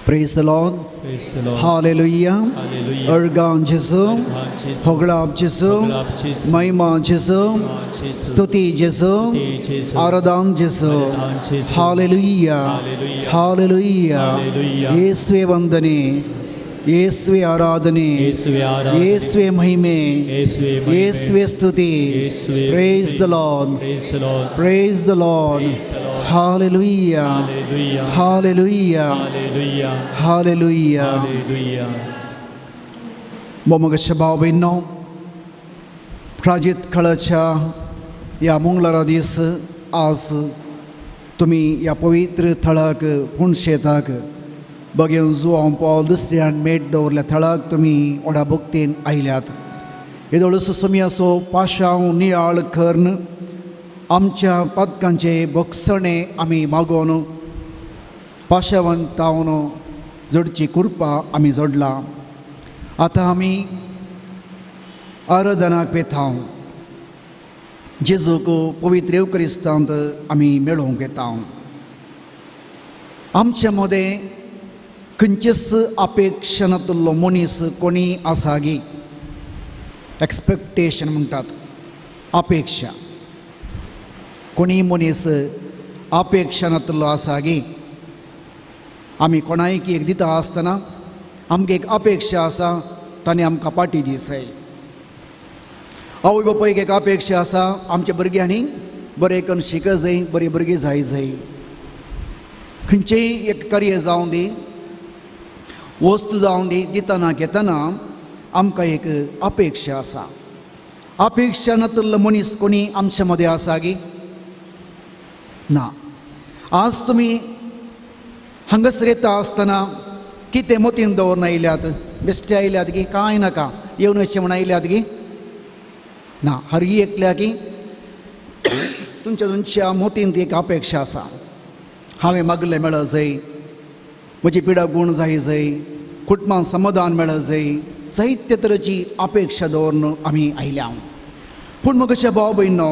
Praise the Lord. Hallelujah. Organ जेजू, होगळाप जेजू, महिमा जेजू, स्तुती जेजू, आराधन जेजू. Hallelujah, hallelujah. येसुवे वंदने, येसुवे आराधने, येसुवे महिमे, येसुवे स्तुती. Praise the Lord, praise the Lord. Hallelujah, hallelujah, hallelujah. मोमगच्या भाव भयणींनो, प्राजित काळाच्या ह्या मंगळारा दीस आज तुमी ह्या पवित्र थळाक पुणशेताक बगेवन जुआंव पावल दुसऱ्यान मेट दवरल्या थळाक तुमी व्हडा भक्तीन आयल्यात. येदोळसो सोमयाचो पाशांव नियाळ करून आमच्या पदकांचे भोगसणे आमी मागोवन पाशावंतावन जोडची कृपा आमी जोडला. आतां आमी आराधनाक वेता, जेजूक पवित्र येवक्रिस्तांत आमी मेळोवंक येता. आमच्या मदें खंयचेच अपेक्षा नातिल्लो मनीस कोणी आसा गी? एक्सपेक्टेशन म्हणटात, अपेक्षा. कोणी मनीस अपेक्षा नातिल्लो आसा गी? आमी कोणायक एक दिता आसतना आमकां एक अपेक्षा आसा, ताणें आमकां पाटी दिसाय. आवय बापायक एक अपेक्षा आसा, आमच्या भुरग्यांनी बरें करून शिक जाय, बरीं भुरगीं जाय जाय. खंयचेंय एक कार्य जावं दी, वस्त जावं दी, दितना घेतना आमकां एक अपेक्षा आसा. अपेक्षा नातिल्लो मनीस कोणी आमच्या मदें आसा गी? ना. आज तुमी हांगासर येता आसतना कितें मतीन दवरून आयल्यात? बेश्टे आयल्यात गी? कांय नाका येवन अशें म्हण आयल्यात गी? ना. हर एकल्या की तुमच्या तुमच्या मतींत एक अपेक्षा आसा, हांवें मागलें मेळत जाय, म्हजी पिडा गूण जाय जाय, कुटुंबान समाधान मेळत जाय, जायते तरेची अपेक्षा दवरून आमी आयल्या. पूण मग अशें भाव भयणो,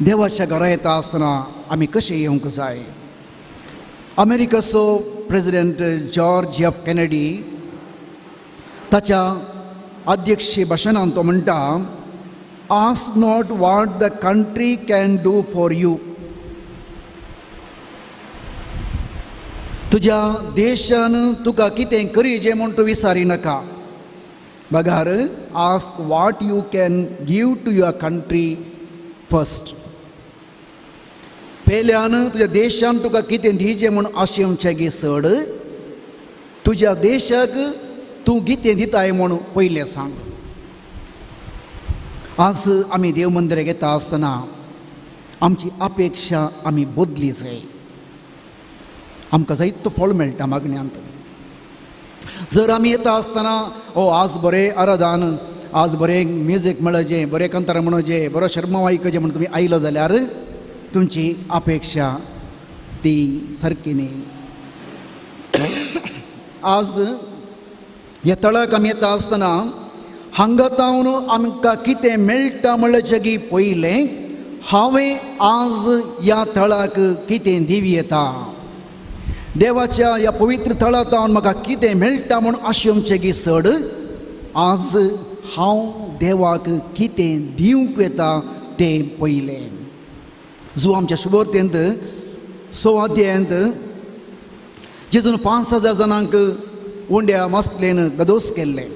देवाच्या घरा येता आसतना आमी कशें येवंक जाय? अमेरिकाचो प्रेसिडेंट जॉर्ज एफ केनेडी ताच्या अध्यक्षीय भाशणांत तो म्हणटा, ask not what the country can do for you. तुज्या देशान तुका कितें करीजे म्हूण तूं विसारी नाका, बगार ask what you can give to your country first. पेल्यान तुज्या देशान तुका कितें दिजें म्हूण आशेवचें गी चड, तुज्या देशाक तूं कितें दिताय म्हूण पयलें सांग. आज आमी देव मंदिराक येता आसतना आमची अपेक्षा आमी बदली जाय. आमकां जायतो फळ मेळटा मागण्यांत. जर आमी येता आसतना ओ आज बरें आराधन, आज बरें म्युजीक मेळचें, बरें कांतार म्हणचें, बरो शर्मा आयकचें म्हूण तुमी आयलो जाल्यार तुमची अपेक्षा ती सारकी न्ही. आज ह्या तळाक आमी येता आसतना हांगा तावन आमकां कितें मेळटा म्हणल्यार की पयलें हांवें आज ह्या थळाक कितें दिवं येता, देवाच्या ह्या पवित्र थळा तावन म्हाका कितें मेळटा म्हूण आशेवचें की चड, आज हांव देवाक कितें दिवंक येता तें पयलें. जो आमच्या शुभोर्तेंत 6 अध्यायांत जेजून 5000 जाणांक उंड्या मासलेन ददोस केल्ले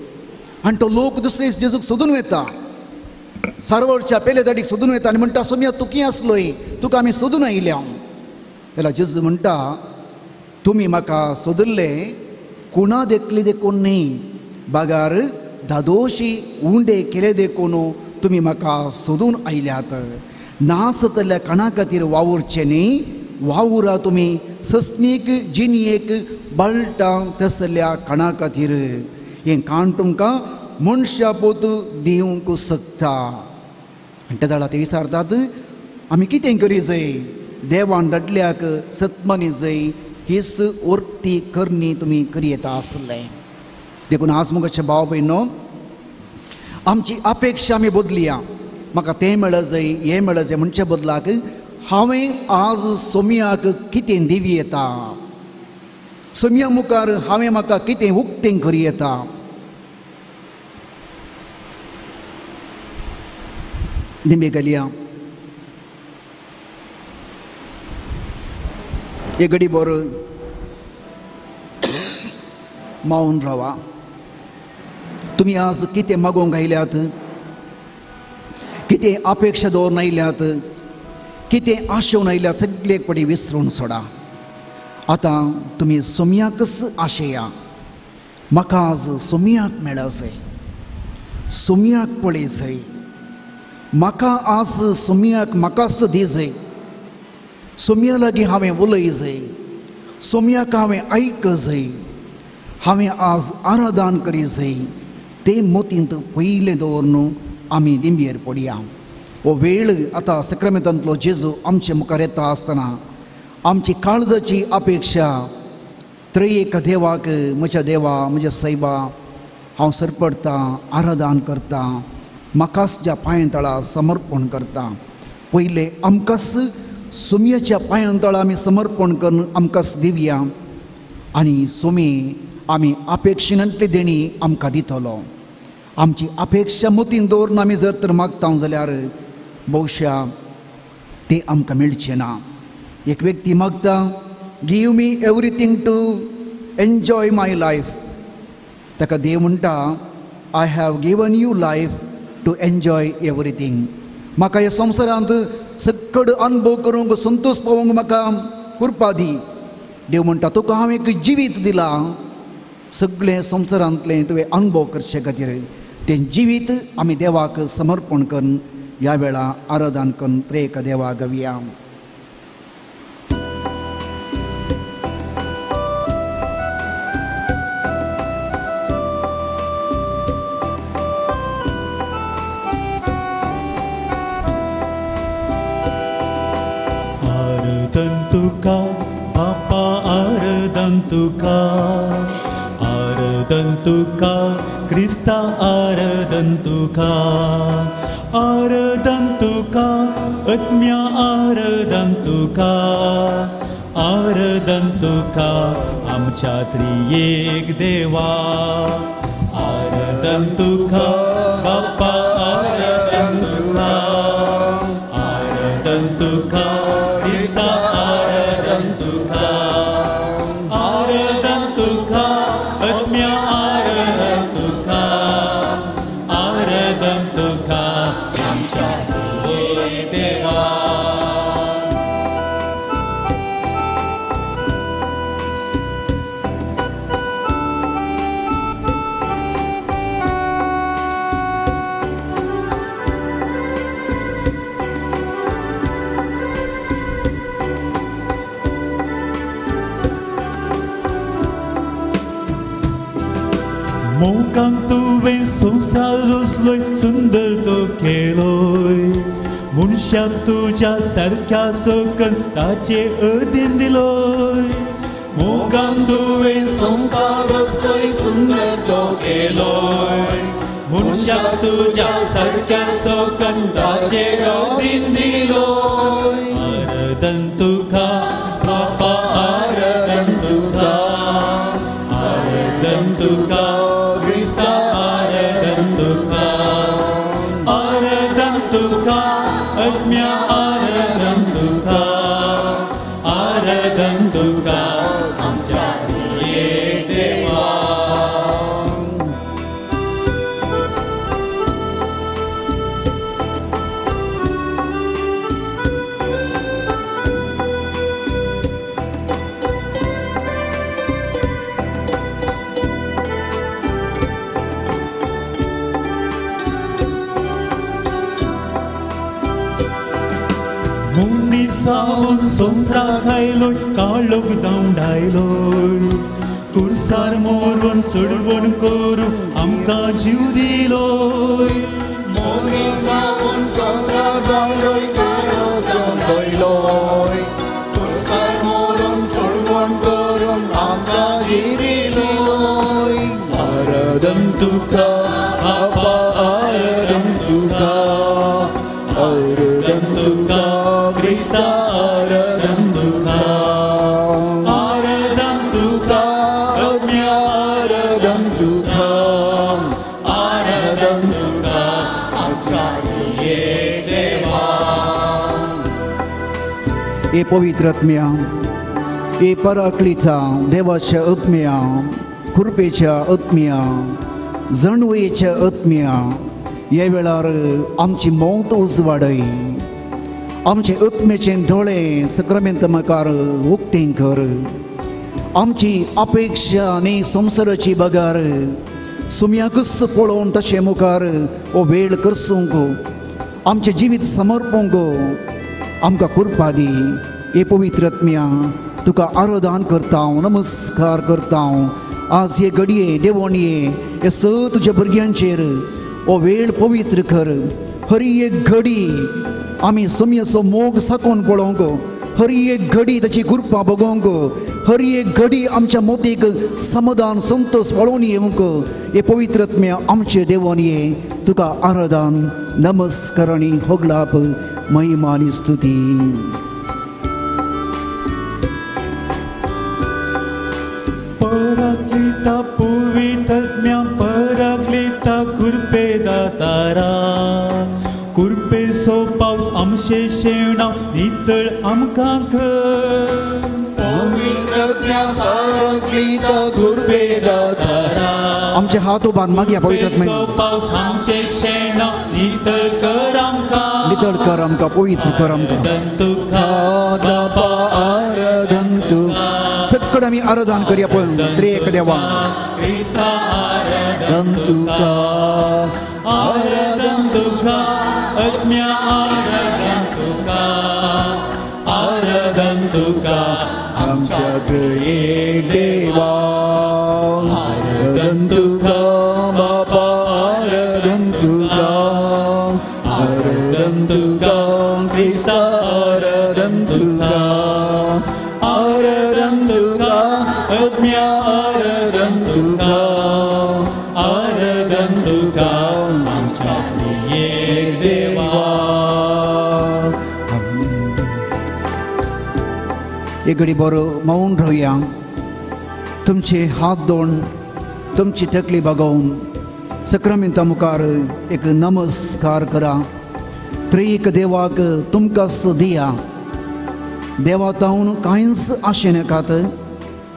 आनी तो लोक दुसरे दीस जेजूक सोदून वता, सारवरच्या पेले दाडीक सोदून वता आनी म्हणटा, सोम्या तूं कितें आसलोय, तुका आमी सोदून आयल्या. जाल्यार जेजू म्हणटा, तुमी म्हाका सोदिल्ले कुणा देखली देखून न्ही, बागार धादोशी उंडे केले देखून तुमी म्हाका सोदून आयल्यात. नासतल्या काणा खातीर वावुरचें न्ही, वावुरा तुमी सस्नीक जिणयेक बळटा तसल्या काणा खातीर. हें काण तुमकां मनशा पोत दिवंक शकता. आनी त्या दाडा ते विचारतात, आमी कितें करी जाय? देवान धाडल्याक सतमनी जाय, हीच वर्ती करणी तुमी करयेता आसलें. देखून आज मुगचे भाव भयणो, आमची अपेक्षा आमी बदलया. म्हाका तें मेळत जाय, हें मेळत जाय म्हणचे बदलाक हांवें आज सोमयाक कितें दिवं येता, सोम्या मुखार हांवें म्हाका कितें उक्तें करी येता. दिंबे घालया एक घडी बोर मावन रावा. तुमी आज कितें मागोवंक आयल्यात, कितें अपेक्षा दवरून आयल्यात, कितें आशेवन आयल्यात, सगळे पडी विसरून सोडा. आतां तुमी सोम्याकच आशेया. म्हाका आज सोम्याक मेळजय, सोम्याक पळयजय, म्हाका आज सोम्याक म्हाकाच दिजय, सोम्या लागीं हांवें उलयजय, सोम्याक हांवें आयकजय, हांवें आज आराधन करीजय. ते मोतींत पयलें दवरून आमी दिंबयेर पडया. हो वेळ आतां सक्रामेंतांतलो जेजू आमचे मुखार येता आसतना आमची काळजाची अपेक्षा त्रयेक देवाक, म्हज्या देवा, म्हज्या सैबा, हांव सरपडटां, आराधन करतां, म्हाकाच ज्या पांयां तळा समर्पण करतां. पयलें आमकांच सोम्याच्या पांयां तळा आमी समर्पण करून आमकांच दिवया आनी सोमी आमी अपेक्षेनातली देणी आमकां दितलो. आमची अपेक्षा मतीन दवरून आमी जर तर मागता जाल्यार बहुशा ते आमकां मेळचें ना. एक व्यक्ती मागता, give me everything to enjoy my life. ताका देव म्हणटा, I have given you life to enjoy everything. म्हाका ह्या संवसारांत सकड अनुभव करूंक, संतोष पावोवंक म्हाका कृपा दी. देव म्हणटा, तुका हांवें एक जिवीत दिलां, सगळें संवसारांतलें तुवें अनुभव करचे खातीर. तें जिवीत आमी देवाक समर्पण करून ह्या वेळा आराधन करून त्रेक देवा गवया. आरदन तुका बापा, आरदन तुका, आरदन तुका क्रिस्ता, आरदन तुका, आरदन तुका आत्म्या, आरदन तुका, आरदन तुका आमच्या त्रियेक देवा. आरदन तुका बापा, आरदन तुका, आरदन तुका क्रिस्ता, आरदन तुका, आरदन तुका आत्म्या, आरदन तुका, आरदन तुका आमच्या त्रियेक देवा. मोगान तुवें संवसार रचलोय, सुंदर तो केलोय, मनशाक तुज्या सारक्या सकल ताचे अधीन दिलोय. मोगान तुवें संवसार रचलोय, सुंदर तो केलोय, मनशाक तुज्या सारक्या सकल ताचे अधीन दिलोय. आरदन तुका बापा, आरदन तुका, आरदन तुका क्रिस्ता, आरदन तुका, आरदन तुका आत्म्या, आरदन तुका, आरदन तुका आमच्या त्रियेक देवा. मनीसावन संवसाराक आयलोय, काळोख धांवडायलोय, कुर्सार मोरून सोडवण करूं आमकां जीव दिलोय. मनीसावन संवसाराक आयलोय, काळोख धांवडायलोय, कुर्सार मोरून सोडवण करून आमकां जीव दिलोय. आराधन तुका बापा, आराधन तुका, आराधन तुका क्रिस्ता, आराधन तुका, आराधन तुका हे पवित्र आत्म्या, हे पराकलीचा देवाच्या आत्म्या, कृपेच्या आत्म्या, जणवयेच्या आत्म्या, ह्या वेळार आमची मौत उजवाडय, आमचे आत्म्याचे दोळे सक्रामेंत मुखार उक्तें कर, आमची अपेक्षा आनी संवसाराची बगार सुम्याकूच पळोवन तशें मुखार हो वेळ करसूंक, आमचें जिवीत समर्पूंक आमकां कृपा दी. हे पवित्र आत्म्या, तुका आराधन करता हांव, नमस्कार करता हांव. आज हे घडये देवणये हे स तुज्या भुरग्यांचेर हो वेळ पवित्र कर. हर एक घडी आमी सोमयाचो मोग साकोवन पळोवंक, हर एक घडी ताची कृपा बगोवंक, हर एक घडी आमच्या मोतीक समाधान संतोष पळोवन येवंक हे पवित्र आत्म्या आमचे देवान ये तुका आराधन, नमस्कार आनी होगलाप, महिमा आनी स्तुती. पराक्लिता पवित्रत्म्या, पराक्लिता कृपे दातारा, कृपेचो पावस आमचे शेवणा नितळ आमकां कर. पवित्रत्म्या, पराक्लिता कृपे दातारा, आमचे हात उबान मागया पवित्र आत्म्या, पावस आमचे शेवणा नितळ कर आमकां, नितळ कर आमकां, पवित्र कर आमकां. आराधन तुका, सगळं आमी आराधन करया पण त्रेक देवा. आराधन तुका, आराधन तुका, आत्म्या आराधन तुका, आराधन तुका, आमच्या त्रिएक देवा. आराधन तुका बापा, आराधन तुका, आराधन तुका क्रिस्ता, आराधन तुका, आराधन तुका आत्म्या, आराधन तुका, आराधन तुका, आमच्या त्रिएक देवा. एक घडी बरो मौन रावया. तुमचे हात दोन, तुमची तकली बागोवन सक्रामेंता मुखार एक नमस्कार करा. त्रिएक देवाक तुमकां दिया. देवा तावन कांयच आशें नाकात,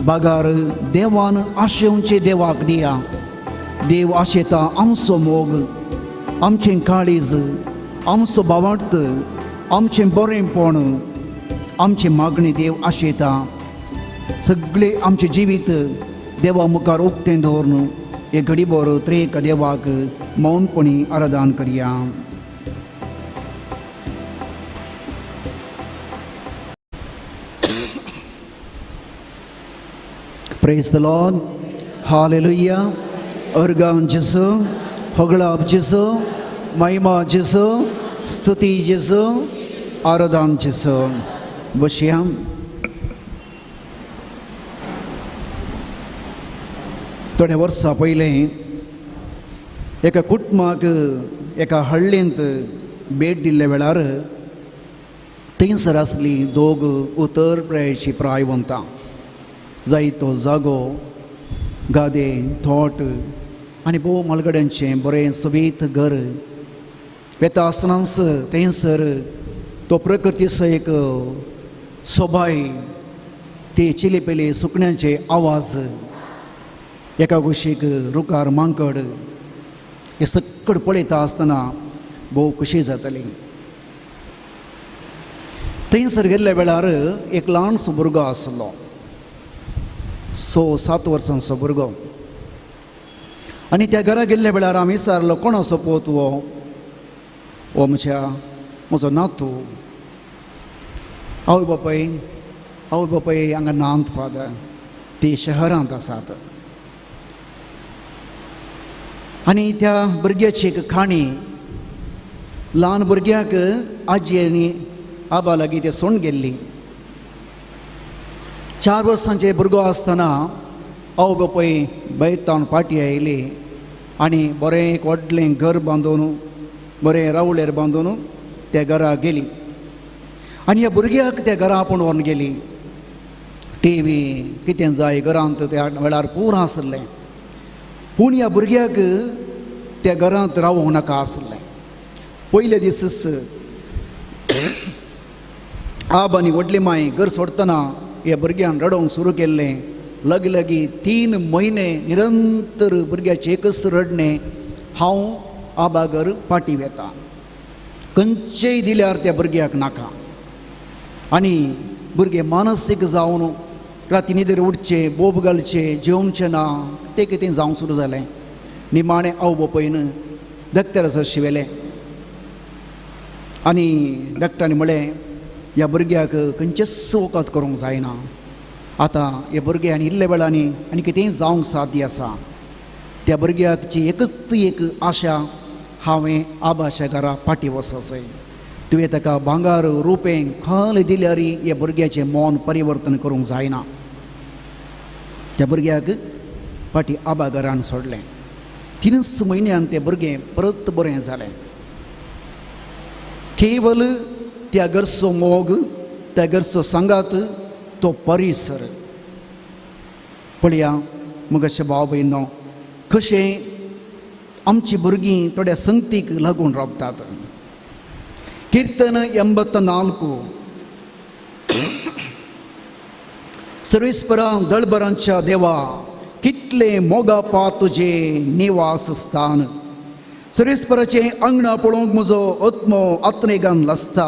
बागार देवान आशेवचे देवाक दिया. देव आशेता आमचो मोग, आमचें काळीज, आमचो भावार्थ, आमचें बरेंपण, आमची मागणी देव आशेता. सगळे आमचें जिवीत देवा मुखार उक्तें दवरून हे घडी बरो त्रेक देवाक मौनपणी आराधन करया. Praise the Lord. Hallelujah. अर्गां जेजू, होगळाप जेजू, महिमा जेजू, स्तुती जेजू, आराधन जेजू. बसया. थोड्या वर्सां पयलें एका कुटुंबाक एका हळ्ळेंत भेट दिल्ल्या वेळार थंयसर आसली दोग उतर प्रायेची प्रायवंतां. जायतो जागो, गादे, थोट आनी भोव म्हालगड्यांचें बरें सोबीत घर. वेता आसतनाच थंयसर तो प्रकृतीचो एक सोबाय, ते चिलेपेले सुकण्यांचे आवाज, एका कुशीक रुखार मांकड, हे सक्कड पळयता आसतना भोव खुशी जाताली. थंयसर गेल्ल्या वेळार एक ल्हानसो भुरगो आसलो, 6-7 वर्सांचो भुरगो. आनी त्या घरा गेल्ल्या वेळार आमी विचारलो, कोणाचो पोत हो? हो म्हज्या म्हजो नातू. आवय बापाय, आवय बापाय हांगा नात फादर, ती शहरांत आसात. आनी त्या भुरग्याची एक काणी, ल्हान भुरग्याक आजी आनी आबा लागीं ते सोडून गेल्ली. 4 वर्सांचे भुरगो आसतना आवय बापूय भायर तावन पाटी आयली आनी बरें एक व्हडलें घर बांदून, बरें रावळेर बांदून त्या घरा गेली. आनी ह्या भुरग्याक त्या घरा आपूण व्हरून गेली. टी व्ही कितें जाय घरांत त्या वेळार पुरो आसलें, पूण ह्या भुरग्याक त्या घरांत रावूंक नाका आसलें. पयले दीस आब आनी व्हडली माय घर सोडटना ह्या भुरग्यान रडोवंक सुरू केल्लें. लगी लगी 3 म्हयने निरंतर भुरग्याचें एकच रडणें, हांव आबागर पाटी वेता, खंयचेय दिल्यार त्या भुरग्याक नाका. आनी भुरगे मानसीक जावन राती न्हिदेर उठचें, बोब घालचें, जेवचें ना, तें कितें जावंक सुरू जालें. निमाणें आवय बापायन डॉक्टरा सरशीं व्हेलें आनी डॉक्टरांनी म्हळें ह्या भुरग्याक खंयचेंच वखद करूंक जायना, आतां हे भुरगे आनी इल्ले वेळांनी आनी कितेंय जावंक साध्य आसा. त्या भुरग्याची एकच एक आशा, हांवें आबाच्या घरा फाटीं वचचें. तुवें ताका भांगर रुपें खाल दिल्यार ह्या भुरग्याचें मन परिवर्तन करूंक जायना. त्या भुरग्याक फाटीं आबा घरान सोडलें. 3 म्हयन्यान तें भुरगें परत बरें जालें. केवल त्या घरचो मोग, त्या घरचो सांगात, तो परिसर. पळया मगशे भाव भयणो कशें आमची भुरगीं थोड्या संगतीक लागून रावतात. कीर्तन 84. सर्वेस्परा दळबरांच्या देवा, कितले मोगापा तुजे निवास स्थान. सर्वेस्पराचें आंगणा पळोवंक म्हजो आत्मो आत्रेगान लसता.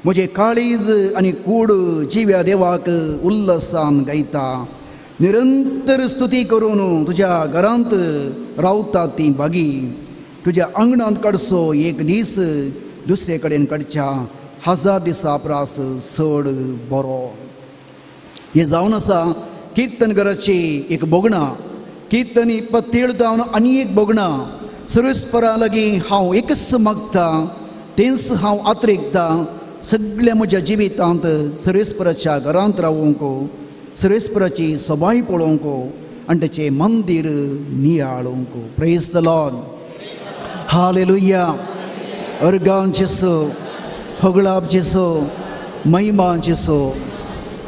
म्हजें काळीज आनी कूड जिव्या देवाक उल्हासान गायता. निरंतर स्तुती करून तुज्या घरांत रावता ती बागी. तुज्या आंगणांत काडचो एक दीस दुसरे कडेन काडच्या 1000 दिसां प्रास चड बरो. हें जावन आसा किर्तन घराची एक भोगणां. किर्तन 27 जावन आनी एक भोगणां. सर्वेस्परा लागीं हांव एकच मागता, तेंच हांव आत्रेकतां, सगळ्या म्हज्या जिवितांत सर्वेस्पराच्या घरांत रावूंक, सर्वेस्पराची सबाय पळोवंक आनी ताचें मंदीर नियाळूंक. Praise the Lord, hallelujah. अर्गां जेसो, होगळाप जेसो, महिमा जेसो.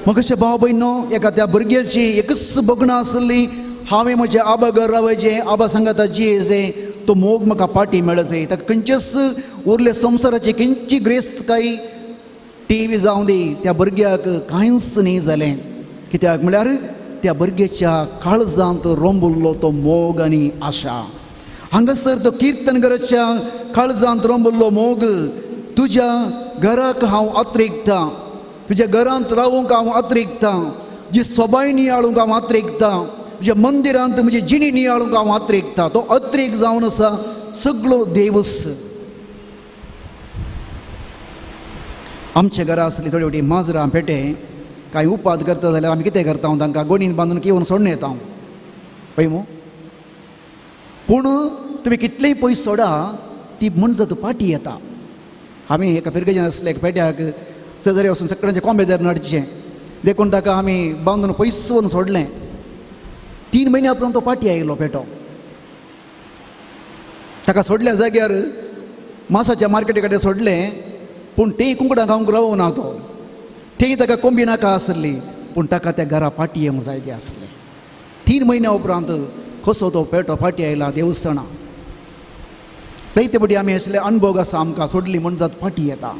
म्हाका भाव भयणो एका त्या भुरग्याची एकच भोगणां आसली, हांवें म्हज्या आबा घर रावयचें, आबा सांगाता जियेचें, तो मोग म्हाका पाटी मेळचें. ताका खंयचेच उरले संवसाराची खंयची ग्रेस्तकाय टी व्ही जावं दी, त्या भुरग्याक कांयच न्ही जालें. कित्याक म्हळ्यार त्या भुरग्याच्या काळजांत रोंबुल्लो तो मोग आनी आशा. हांगासर तो किर्तन घराच्या काळजांत रोंबुल्लो मोग, तुज्या घराक हांव आत्रेकतां, तुज्या घरांत रावूंक हांव आत्रेकतां, जी सोबाय नियाळूंक हांव आत्रेकतां, तुज्या मंदिरांत म्हजी जिणी नियाळूंक हांव आत्रेकतां. तो अत्रेक जावन आसा सगळो देवूच. आमच्या घरा आसली थोडी थोडी माजरां पेटे कांय उपाद करता जाल्यार आमी कितें करता, तांकां गोणीन बांदून किवन सोडून येता पळय मू. पूण तुमी कितलेय पयस सोडा, ती मनजात पाटी येता. आमी एका फिरगेजेन आसले एका पेट्याक शेजारी वचून सगळ्यांचे कोंबे धरून हाडचे, देखून ताका आमी बांदून पयस वचून सोडलें. 3 म्हयन्या उपरांत तो पाटी आयलो पेटो. ताका सोडल्या जाग्यार मासाच्या मार्केटी कडेन सोडलें, पूण तें कुंकडां खावंक रावना तो, थंय ताका कोंबी नाका आसली, पूण ताका त्या घरा पाटी येवंक जाय जें आसलें. 3 म्हयन्या उपरांत कसो तो पेटो फाटी आयला देवसणां. जायते फावटी आमी आसले अनभोग आसा आमकां, सोडली म्हण जात फाटी येता.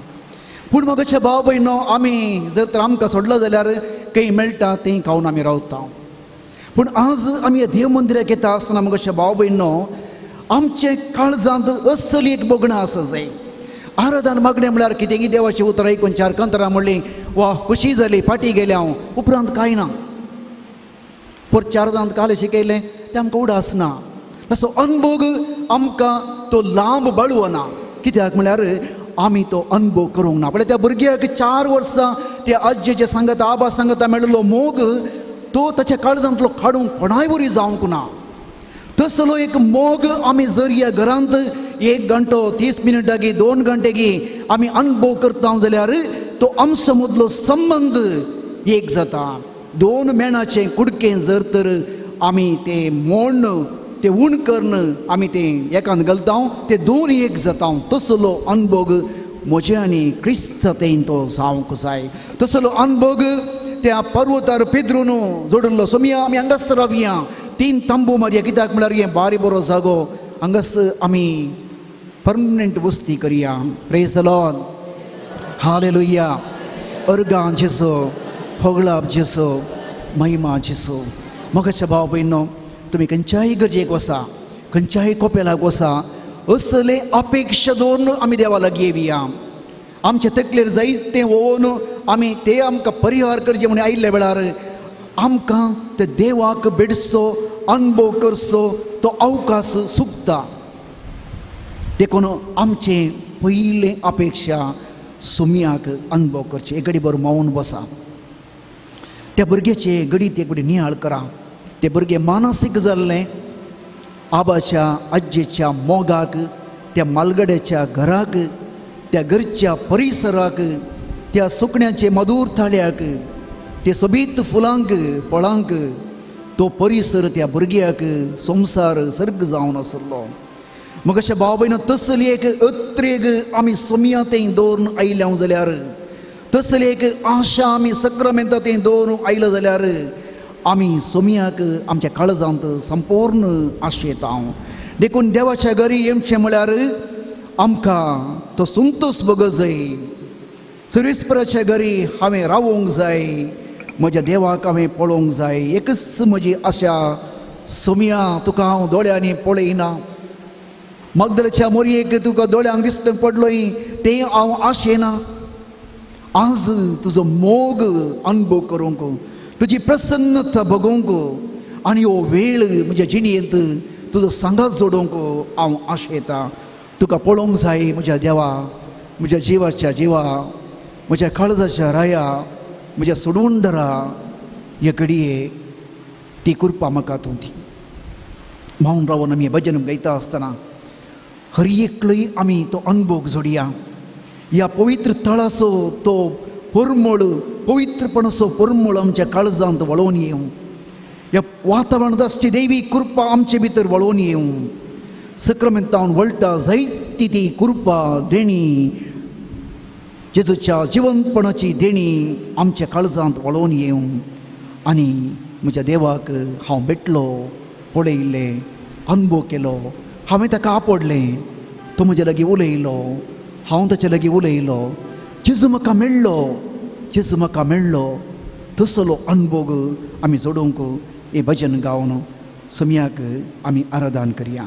पूण मगचे भाव भयणो आमी जर तर आमकां सोडलो जाल्यार खंय मेळटा तें खावन आमी रावता. पूण आज आमी देव मंदिराक येता आसतना मगचे भाव भयणो आमचे काळजांत असली एक भोगणां आसा जाय. आराधन मागणें म्हळ्यार कितेंय देवाचें उतर आयकून 4 कांतरां म्हणलीं, वा खुशी जाली, फाटीं गेलें हांव, उपरांत कांय ना. परत 4 दांत काल शिकयलें तें आमकां उडास ना. तसो अनभोग आमकां तो लांब बळवना. कित्याक म्हळ्यार आमी तो अनभोग करूंक ना. पळय त्या भुरग्याक 4 वर्सां त्या आज्जेचे सांगता आबा सांगता मेळिल्लो मोग तो ताच्या काळजांतलो काडूंक कोणाय वरी जावंक ना. तसलो एक मोग आमी जर ह्या घरांत 1 घंटो 30 मिनटां गी 2 घंटे गी आमी अनुभव करता जाल्यार तो आमचो मदलो संबंद एक जाता. 2 मेणाचें कुडकें जर तर आमी तें मोडन तें उण करून आमी तें एकान घालता ते 2 एक जाता. तसलो अनभोग म्हजे आनी क्रिस्तांत तो जावंक जाय. तसलो अनभोग त्या पर्वतार पेद्रून जोडिल्लो सोमया आमी हांगाच रावया, 3 तांबू मारया, कित्याक म्हळ्यार हें बारी बरो जागो, हांगाच आमी परमनंट वस्ती करया. Praise the Lord, hallelujah. अर्गां जेजो, होगळाप जेजो, महिमा जेजो. मोगाच्या भाव भयणो, तुमी खंयच्याय गरजेक वसा, खंयच्याय कोपेलाक वसा, असले अपेक्षा दवरून आमी देवा लागीं येवया. आमचे तकलेर जायतें वोवन आमी ते आमकां परिहार करचे म्हणून आयिल्ल्या वेळार आमकां ते देवाक भेटचो, अनुभव करचो तो अवकाश सुकता. देखून आमचें पयलें अपेक्षा सोम्याक अनुभव करचें. एक घडी बरो मौन बसा, त्या भुरग्याचे घडीत एक घडी नियाळ करा. ते भुरगें मानसीक जाल्लें, आबाच्या आज्जेच्या मोगाक, त्या मालगड्याच्या घराक, त्या घरच्या परिसराक, त्या सुकण्याचे मधूर थाळ्याक, ते सोबीत फुलांक फळांक, तो परिसर त्या भुरग्याक संवसार सर्ग जावन आसलो. मग अशें भाव भयण तसली एक अत्रेग आमी सोमया तें दवरून आयल्या जाल्यार, तसली एक आशा आमी सक्रामेंता तें दवरून आयलो जाल्यार आमी सोमयाक आमच्या काळजांत संपूर्ण आशेता. देखून देवाच्या घरी येवचें म्हळ्यार आमकां तो संतोश भोगो जाय. सर्वेस्पराच्या घरी हांवें रावोंक जाय, म्हज्या देवाक हांवें पळोवंक जाय. एकच म्हजी आशा, सोमया तुका हांव दोळ्यांनी पळयना, मगदलच्या मोरयेक तुका दोळ्यांक दिसत पडलोय तें हांव आशेना. आज तुजो मोग अनुभव करूंक, तुजी प्रसन्नता भोगोवंक आनी हो वेळ म्हज्या जिणेंत तुजो सांगात जोडूंक हांव आशेता. तुका पळोवंक जाय म्हज्या देवा, म्हज्या जिवाच्या जिवा, म्हज्या काळजाच्या राया, म्हज्या सोडवणदारा. हे घडये ती कृपा म्हाका तूं दी. मावन रावन आमी भजन गायता आसतना हर एकलोय आमी तो अनुभव जोडया. ह्या पवित्र थळाचो तो परमळ, पवित्रपणाचो परमळ आमच्या काळजांत वळोवन येवं. ह्या वातावरणांत आसची देवी कृपा आमचे भितर वळोवन येवं. सक्रामेंतावन वळटा जायती ती कृपा देणी, जेजूच्या जिवंतपणाची देणी आमच्या काळजांत वळोवन येवं. आनी म्हज्या देवाक हांव भेटलो, पळयलें, अनुभव केलो, हांवें ताका आपडलें, तो म्हज्या लागीं उलयलो, हांव ताच्या लागीं उलयलो, जेजू म्हाका मेळ्ळो, जेजू म्हाका मेळ्ळो. तसलो अनुभव आमी जोडूंक हें भजन गावन सोमयाक आमी आराधन करया.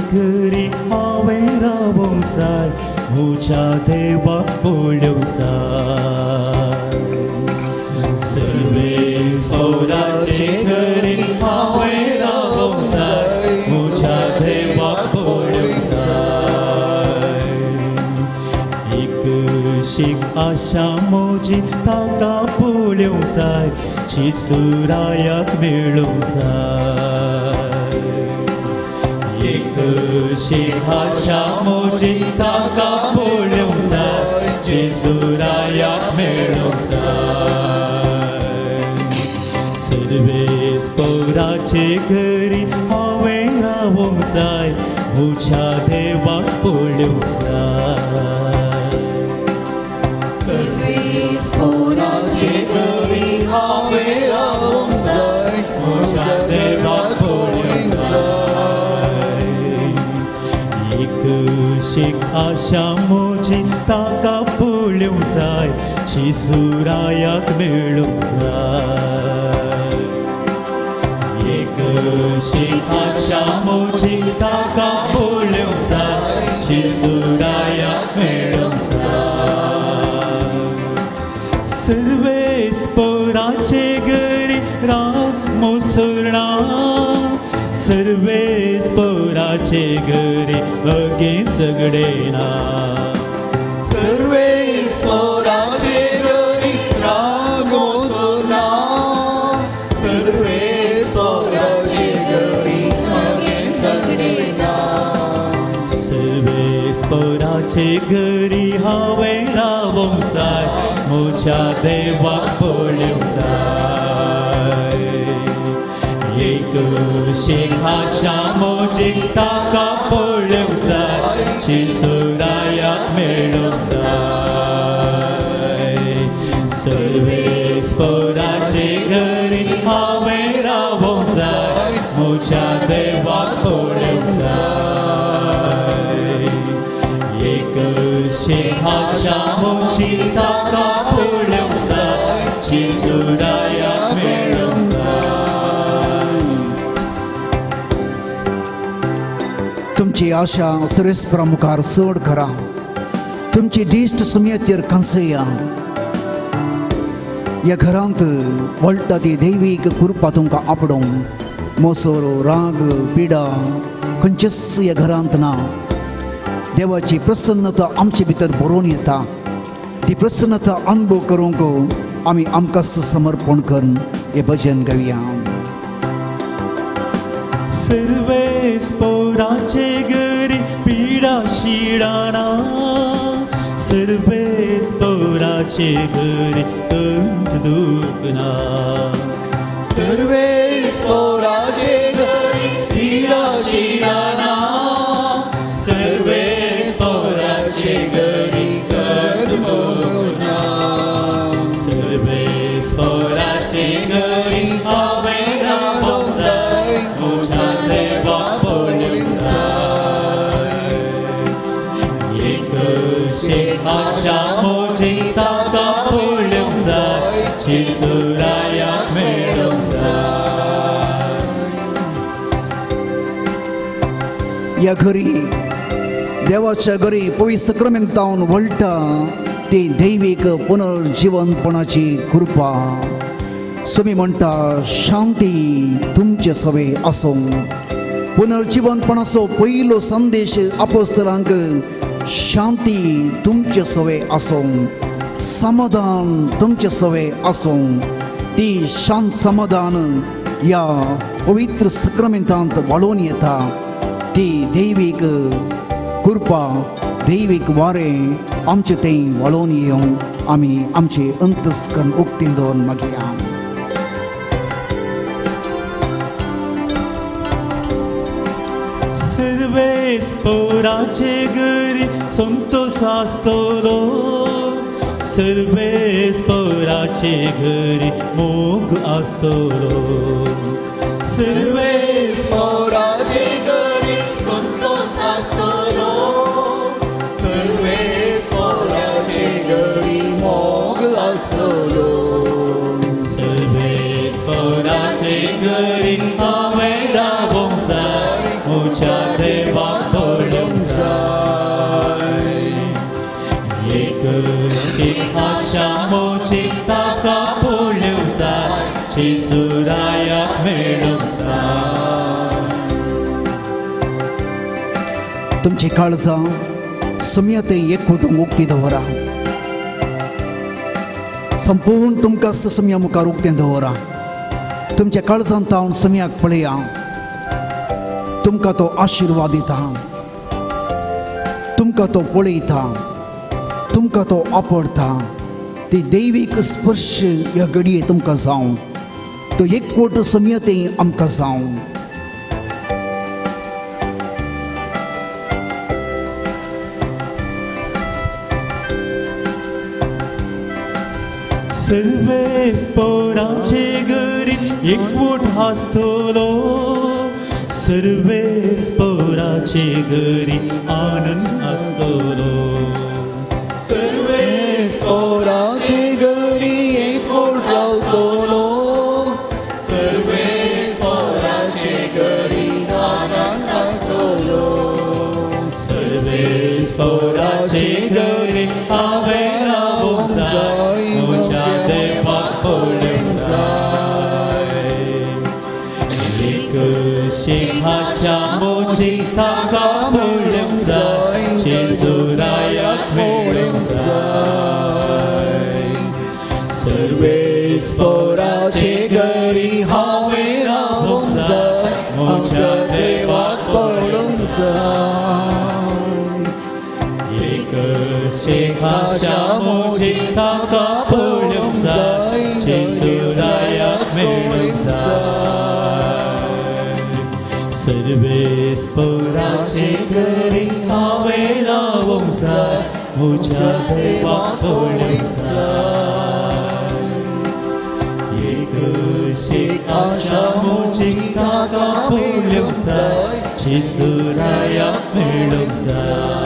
घरी हांवें रावोंक जाय, म्हज्या देवाक पळोवंक जाय. सर्वेस्पराचे घरी हांवें रावोंक जाय, म्हज्या देवाक पळोवंक जाय. एक शीक आशा म्हजी ताका पळोवंक जाय, जेजूरायाक मेळोवंक जाय. एक आशा म्हजी ताका पळोवंक जाय, जेजूरायाक मेळोवंक जाय. सर्वेस्पराचे घरी हांवें रावोंक जाय, म्हज्या देवाक पळोवंक जाय. सर्वेस्पराचे घरी हांवें रावोंक जाय, म्हज्या देवाक पळोवंक जाय. एक आशा म्हजी ताका पळोवंक जाय, जेजूरायाक मेळोवंक जाय. एक आशा म्हजी ताका पळोवंक जाय, जेजूरायाक मेळोवंक जाय. सर्वेस्पराचे घरी रामोसरणा, सर्वेस्पराचे घरी अगे सगळे ना. सर्वेस्पराचे घरी रामोसरणा, सर्वेस्पराचे घरी अगे सगळे ना. सर्वेस्पराचे घरी हांवें रावोंक जाय, म्हज्या देवाक पळोवंक जाय. एक आशा ताका पळोवंक जाय, जेजुरायाक मेळोवंक जाय. सर्वेस्पोराचे घरी हांवें रावोंक जाय, म्हज्या देवाक पळोवंक जाय. एकशी आशा म्हजी ताका पळोवंक जाय, जेजुरायाक मेळोवंक जाय. तुमची आशा सर्वेस्परा मुखार चड करा, तुमची दिश्ट सुमयाचेर कंसया. ह्या घरांत वळटा ती दैवीक कृपा तुमकां आपडोवं. मोसोर, राग, पिडा खंयचेच ह्या घरांत ना. देवाची प्रसन्नता आमचे भितर भरून येता. ती प्रसन्नता अनुभव करूंक आमी आमकां समर्पण करून हें भजन गावया. सर्वेस्पोराचे घरी पिडा शिडाना, सर्वेस्पोराचे घरी कंठ दुख ना. सर्वेस्पोराचे घरी पिडा शिडाना, सर्वेस्पोराचे घरी कंठ दुख ना. सर्वेस्पोराचे घरी हांवें रावोंक जाय, म्हज्या देवाक पळोवंक जाय. एकशी आशा म्हजी ताका पळोवंक जाय, जेजुरायाक मेळोवंक जाय. ह्या घरी देवाच्या घरी पवित्र सक्रामेंतावन वळटा ती दैवीक पुनर्जिवनपणाची कृपा. सुमी म्हणटा, शांती तुमचे सवे आसूं. पुनर्जिवनपणाचो पयलो संदेश आपोस्तलांक, शांती तुमचे सवे आसूं, समाधान तुमचे सवे आसूं. ती शांत समाधान ह्या पवित्र सक्रामेंतांत वाळोवन येता. ती दैवीक कृपा, दैवीक वारें आमचे थंय वाळोवन येवन आमी आमचे अंतस्करण उक्तें दवरून मागया. सर्वेस्पोराचे घरी संतोष आसतलो, सर्वेस्पोराचे घरी मोग आसतलो. सर्वेस्पोराचे घरी संतोष आसतलो, सर्वेस्पोराचे घरी मोग आसतलो. सर्वेस्पोराचे घरी हांवें रावोंक जाय, म्हज्या देवाक पळोवंक जाय. एकशी आशा म्हजी ताका पळोवंक जाय, जेजुरायाक मेळोवंक जाय. तुमची काळजां सुमया थंय एकवटून उक्ती दवरा. संपूर्ण तुमकां सुमया मुखार उक्तें दवरा. तुमच्या काळजांत हांव सुमयाक पळया, तुमकां तो आशिर्वाद दिता, तुमकां तो पळयता, तुमकां तो आपडता. ती दैवीक स्पर्श ह्या घडये तुमकां जावं, तो एकवट सुमया थंय आमकां जावं. सर्वेस्पोराचे घरी एकवट आसतलो, सर्वेस्पोराचे घरी आनंद आसतलो. सर्वेस्पोराचे घरी एकवट रावतलो, सर्वेस्पोराचे घरी आनंद आसतलो. सर्वेस्पोराचे घरी हांवें रावोंक जाय, म्हज्या देवाक पळोवंक जाय. एकशी आशा म्हजी ताका पळोवंक जाय, जेजुरायाक मेळोवंक जाय. सर्वेस्पोराचे घरी हांवें रावोंक जाय, म्हज्या देवाक पळोवंक जाय. एकशी आशा म्हजी ताका पळोवंक जाय, जेजुरायाक मेळोवंक जाय. सर्वेस्पोराचे जेस्पोराचे घरी हांवें रावोंक जाय, म्हज्या देवाक पळोवंक जाय. एकच एक आशा म्हजी ताका पळोवंक जाय, जेजूरायाक मेळोवंक जाय.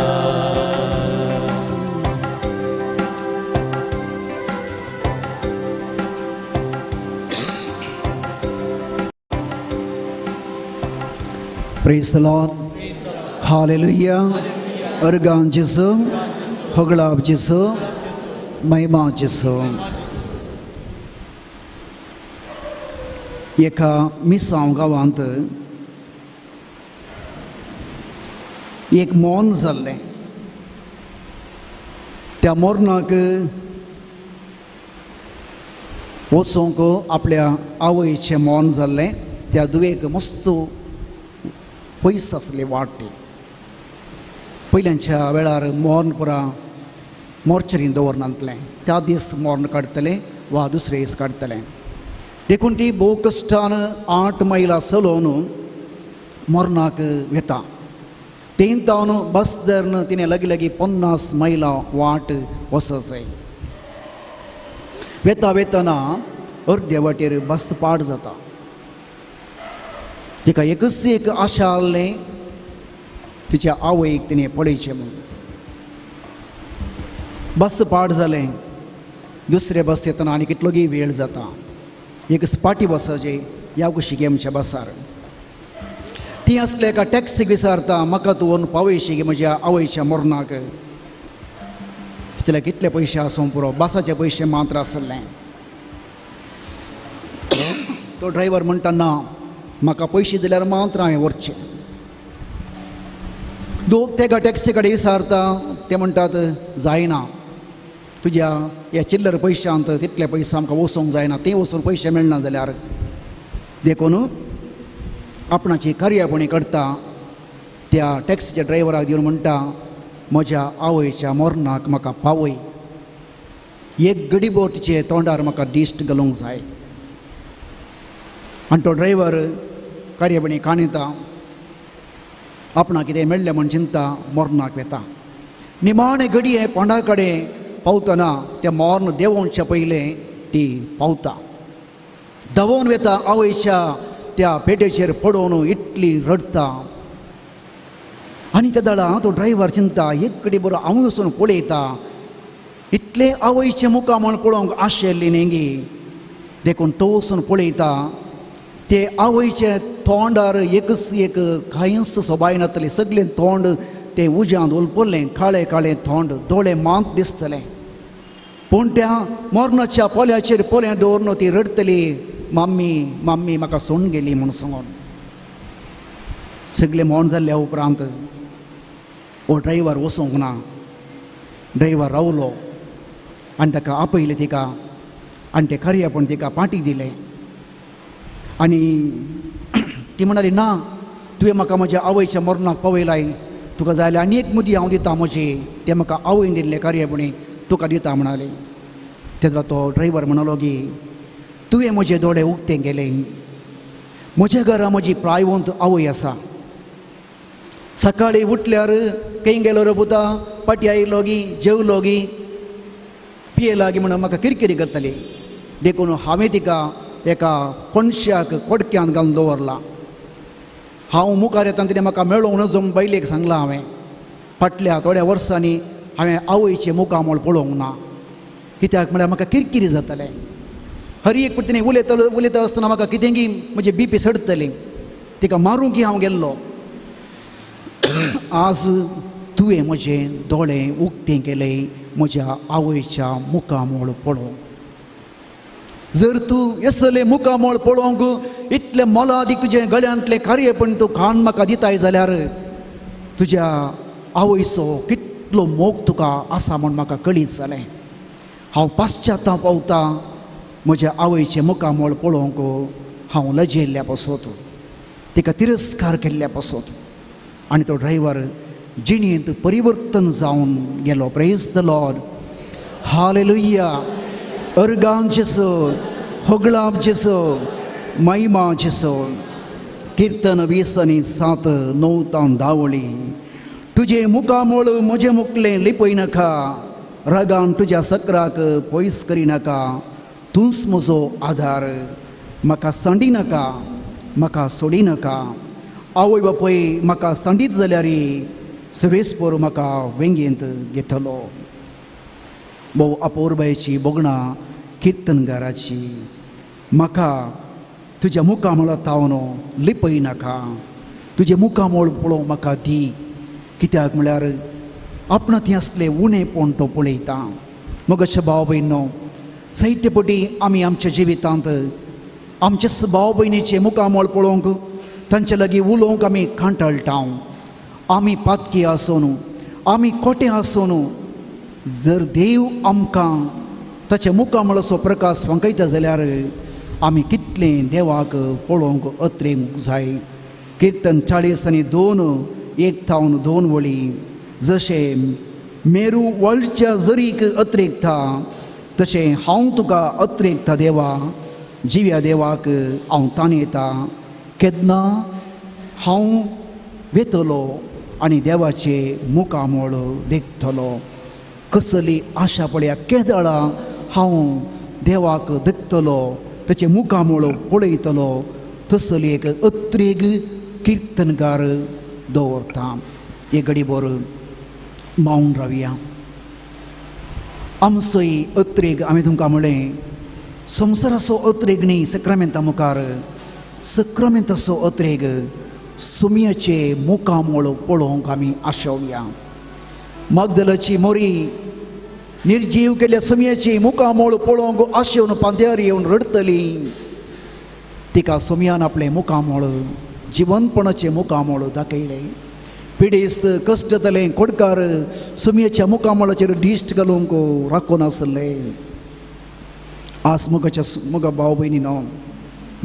Praise the Lord. Hallelujah. अर्गां जेजू, होगळाप जेजू, महिमा जेजू. एका मिसांव गांवांत एक मौन जाल्लें. त्या मोरनाक वचूंक आपल्या आवयचें मौन जाल्लें. त्या दुवेक मस्त पयस आसली वाट. ती पयल्यांच्या वेळार मोर्न पुरा मोर्चरीन दवरनातलें. त्या दीस मोर्न काडटले वा दुसरे दीस काडटले. देखून ती भोव कश्टान 8 मैलां चलोवन मोर्नाक वेता. तीन तावन बस धरून तिणें लागीं लागीं 50 मैलां वाट वचत. वेता वेतना अर्दे वाटेर बस पाड जाता. तिका एकच एक आशा आसलें, तिच्या आवयक तिणें पळयचें म्हूण. बस पाड जालें, दुसरे बस येतना आनी कितलोगी वेळ जाता. एक पाटी बसाची ह्या कुशीक आमच्या बसार. ती आसले एका टॅक्सीक विचारता, म्हाका तूं व्हरून पावयशी गे म्हज्या आवयच्या मोरनाक. तितले कितले पयशे आसूं पुरो, बसाचे पयशे मात्र आसले. तो ड्रायव्हर म्हणटा, ना, म्हाका पयशे दिल्यार मात्र हांवें व्हरचें. दोग तेका टॅक्सी कडेन विचारता, ते म्हणटात जायना, तुज्या ह्या चिल्लर पयशांत तितले पयशे आमकां वचूंक जायना, ते वचून पयशे मेळना जाल्यार. देखून आपणाची कार्यापणी करता त्या टॅक्सीच्या ड्रायव्हराक दिवन म्हणटा, म्हज्या आवयच्या मोरनाक म्हाका पावय, एक गडीबोर तिचे तोंडार म्हाका दिश्ट घालूंक जाय. आनी तो ड्रायव्हर कार्यापणी काणयता, आपणाक कितें मेळ्ळें म्हूण चिंता, मोरनाक वेता. निमाणे घडये पोंडा कडेन पावतना त्या मोर्न देंवोवच्या पयलें ती पावता. धांवोवन वेता, आवयच्या त्या पेटेचेर पडोवन इतली रडटा. आनी त्या दळा तो ड्रायव्हर चिंता, एक कडेन बरो हांव वचून पळयता, इतलें आवयचें मुखामळ पळोवंक आशिल्ली न्ही, देखून तो वचून पळयता. ते आवयचे तोंडार एकच एक कांयच सोबाय नातलें, सगळें तोंड ते उज्यांत उलपल्लें, काळें काळें तोंड, दोळे मात दिसतलें. पूण त्या मोरनाच्या पोल्याचेर पोलें दवरून ती रडटली, मम्मी मम्मी म्हाका सोडून गेली म्हूण सांगून. सगळें मौन जाल्ल्या उपरांत हो ड्रायव्हर वचूंक ना. ड्रायव्हर रावलो आनी ताका आपयलें तिका, आनी तें कार्यापण तिका पाटी दिलें. आनी ती म्हणाली, ना, तुवें म्हाका म्हज्या आवयच्या मरणाक पावयलाय, तुका जाय जाल्यार आनी एक मुदी हांव दिता म्हजी, तें म्हाका आवयन दिल्लें कार्यापणी तुका दिता म्हणाले. तेन्ना तो ड्रायव्हर म्हणालो की तुवें म्हजे दोळे उक्ते केले, म्हज्या घरा म्हजी प्रायवंत आवय आसा. सकाळीं उठल्यार खंय गेलो रे पुता, पाटी आयलो गी, जेवलो गी, पियेला गी म्हणून म्हाका किरकिरी करताली. देखून हांवें तिका एका कोणशाक कोडक्यान घालून दवरला. हांव मुखार येतना तिणें म्हाका मेळोवंक नजो म्हूण बायलेक सांगलां हांवें. फाटल्या थोड्या वर्सांनी हांवें आवयचें मुखामळ पळोवंक ना, कित्याक म्हळ्यार म्हाका किरकिरी जातालें. हर एक तिणें उलयतलो उलयता आसतना म्हाका कितें की म्हजी बीपी चडटली, तिका मारूंक हांव गेल्लो. आज तुवें म्हजे दोळे उक्ते केले म्हज्या आवयच्या मुखामळ पळोवंक. जर तूं येसले मुखामळ पळोवंक इतलें मोलादीक तुजें गळ्यांतलें कार्यपण तूं खाण म्हाका दिताय जाल्यार तुज्या आवयचो कितलो मोग तुका आसा म्हूण म्हाका कळीत जालें. हांव पाश्चात्या पावता म्हज्या आवयचें मुखामळ पळोवंक हांव लजेल्ल्या पासत, तिका तिरस्कार केल्ल्या पासत. आनी तो ड्रायव्हर जिणेंत परिवर्तन जावन गेलो. Praise the Lord, hallelujah. अर्गां जेजू, होगळाप जेजू, महिमा जेजू. किर्तन 20 आनी 7 9 तावन 10 वळी. तुजें मुखामळ म्हजें मुखलें लिपय नाका, रागान तुज्या सक्राक पयस करिनाका. तूंच म्हजो आदार, म्हाका सांडी नाका, म्हाका सोडी नाका. आवय बापूय म्हाका सांडीत जाल्यार सर्वेस्पोर म्हाका वेंगेंत घेतलो. भोव अपुरबायेची भोगणां किर्तनगाराची. म्हाका तुज्या मुखामळा तावन लिपय नाका, तुजें मुखामळ पळोवंक म्हाका दी. कित्याक म्हळ्यार आपणा थंय आसलें उणेपण तो पळयता. मग अशें भाव भयणो, जायते पटी आमी आमच्या जिवितांत आमच्याच भाव भयणीचें मुखामळ पळोवंक, तांचे लागीं उलोवंक आमी कांटाळटा. आमी पातकी आसून, आमी खोटे आसून जर देव आमकां ताच्या मुखामळाचो प्रकाश फांकयता जाल्यार आमी कितलें देवाक पळोवंक अत्रेंक जाय. किर्तन 40 आनी 2 1 थावन 2 वळी. जशें मेरू वळच्या जरीक अत्रेकता तशें हांव तुका अत्रेकता देवा. जिव्या देवाक हांव ताणयता, केन्ना हांव वेतलो आनी देवाचे मुखामळ देखतलो. कसली आशा पळया, केदळा हांव देवाक देखतलो, ताचें मुखामळ पळयतलो. तसली एक अत्रेग किर्तनगार दवरता. एक घडीभर मावन रावया. आमचोय अत्रेग, आमी तुमकां म्हणलें, संवसाराचो अत्रेग न्ही सक्रामेंता मुखार, सक्रामेंताचो अत्रेग सुमयाचे मुखामळ पळोवंक आमी आशोवया. मगदलाची मोरी निर्जीव केल्ल्या सुमयाची मुखामळ पळोवंक आशेवन पांद्यार येवन रडटली. तिका सुमयान आपलें मुखामळ, जिवंतपणाचें मुखामळ दाखयलें. पिडेस्त कश्टतले कोडकार सुमयेच्या मुखामळाचेर दिश्ट घालूंक राखून आसले. आज मुखाच्या मुगा भाव भयणीनो,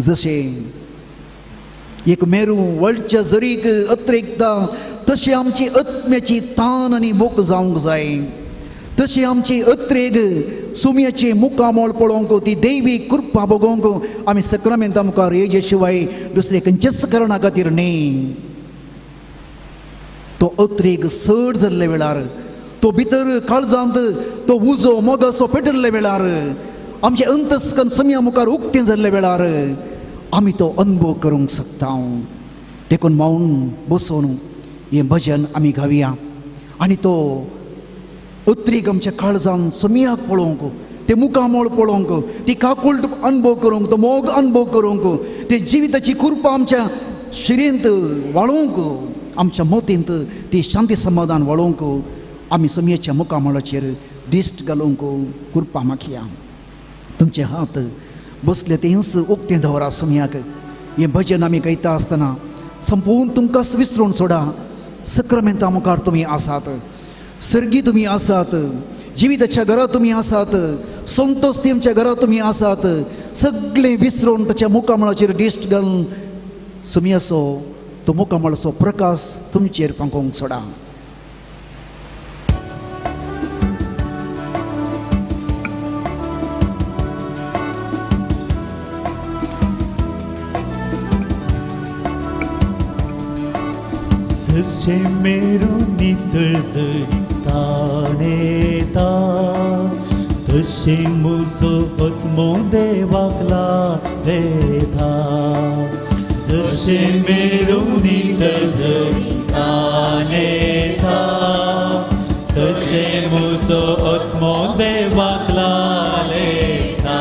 जशें एक मेरू वळच्या जरीक अत्रेकता तशी आमची आत्म्याची तान आनी भूक जावंक जाय. तशी आमची अत्रेग सुमयेचे मुखामळ पळोवंक, ती देवी कृपा भोगोवंक आमी सक्रामेंता मुखार येजे शिवाय दुसरे खंयच्याच कारणा खातीर न्ही. तो अत्रेग चड जाल्ले वेळार, तो भितर काळजांत तो उजो मोगाचो पेटिल्ले वेळार, आमचें अंतस्कन समया मुखार उक्तें जाल्ले वेळार आमी तो अनुभव करूंक शकता. देखून मावन बसून हें भजन आमी गावया आनी तो अत्रेग आमच्या काळजान समयाक पळोवंक, ते मुखामळ पळोवंक, ती काकुळट अनुभव करूंक, तो मोग अनुभव करूंक, ते जिविताची कृपा आमच्या शिरेंत वाळोवंक, आमच्या मतींत ती शांती समाधान वाळोवंक आमी समयेच्या मुखामळाचेर दिश्ट घालूंक कृपा मागया. तुमचे हात बसले तेंच उक्तें दवरा समयाक. हें भजन आमी गायता आसतना संपूर्ण तुमकां विसरून सोडा. सक्रामेंता मुखार तुमी आसात, सर्गी तुमी आसात, जिविताच्या घरा तुमी आसात, संतोष तुमच्या घरा तुमी आसात. सगळें विसरून ताच्या मुखामळाचेर दिश्ट घालून समयाचो तो मुखामळाचो प्रकाश तुमचेर फांकोवंक सोडा. जशें मेरू नितळ जरी ताणेता तशें म्हजो आत्मो देवाक लायता. जशें मेरू नितळ जरी ताणेता तशें म्हजो आत्मो देवाक लायता.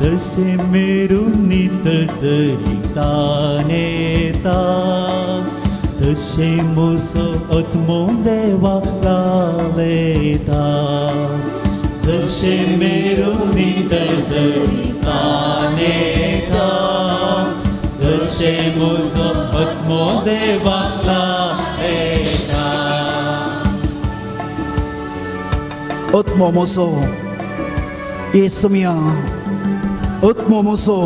तशें मेरू नितळ जरी ताणेता तशें म्हजो आत्मो देवाक लायता. जशें मेरू नितळ जरी ताणेता तशें म्हजो आत्मो देवाक लायता. आत्मो म्हजो ए समया, आत्मो म्हजो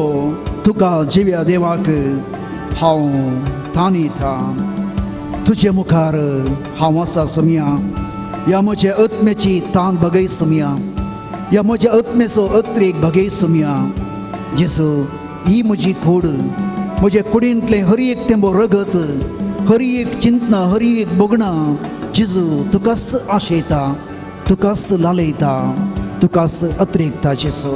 तुका जिव्या देवाक हांव ताणयता. तुजे मुखार हांव आसा समया. ह्या म्हज्या आत्म्याची तान भगय समया, ह्या म्हज्या आत्म्याचो अत्रेक भगय समया. जेजू ही म्हजी खोड, म्हजे कुडींतलें हर एक तेंबो रगत, हर एक चिंतना, हर एक भोगणां जेजू तुकाच आशयता, तुकाच लालयता, तुकाच अत्रेकता जेजू.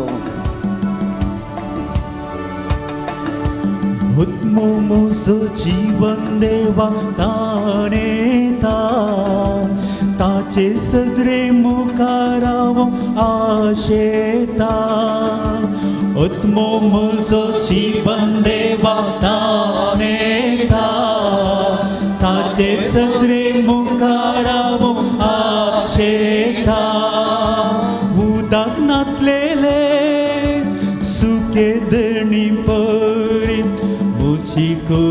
म्हजो जीवन देवा ताणेता, ताचे सदरे मुखार हांव आशेता. आत्मो म्हजो जीवन देवा ताणेता, ताचे सदरे मुखार हांव आशेता. उदक नातलेले सुके धरणी परी मुझिको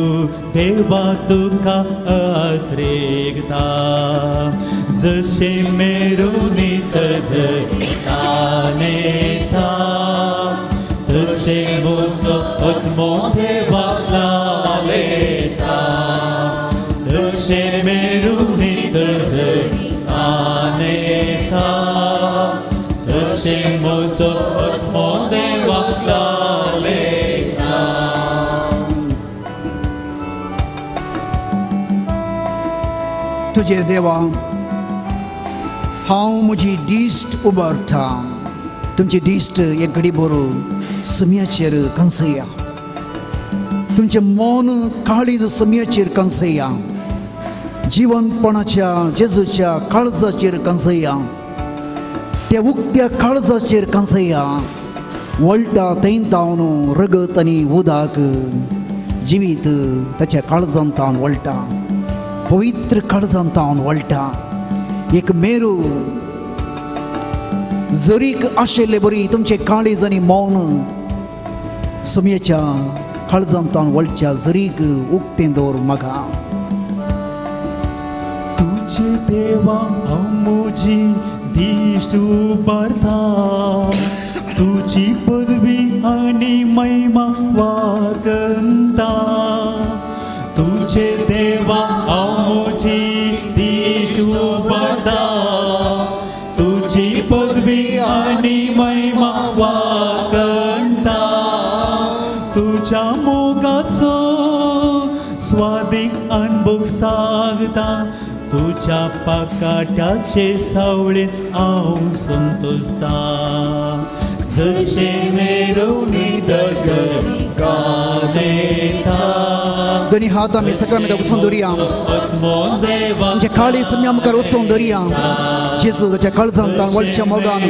देवा तुका अत्रेकता. जशें मेरू नितळ जरी ताणेता, तशें म्हजो आत्मो देवाक लालयता. जशें मेरू नितळ जरी ताणेता, तशें म्हजो आत्मो देवाक लालयता. तुजे देवा हांव म्हजी दिश्ट उबारता. तुमची दिश्ट एक घडी बरो सम्याचेर कंसया, तुमचें मन काळीज सम्याचेर कंसया, जिवनपणाच्या जेजूच्या काळजाचेर कंसया, त्या उक्त्या काळजाचेर कंसया. वळटा थंय तावन रगत आनी उदक जिवीत ताच्या काळजान तावन वळटा, पवित्र काळजान तावन वळटा. एक मेरू जरीक आशिल्ले बरी तुमचे काळीज आनी मौन सुमयेच्या काळजान तावन वळच्या जरीक उक्तें दवर म्हाका. तुजे देवा हांव म्हजी दिश्ट उबारता, तुजी पदवी आनी महिमा वागंता. तुजे देवा हांव म्हजी दिश्ट उबारता, तुजी पदवी आनी महिमा वागंता. तुज्या मोगाचो स्वादीक अनभोग सागता, तुज्या पाकाट्याचे सावळेंत हांव संतोसता. जशें मेरू नितळ जरी गायता, दोनी हात आमी सकाळी वचून दवरया, आमच्या काळी सम्या मुखार वचून दवरया. जेजू ताच्या काळजान तान वळच्या मोगान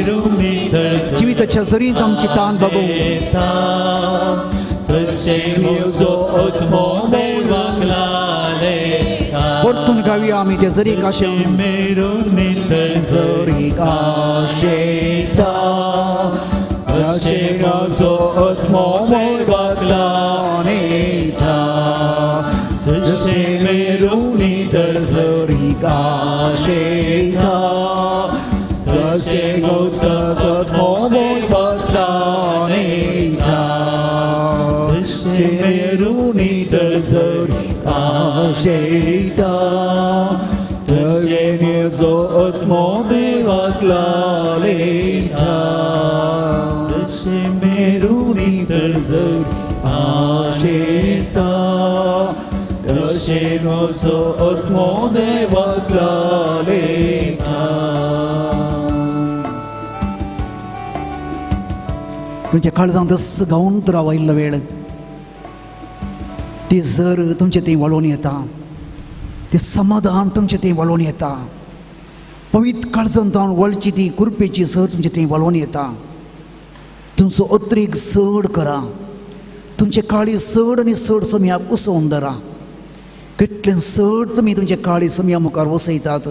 जिविताच्या जरींत आमची तान भागोवं. परतून गावया आमी ते जरीक आशेवन. जरीक आशेता, तशें म्हजो आत्मो मोगाक लालयता. जशें मेरू नितळ जरीक आशेता, तशें म्हजो आत्मो मोगाक लालयता. जशें मेरू नितळ जरीक आशेता, तशें म्हजो आत्मो देवाक लालयता. जशें मेरू नितळ जरी आशेता, तशें म्हजो आत्मो देवाक लालयता. तुमच्या काळजांत तस गावन राव आयिल्लो वेळ ती जर तुमचे थंय वळोवन येता, ते समाधान तुमचे थंय वळोवन येता. पवित्र काळजान तावन वळची ती कृपेची सर तुमचे थंय वळोवन येता. तुमचो अत्रीक चड करा, तुमचे काळी चड आनी चड सम्याक उसोवन धरा. कितलें चड तुमी तुमचे काळी सम्या मुखार वसयतात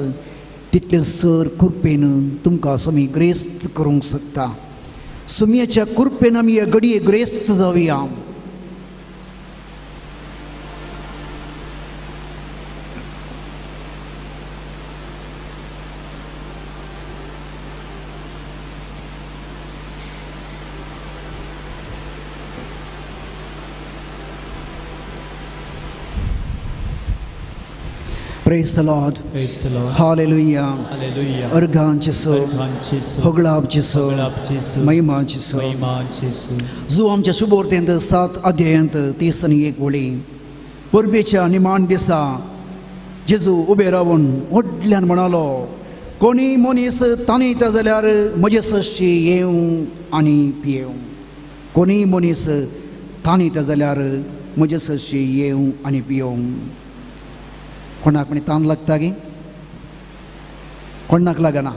तितलें सर कृपेन तुमकां स्वामी ग्रेस्त करूंक शकता. सुमयाच्या कृपेन आमी ह्या घडये ग्रेस्त जावया. Praise the Lord. Praise the Lord. Hallelujah. Hallelujah. अर्घां जेसू, होगळाप जेसू, महिमा जेसू. जो आमच्या सुबोर्तेंत 7 अध्यायांत 31 ओळी परबेच्या निमाण दिसा जेजू उबे रावन व्हडल्यान म्हणालो, कोणी मनीस ताणयता जाल्यार म्हजे सश्ची येवं आनी पियेवं. कोणी मनीस ताणयता जाल्यार म्हजे सश्ची येवं आनी पियेवं. कोणाक म्हणी तान लागता गी? कोणाक लागना,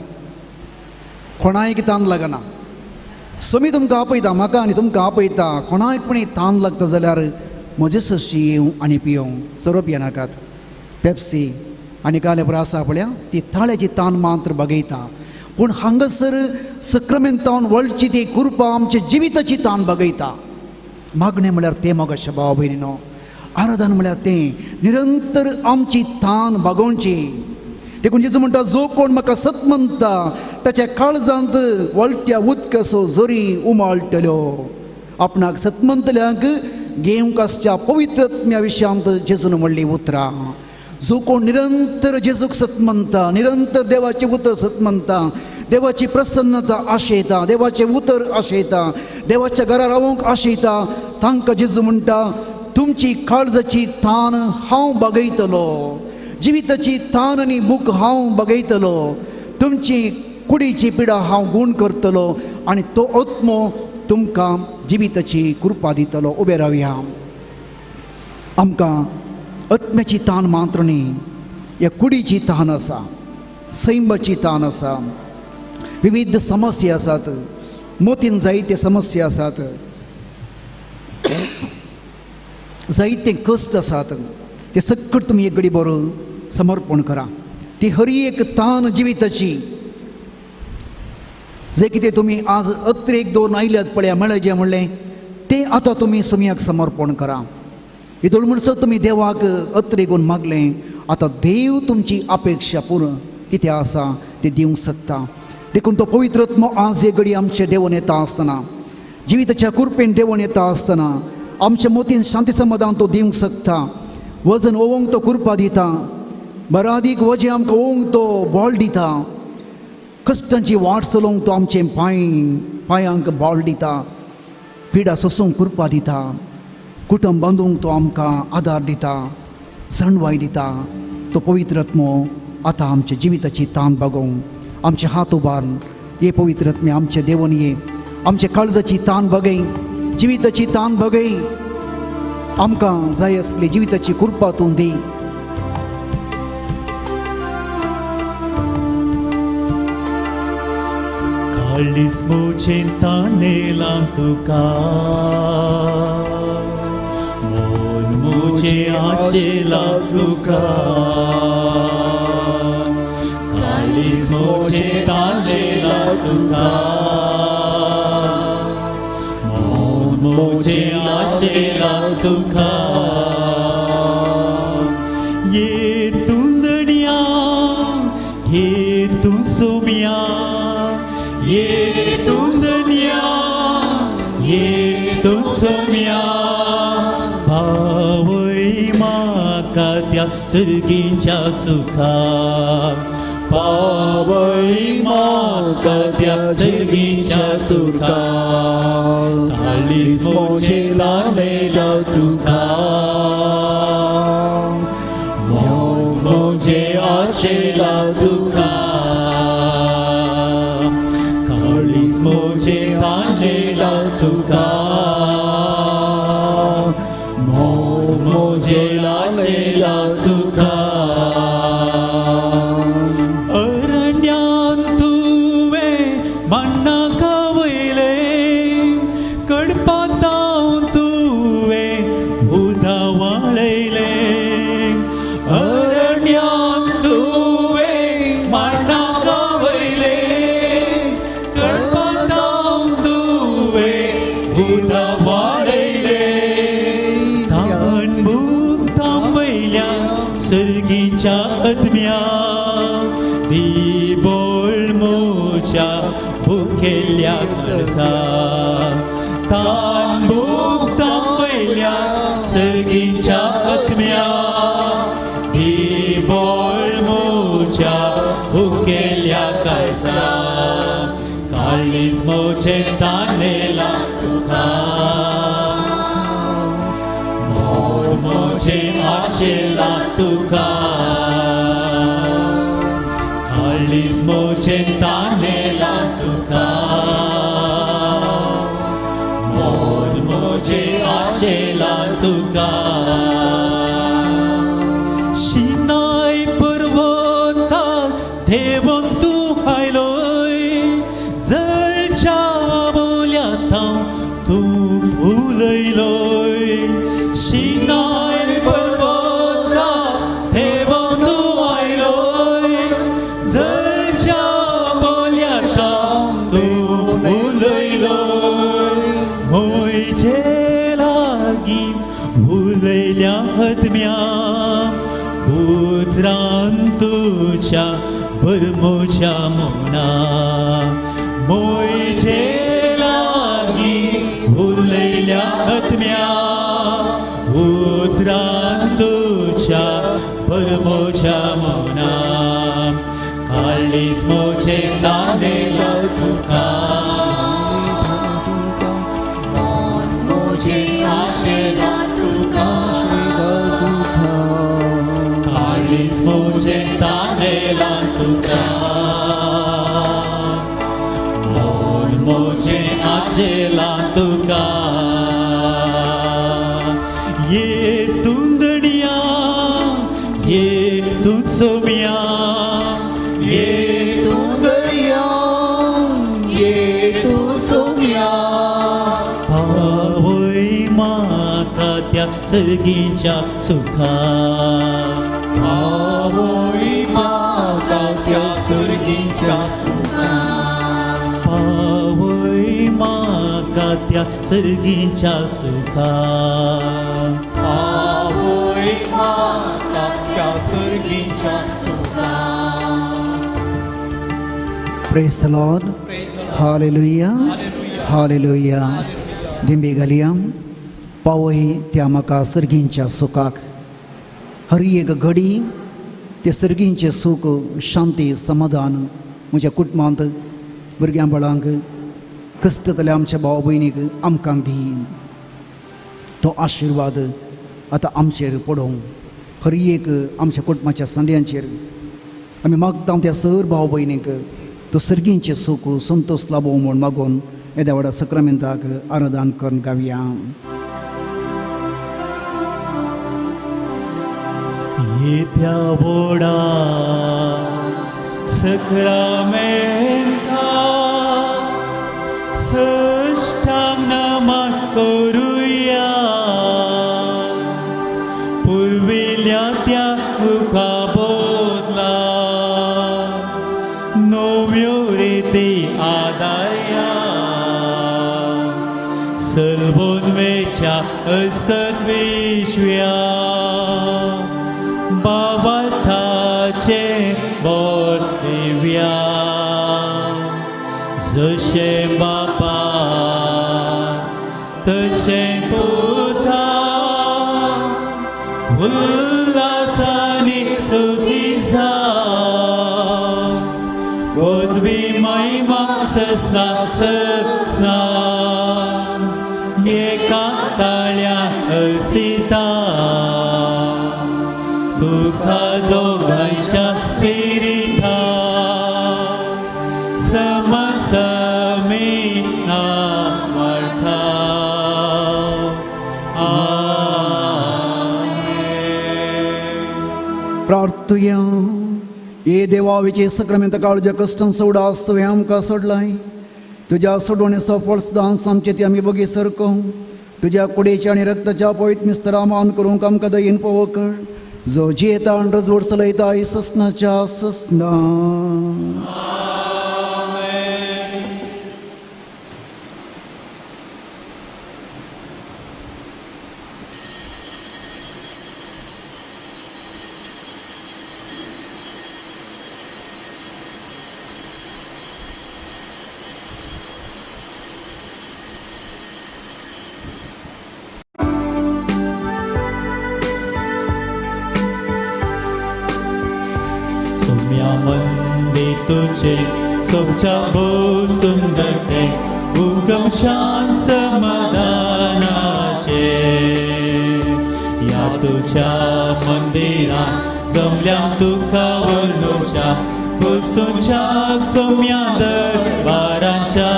कोणाक तान लागना. समी तुमकां आपयता, म्हाका आनी तुमकां आपयता. कोणाक पणी तान लागता जाल्यार म्हजे सश्ची येवं आनी पियेवं. सोरो पियेनाकात, पेप्सी आनी काले पुरो आसा पळया ती ताळ्याची तान मात्र बगयता. पूण हांगासर सक्रमेंतावन वळची ती कृपा आमच्या जिविताची तान बगयता. मागणें म्हळ्यार तें मोगाच्या भाव भयणीनो, आराधन म्हळ्यार तें निरंतर आमची तान बागोवची. देखून जेजू म्हणटा, जो कोण म्हाका सत म्हणटा ताच्या काळजांत वळट्या उदकाचो जोरी उमाळटल्यो. आपणाक सत म्हणटल्यांक घेवंक आसच्या पवित्रत्म्या विशयांत जेजून म्हणली उतरां. जो कोण निरंतर जेजूक सत म्हणटा, निरंतर देवाचें उतर सत म्हणटा, देवाची प्रसन्नता आशयता, देवाचें उतर आशयता, देवाच्या घरा रावंक आशयता, तांकां जेजू म्हणटा, तुमची काळजाची तान हांव बगयतलो, जिविताची तान आनी भूक हांव बगयतलो, तुमची कुडीची पिडा हांव गूण करतलो आनी तो आत्मो तुमकां जिविताची कृपा दितलो. उबे रावया. आमकां आत्म्याची तान मात्र न्ही, ह्या कुडीची तान आसा, सैमाची तान आसा, विविध समस्या आसात, मोतीन जायते समस्या आसात, जायते कश्ट आसात. ते सकट तुमी एक घडी बरो समर्पण करा. ती हरी एक तान जिविताची जे कितें तुमी आज अत्रेक दोन आयल्यात पळया मेळचें म्हणलें तें आतां तुमी सुमयाक समर्पण करा. इतलो म्हणसर तुमी देवाक अत्रेगून मागलें, आतां देव तुमची अपेक्षा पूर्ण कितें आसा तें दिवंक शकता. देखून तो पवित्र आत्मो आज हे घडी आमचे देवून येता आसतना, जिविताच्या कृपेन देवून येता आसतना आमच्या मोतीन शांती समाधान तो दिवंक शकता. वजन ओवंक तो कृपा दिता, बरादीक वजें आमकां ओवंक तो बळ दिता, कश्टांची वाट चलोवंक तो आमचे पांयांक बळ दिता, पिडा सोसूंक कृपा दिता, कुटुंब बांदूंक तो आमकां आदार दिता, जाणवाय दिता. तो पवित्र आत्मो आतां आमच्या जिविताची तान बागोवंक आमचे हात उबारून ये पवित्र आत्मे आमचे देवून ये, आमच्या काळजाची तान बगय, जिविताची तान बगय, आमकां जाय आसली जिविताची कृपा तूं दी. काळीज म्हजें तानेलां तुका, मन म्हजें आशेलां तुका, काळीज म्हजें तानेलां तुका, मन म्हजें आशेलां तुका. ये तूं दर्या, ये तूं सोम्या, ये तूं दर्या, ये तूं सोम्या, पावय म्हाका त्या सर्गीच्या सुखा, पावय म्हाका त्या सर्गीच्या सुखा. काळीज म्हजें तानेलां तुका, मन म्हजें आशेलां तुका, काळीज म्हजें तानेलां तुका, मन म्हजें आशेलां तुका. अरण्यांत तुवें मन्ना खावयलें, कडपातांत तुवें उदक वाळयलें. अरण्यांत तुवें मन्ना खावयलें, कडपातांत तुवें उदक वाळयलें. तान भूक थांबयल्या सर्गीच्या आत्म्या, दी बोल म्हज्या भुकेल्ल्या काळजा, तान भूक थांबयल्या सर्गीच्या आत्म्या, दी निबळ म्हज्या उकेल्या काळजा काळीज म्हजें तानेलां तुका मोर म्हजें आशेलां तुका काळीज म्हजें तानेलां तुका मोर म्हजें आशेलां तुका शिनाय पर्वतार देवून तूं आयलोय जळच्या बोल्यातां तूं उलयलोय शिनाय पर्वतार देवून तूं आयलोय जळच्या बोल्यातां तूं उलयलोय म्हजे लागीं उलयल्या आत्म्या उतरान तुज्या भरमोच्या मोना म्हजे लागीं उलयल्या आत्म्या उतरान तुज्या भरमोच्या मोना काळीज म्हजें तानेलां तुका मन म्हजें आशेलां तुका काळीज म्हजें तानेलां तुका मन म्हजें आशेलां तुका ये तूं दणया ये तूं सोम्या ये तूं दर्या ये तूं सोम्या पावय म्हाका त्या सर्गीच्या सुखा पावय म्हाका त्या सर्गीच्या सुखा पावय म्हाका त्या सर्गीच्या सुखा पावय म्हाका त्या सर्गीच्या सुखा. Praise the Lord. Hallelujah. Hallelujah. दिंबी घालया पावय त्या म्हाका सर्गींच्या सुखाक हर एक घडी ते सर्गींचें सूख शांती समाधान म्हज्या कुटुंबांत भुरग्यां बाळांक कश्टतल्या आमच्या भाव भयणीक आमकां दी तो आशिर्वाद आतां आमचेर पडोवं हर एक आमच्या कुटुंबाच्या सांद्यांचेर आमी मागता त्या सर भाव भयणीक तो सर्गींचें सूख संतोश लाबो म्हूण मागून येद्या व्हडा सक्रामेंताक आराधन करून गावया. येत्या व्हडा सक्रामेंता सश्टांग नमन करुया पुर्विल्ल्या त्या मुखा बदला नव्यो रिती आदाया सलबोनवेच्या असतत विश्व्या बाबाथाचे बोर दिव्या जशें बापा तशें पुता उल्हासानी स्तुती जावं पदवी महिमा ससना ससना एका ताळ्या हसिता तुका दोगांच्या स्पिरिता समसमी नामर्था. आमेन. प्रार्थुया. ये देवा विचे सक्रामेंत काळज्या कश्टांचो उडास तुवें आमकां सोडलाय तुज्या सोडवणेचो फळ सदांच आमचे ती आमी बगी सरको तुज्या कुडीच्या आनी रक्ताच्या पवित्र मिस्तरा मान करूंक आमकां दयेन पावो कर जो जियेता आनी रजवड चलयता ससनाच्या ससना. सोम्या मंदी तुझे सोबच्या भोव सुंदर ते उगम शांत समाधानाचे. या तुझ्या मंदिरा जमल्या तुका वर्णुच्या बसूच्या सोम्या दरबाराच्या.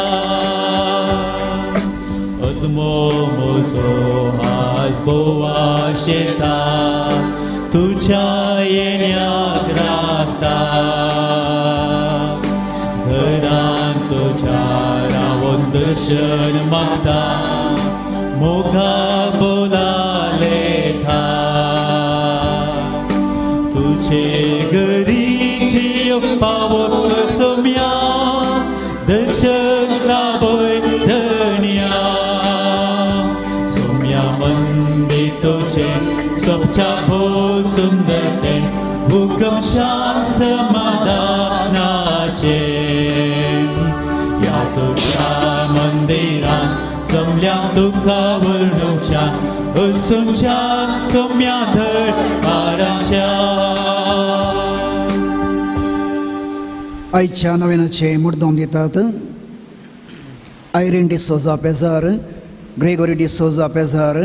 अजमो म्हजो आज बोवा शेता तुझ्या येण्याक राखता. घरान तुझ्या रावन दर्शन मागता मोगा बोलालेथा. तुझे घरीची पावो सोम्या दर्शन लाभय धन्या. सोम्या मंदी तुझे सोबच्या भोव सुंदर ते उगम शांत समाधानाचे. या तुझ्या मंदिरान जमल्या तुका वर्णुच्या असूच्या सोम्या दरबाराच्या. आयच्या नव्यानाचे मुद्दम दितात आयरीन डिसोजा पेजार, ग्रेगोरी डिसोजा पेजार,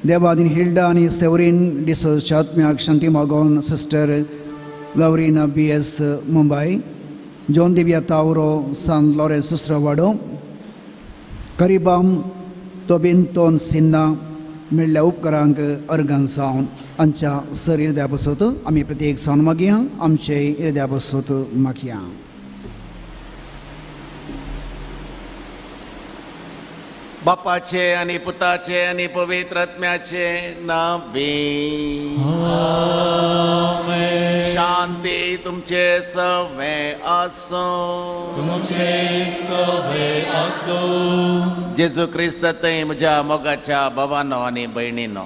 देवादीन हिल्डा आनी सेवरीन डिसोजाच्या आत्म्याक शांती मागोवन sister Laurina B S Mumbai, John Divya Tavro San Lawrence Susrawado, करिबाम तोबिन तोन सिन्हा मेळ्ळ्या उपकरांक अर्गन जावन आमच्या सर हिरद्या बसत आमी प्रत्येक जावन मागया आमचे हिरद्या बसत मागया. बापाचे आनी पुताचे आनी पवित्र आत्म्याचे नावे. आमेन. शांती तुमचे सवे आसूं. तुमचे सवे आसूं. जेजू क्रिस्त थंय म्हज्या मोगाच्या भावानो आनी भयणीनो,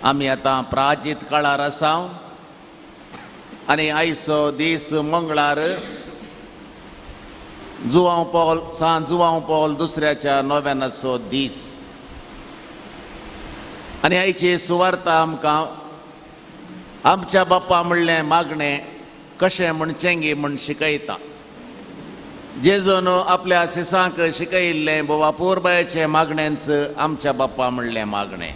आमी आतां प्राचीत काळार आसा आनी आयचो दीस मंगळार जुवांव पॉल सांत जुवांव पॉल दुसऱ्याच्या नोव्यानाचो दीस. आनी आयची सुवार्ता आमकां आमच्या बाप्पा म्हणलें मागणें कशें म्हणचें म्हूण शिकयता. जेजून आपल्या सिसांक शिकयिल्लें बोवा पोरबायचें मागणेंच आमच्या बाप्पा म्हणलें मागणें.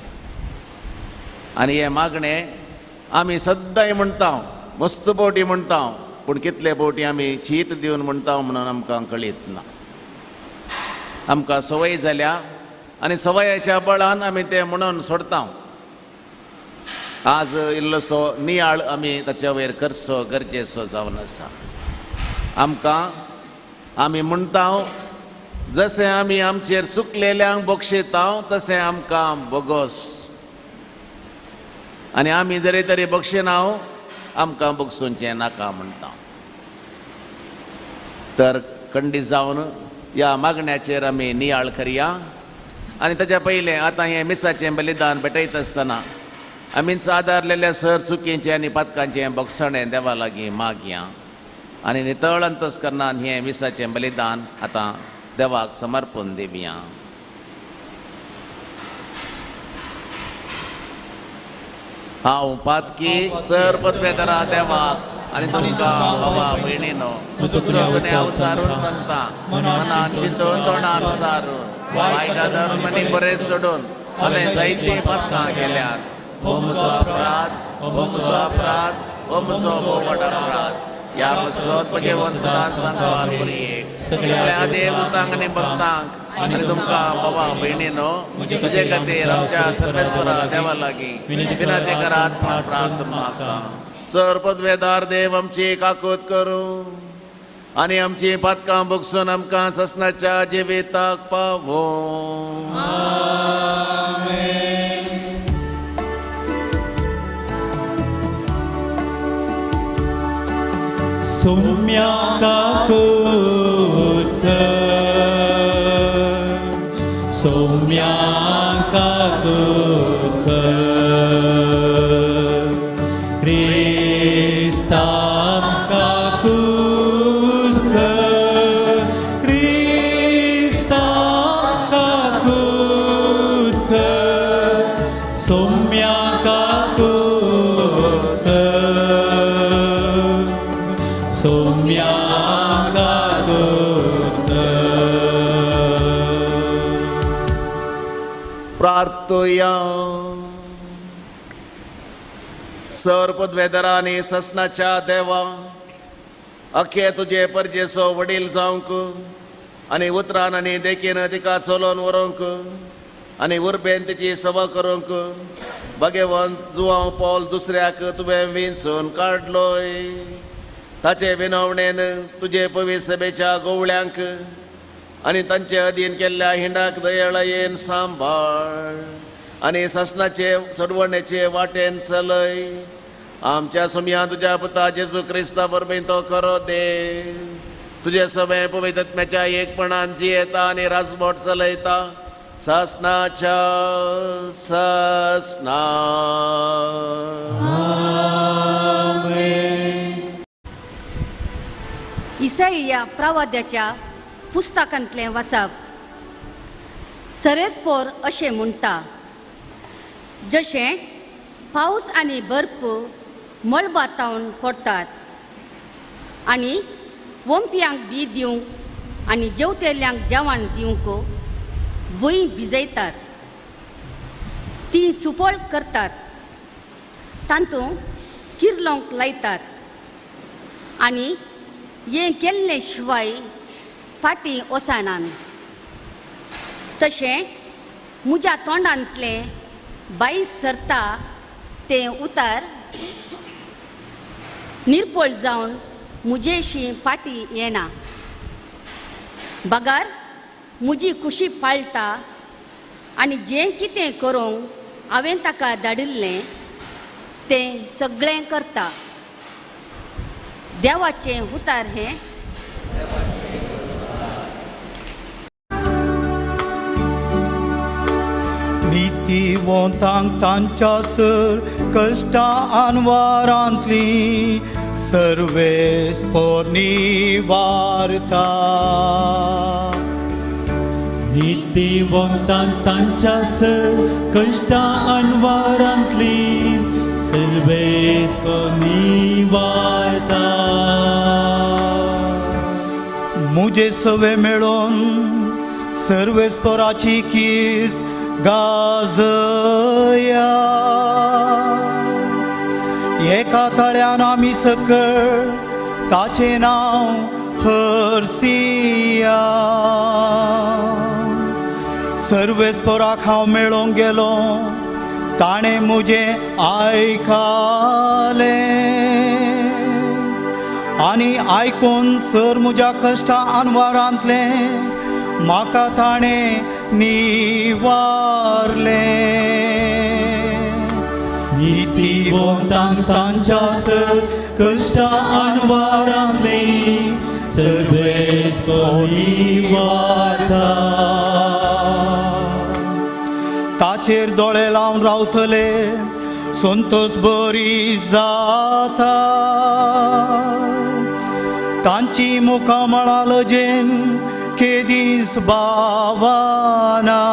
आनी हें मागणें आमी सद्दांय म्हणटा, मस्त बोटी म्हणटा, पूण कितले बोटी आमी चीत दिवन म्हणटा म्हणून आमकां कळीत ना. आमकां संवय जाल्या आनी संवयाच्या बळान आमी तें म्हणून सोडता. आज इल्लोसो नियाळ आमी ताच्या वयर करचो गरजेचो जावन आसा. आमकां आमी म्हणटा जशें आमी आमचेर चुकलेल्यांक बक्षिता तशें आमकां बोगोस. आनी आमी जरी तरी बक्षिना आमकां बगसूंचें नाका म्हणटा. तर खंडीत जावन ह्या मागण्याचेर आमी नियाळ करया. आनी ताच्या पयलें आतां हें मिसाचें बलिदान भेटयता आसतना आमीच आदारलेल्या सर चुकींचें आनी पातकांचें बोगसणें देवा लागीं मागया आनी नितळ अंतस्करणान हें मिसाचें बलिदान आतां देवाक समर्पून दिवया. हांव पातकी सर पदवेदारा देवाक आनी तुमकां बाबा भयणीनो गुन्यांव सारून सांगता, मनान चिंतून तोंडान सारून वायट धर्म आनी बरें सोडून हांवें जायतीं पातकां केल्यात. हो म्हजो अपराध, हो म्हजो अपराध, हो म्हजो भोव व्हड अपराध. ह्या पासत म्हजें सदांच सांगपाक सगळ्या देवदूतांक आनी भक्तांक आनी तुमकां बाबा भयणीनो म्हजे खातीर आमच्या सर्वेस्परा देवा लागीं विनंती करात म्हूण प्रार्थना मागता. सर पदवेदार देव आमची काकूत करूं आनी आमची पातकां भोगसून आमकां ससनाच्या जिविताक पावों. सोम्या काकूत सोम्या काकूत क्रिस्ताम काकूत क्रिस्ताम काकूत सोम्या काकूत. सोम्याक प्रार्थुया. सर पदवेदरा आनी ससनाच्या देवा, अखे तुजे परजेसो वडील जावंक आनी उतरान आनी देखीन तिका चलोवन व्हरूंक आनी उर्बेन तिची सभा करूंक भगेवन जुवांव पावल दुसऱ्याक तुवें विंचून काडलोय. ताचे विनवणेन तुजे पवित्र सभेच्या गोवळ्यांक आनी तांचे अधीन केल्ल्या हिंडाक दयाळायेन सांबाळ आनी सासणाचे सोडवणेचे वाटेन चलय. आमच्या सोमया तुज्या पुता जेजू क्रिस्ता वरवीं तो खरो देव तुजे सगळे पवित्रत्म्याच्या एकपणान जियेता आनी राजमोट चलयता सासणाच्या सासणा. इसाईया प्रवाद्याच्या पुस्तकांतलें वाचप. सरेस्पोर अशें म्हणटा, जशें पावस आनी बर्फ मळबातावन पडटात आनी वोंपयांक बी दिवंक आनी जेवतेल्यांक जेवण दिवंक भूंय भिजयतात, ती सुफळ करतात, तातूंत किर्लोंक लायतात आनी हें केल्लें शिवाय फाटीं वचनात. तशें म्हज्या तोंडांतलें बाय सरता तें उतार निर्पळ जावन म्हजेशी फाटीं येना, बगार म्हजी खुशी पाळटा आनी जें कितें करूंक हांवें ताका धाडिल्लें तें सगळें करता. देवाचें उतार हें. नितीवंतांक तांच्या सर कश्टां अनवारांतली सर्वेस पोरनिवारता. नितीवंतांक तांच्या सर कश्टां अनवारांतली सर्वेस पोरनिवारता. मुजे सवे मेळोन सर्वेस्पराची कीर्त गाजया. एका तळ्यान आमी सकळ ताचें नांव हरसिया. सर्वेस्पराक हांव मेळोंक गेलो, ताणें म्हजें आयकलें आनी आयकून सर म्हज्या कश्टां अनवारांतलें म्हाका ताणें निवारलें. नितीवंतांक तांच्या सर कश्टां अनवारांतलीं सर्वेस पोरनिवारता. ताचेर दोळे लावन रावतले संतोष बरी जाता. तांची मुखामळां लजेन केदीस बावाना.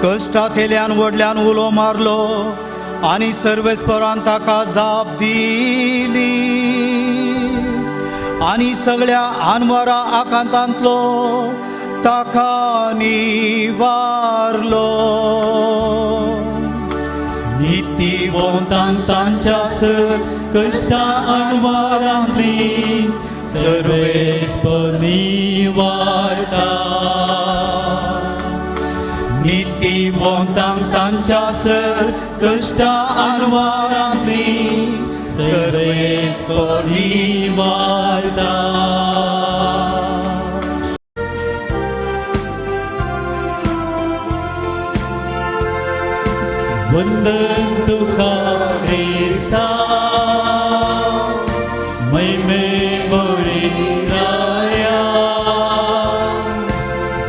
कश्टांतल्यान व्हडल्यान उलो मारलो आनी सर्वेस्परान ताका जाप दिली आनी सगळ्या आनवरा आकांतांतलो ताका निवारलो. नितीवंतांक तांच्या सर कश्टां अनवारांतली सर्वेस पोरनिवारता. नितीवंतांक तांच्या सर कश्टां अनवारांतली सर्वेस पोरनिवारता. वंदन तुका क्रिस्ता महिमे बरी राया.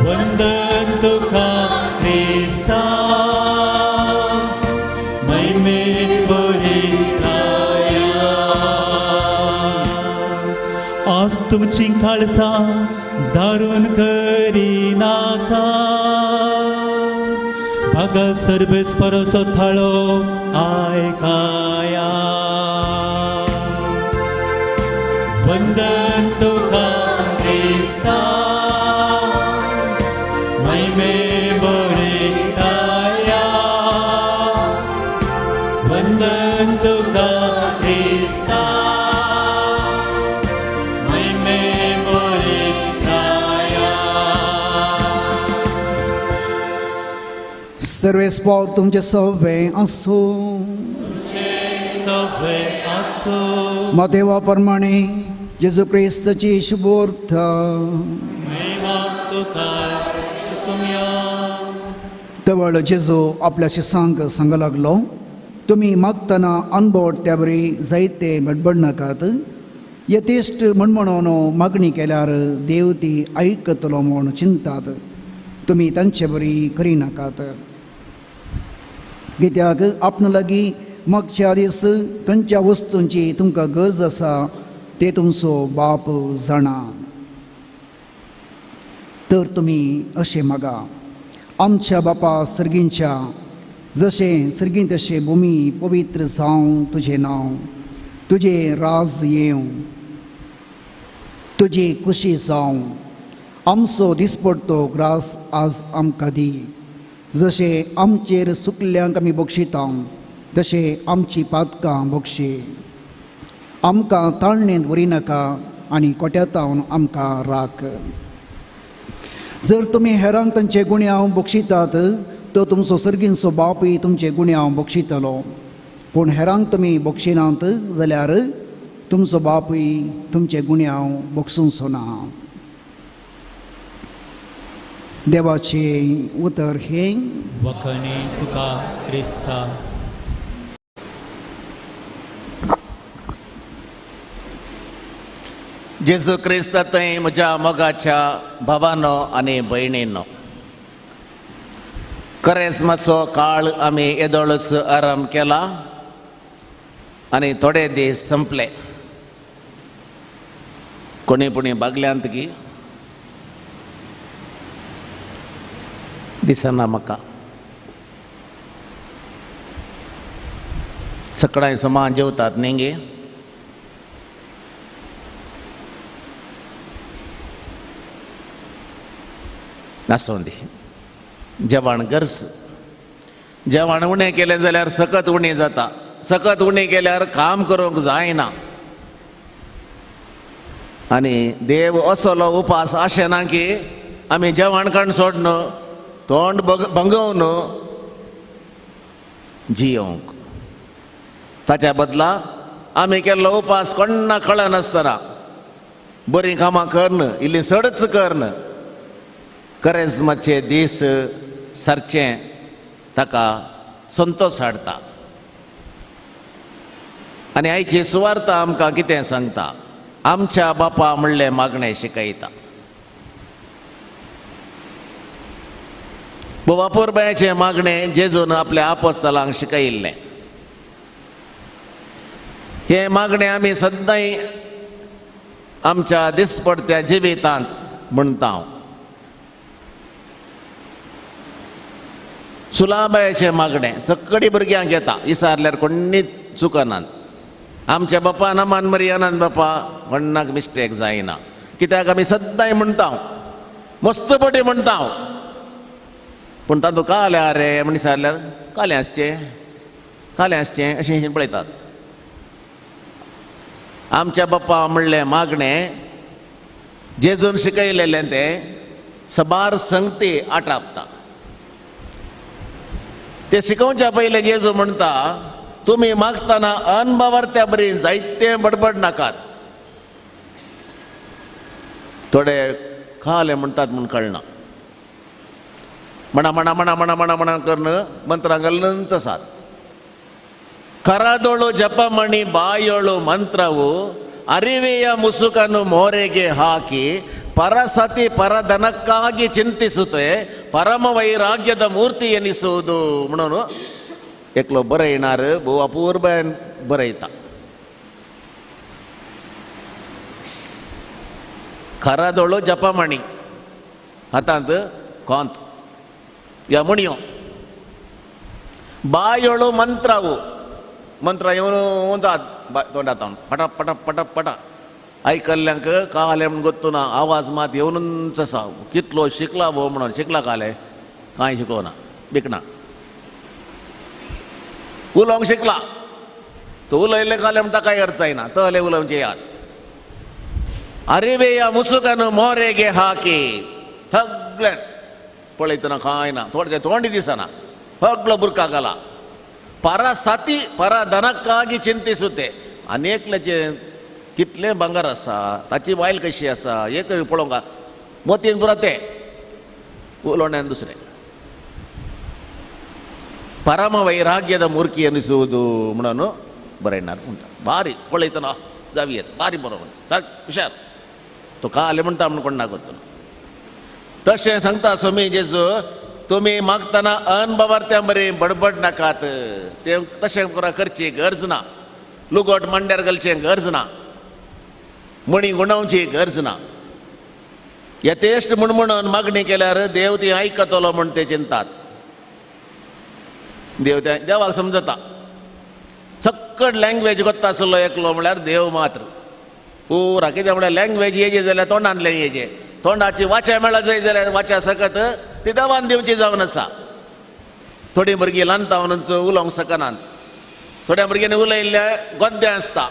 वंदन तुका क्रिस्ता महिमे बरी राया. आज तुमची काळसां दारून करिनाका, भागा सर्वेस्पराचो थाळो आयकाया. वंदन तुका क्रिस्ता महिमे बरयताया वंदन तुका क्रिस्ता महिमे बरयताया. सर्वेस्पोर तुमचे सवे आसूं. सवे आसूं. मातेवा प्रमाणे जेजू क्रिस्ताची शुभोर्थ. महिमा तुका सुसुम्या. तवळ जेजू आपल्या शिसांक सांग लागलो, तुमी मागतना अनबोट त्या बरी जायते बडबडनाकात. यथेश्ट म्हण म्हणून मागणी केल्यार देव ती आयकतलो म्हूण चिंतात. तुमी तांचे बरी करिनाकात. कित्याक आपणा लागीं मागच्या दीस खंयच्या वस्तूंची तुमकां गरज आसा ते तुमचो बाप जाणा. तर तुमी अशें मागा, आमच्या बापा सर्गींच्या, जशें सर्गीं तशें भुमी पवित्र जावं तुजें नांव, तुजें राज येवं, तुजी खुशी जावं. आमचो दिसपडतो ग्रास आज आमकां दी, जशें आमचेर सुकल्यांक आमी बक्षिता तशें आमची पातकां बक्षी. आमकां ताळणेंत व्हरिनाका आनी कोट्यातावन आमकां राख. जर तुमी हेरांक तांचे गुण्यांव बक्षितात तर तुमचो सर्गींचो बापूय तुमचे गुण्यांव बक्षितलो. पूण हेरांक तुमी बक्षिनात जाल्यार तुमचो बापूय तुमचे गुण्यांव बक्षुंचो ना. देवाचें उतर हें. वखणी तुका क्रिस्ता. जेजू क्रिस्ता थंय म्हज्या मोगाच्या भावानो आनी भयणीनो, करेस्माचो काळ आमी येदोळच आराम केला आनी थोडे दीस संपले. कोणी पुणी बागल्यांत की दिसना म्हाका. सकाळीं समान जेवतात न्ही गे? नासूं दी. जेवण गरज, जेवण उणें केलें जाल्यार सकत उणें जाता, सकत उणें केल्यार काम करूंक जायना. आनी देव असलो उपास आशेना की आमी जेवण खाण सोडन तोंड भंगोवन जियोवंक. ताच्या बदला आमी केल्लो उपास कोण्णा कळनासतना बरीं कामां करन, इल्ली चडच करन, करेज्माचे दीस सारचें ताका संतोश हाडटा. आनी आयची सुवार्ता आमकां कितें सांगता? आमच्या बापा म्हणलें मागणें शिकयता. वापुरबायाचें मागणें जेजून आपल्या आपोस्तलांक शिकयिल्लें. हें मागणें आमी सद्दांय आमच्या दिसपडत्या जिवितांत म्हणटा. सुलाबायाचें मागणें सगळीं भुरग्यांक येता, विचारल्यार कोण्णी चुकनात. आमच्या बापा नमान मरियानान बापा कोण्णाक मिस्टेक जायना, कित्याक आमी सद्दांय म्हणटा, मस्त पटी म्हणटा. पूण तातूंत काल्या रे म्हण विचारल्यार कालें आसचें, कालें आसचें अशें पळयतात. आमच्या बाप्पा म्हणलें मागणें जेजून शिकयलेलें तें सबार संगती आटापता. ते शिकोवच्या पयलें जेजू म्हणटा, तुमी मागतना अनबावार्त्या बरी जायते बडबड नाकात. थोडे खाले म्हणटात म्हूण कळना, म्हणा म्हणा म्हणा म्हणा म्हणा म्हणा करून मंत्रां घालूनच आसात. ಕರದೊಳು ಜಪಮಣಿ ಬಾಯೊಳು ಮಂತ್ರವು ಅರಿವೆಯ ಮುಸುಕನ್ನು ಮೋರೆಗೆ ಹಾಕಿ ಪರಸತಿ ಪರಧನಕ್ಕಾಗಿ ಚಿಂತಿಸುತ್ತೆ ಪರಮ ವೈರಾಗ್ಯದ ಮೂರ್ತಿ ಎನಿಸುವುದು म्हणून एकलो बरयणार भोव अपूर्व बरयता. खरादोळो जपमणी हातांत कोंत या मणयो बायोळो मंत्रावो मंत्र येवन जात तोंडात पट पट पट पट आयकल्ल्यांक काले म्हण गोत्तू ना आवाज मात येवनूच आसा कितलो शिकला भोव म्हणून शिकला काले कांय शिकोना बिकना उलोवंक शिकला तो उलयल्ले काले म्हणटा कांय अर्थ जायना तहले उलोवचे याद अरे या मुसुकान मोरे गे हाकी सगळें पळयतना कांय ना थोडे तोंड दिसना सगळो बुरका घाला परा साती परा दनक्कागी चिंतिसुते आनी एकल्याचें कितलें भांगर आसा ताची बायल कशी आसा एक पळोवंक मोतीन पुरा तें उलोवण्यान दुसरें परम वैराग्यದ ಮೂರ್ಖಿ ಅನಿಸುವುದು म्हणून बरयणार म्हणटा बारी पळयतना जावयेत बारी बरो म्हणटा हुशार तो काले म्हणटा म्हण कोण ना गोत्तलो तशें सांगता स्वामी जेजू तुमी मागतना अनबाबार बरें बडबड नाकात तें तशें करची गरज ना लुगोट मांड्यार घालचें गरज ना मणी गुणोवची गरज ना यथेश्ट म्हण म्हणून मागणी केल्यार देव ती आयकतलो म्हण ते चिंतात देव त्या देवाक समजता सक्कड लँग्वेज गोत्ता आसलो एकलो म्हळ्यार देव मात्र पुरा कितें म्हळ्यार लँग्वेज येजे जाल्यार तोंडांतल्यान येजे तोंडाची वाचा मेळत जाय जाल्यार वाचा सकत ती देवान दिवची जावन आसा थोडीं भुरगीं ल्हान तावनच उलोवंक शकनात थोड्या भुरग्यांनी उलयल्लें गोद्दें आसता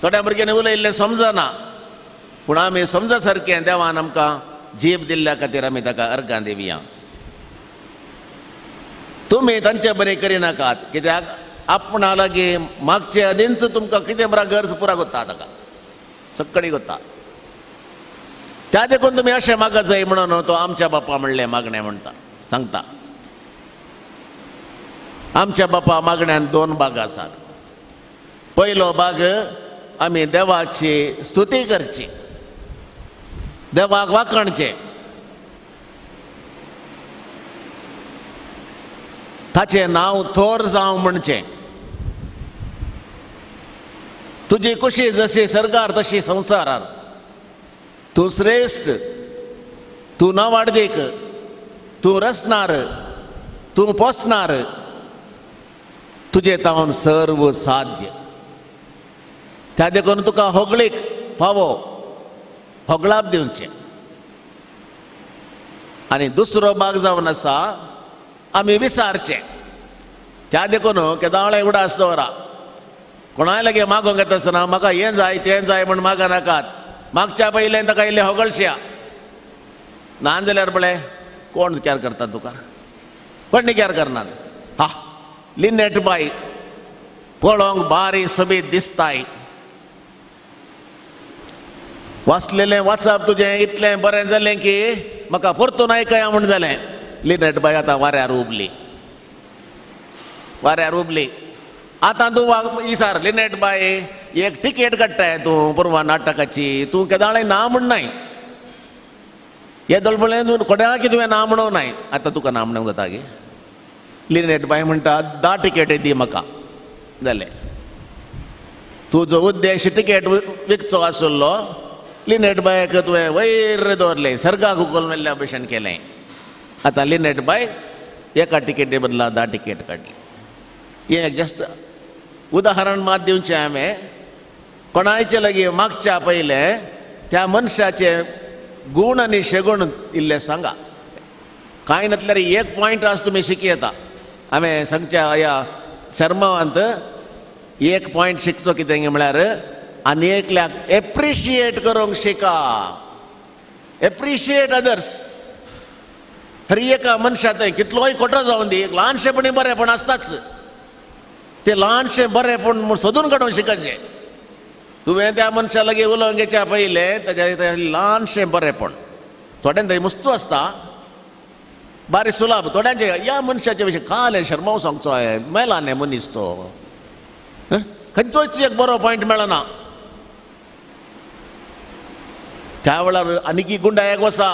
थोड्या भुरग्यांनी उलयल्लें समजना पूण आमी समजा सारकें देवान आमकां जीब दिल्ल्या खातीर आमी ताका अर्गां दिवया तुमी तांचे बरें करिनाकात कित्याक आपणा लागीं मागचे आदींच तुमकां कितें बरा गरज पुरा गोत्ता ताका सक्कडी गोत्ता त्या देखून तुमी अशें मागा जाय म्हणून तो आमच्या बापा म्हणलें मागणें म्हणटा सांगता आमच्या बापा मागण्यान दोन भाग आसात पयलो भाग आमी देवाची स्तुती करची देवाक वाखणचें ताचें नांव थोर जावं म्हणचें तुजी कुशी जशी सरकार तशी संवसारार तूं श्रेश्ठ तूं नावाडदीक तूं रचणार तूं पोसणार तुजें तावन सर्व साध्य त्या देखून तुका होगळीक फावो होगळाप दिवचें आनी दुसरो भाग जावन आसा आमी विसारचें त्या देखून केदाळे उडास दवरा कोणाय लागीं मागोंक येता आसतना म्हाका हें जाय तें जाय म्हण मागा नाकात मागच्या पयलें ताका इल्लें होगळश्या ना जाल्यार पळय कोण कॅर करता तुका कोण कॅर करनात हा लिनेट बाय पळोवंक बारी सोबीत दिसताय वाचलेलें वाचप तुजें इतलें बरें जालें की म्हाका परतून आयकया म्हूण जालें लिनेट बाय आतां वाऱ्यार उबली वाऱ्यार उबली आतां तूं इसार लिनेट बाय एक टिकेट काडटाय तूं पुर्वा नाटकाची तूं केदाळे ना म्हण नाय येदोळ पळय तूं कोड्याकी तुवें ना म्हणूंक नाय आतां तुका ना म्हणूंक जाता गे लिनेट बाय म्हणटा 10 टिकेटी दी म्हाका जालें तुजो उद्देश टिकेट विकचो आशिल्लो लिनेट बायक तुवें वयर दवरलें सर्गाक उखलून व्हेल्ल्या भशेन केलें आतां लिनेट बाय एका टिकेटी बदला 10 टिकेट काडली हें जस्ट उदाहरण मात दिवचें हांवें कोणायचे लागीं मागच्या पयलें त्या मनशाचे गूण आनी शेगूण इल्लें सांगा कांय नासल्यार एक पॉयंट आज तुमी शिकयता हांवें सांगच्या ह्या शर्मावांत एक पॉयंट शिकचो कितें म्हळ्यार आनी एकल्याक एप्रिशिएट करूंक शिका एप्रिशिएट अदर्स हर एका मनशा थंय कितलोय खोटो जावन दी एक ल्हानशेपणी बरेंपण आसताच तें ल्हानशें बरेंपण सोदून काडूंक शिकाचें तुवें त्या मनशा लागीं उलोवंक घेवच्या पयलें ताच्या ल्हानशें बरेंपण थोड्यान थंय मुस्तू आसता बारी सुलाभ थोड्यांचे ह्या मनशाचे विशय काल शर्माव सांगचो हांवें मेला न्ही मनीस तो खंयचोच एक बरो पॉयंट मेळना त्या वेळार आनीकी गुंडायक वसा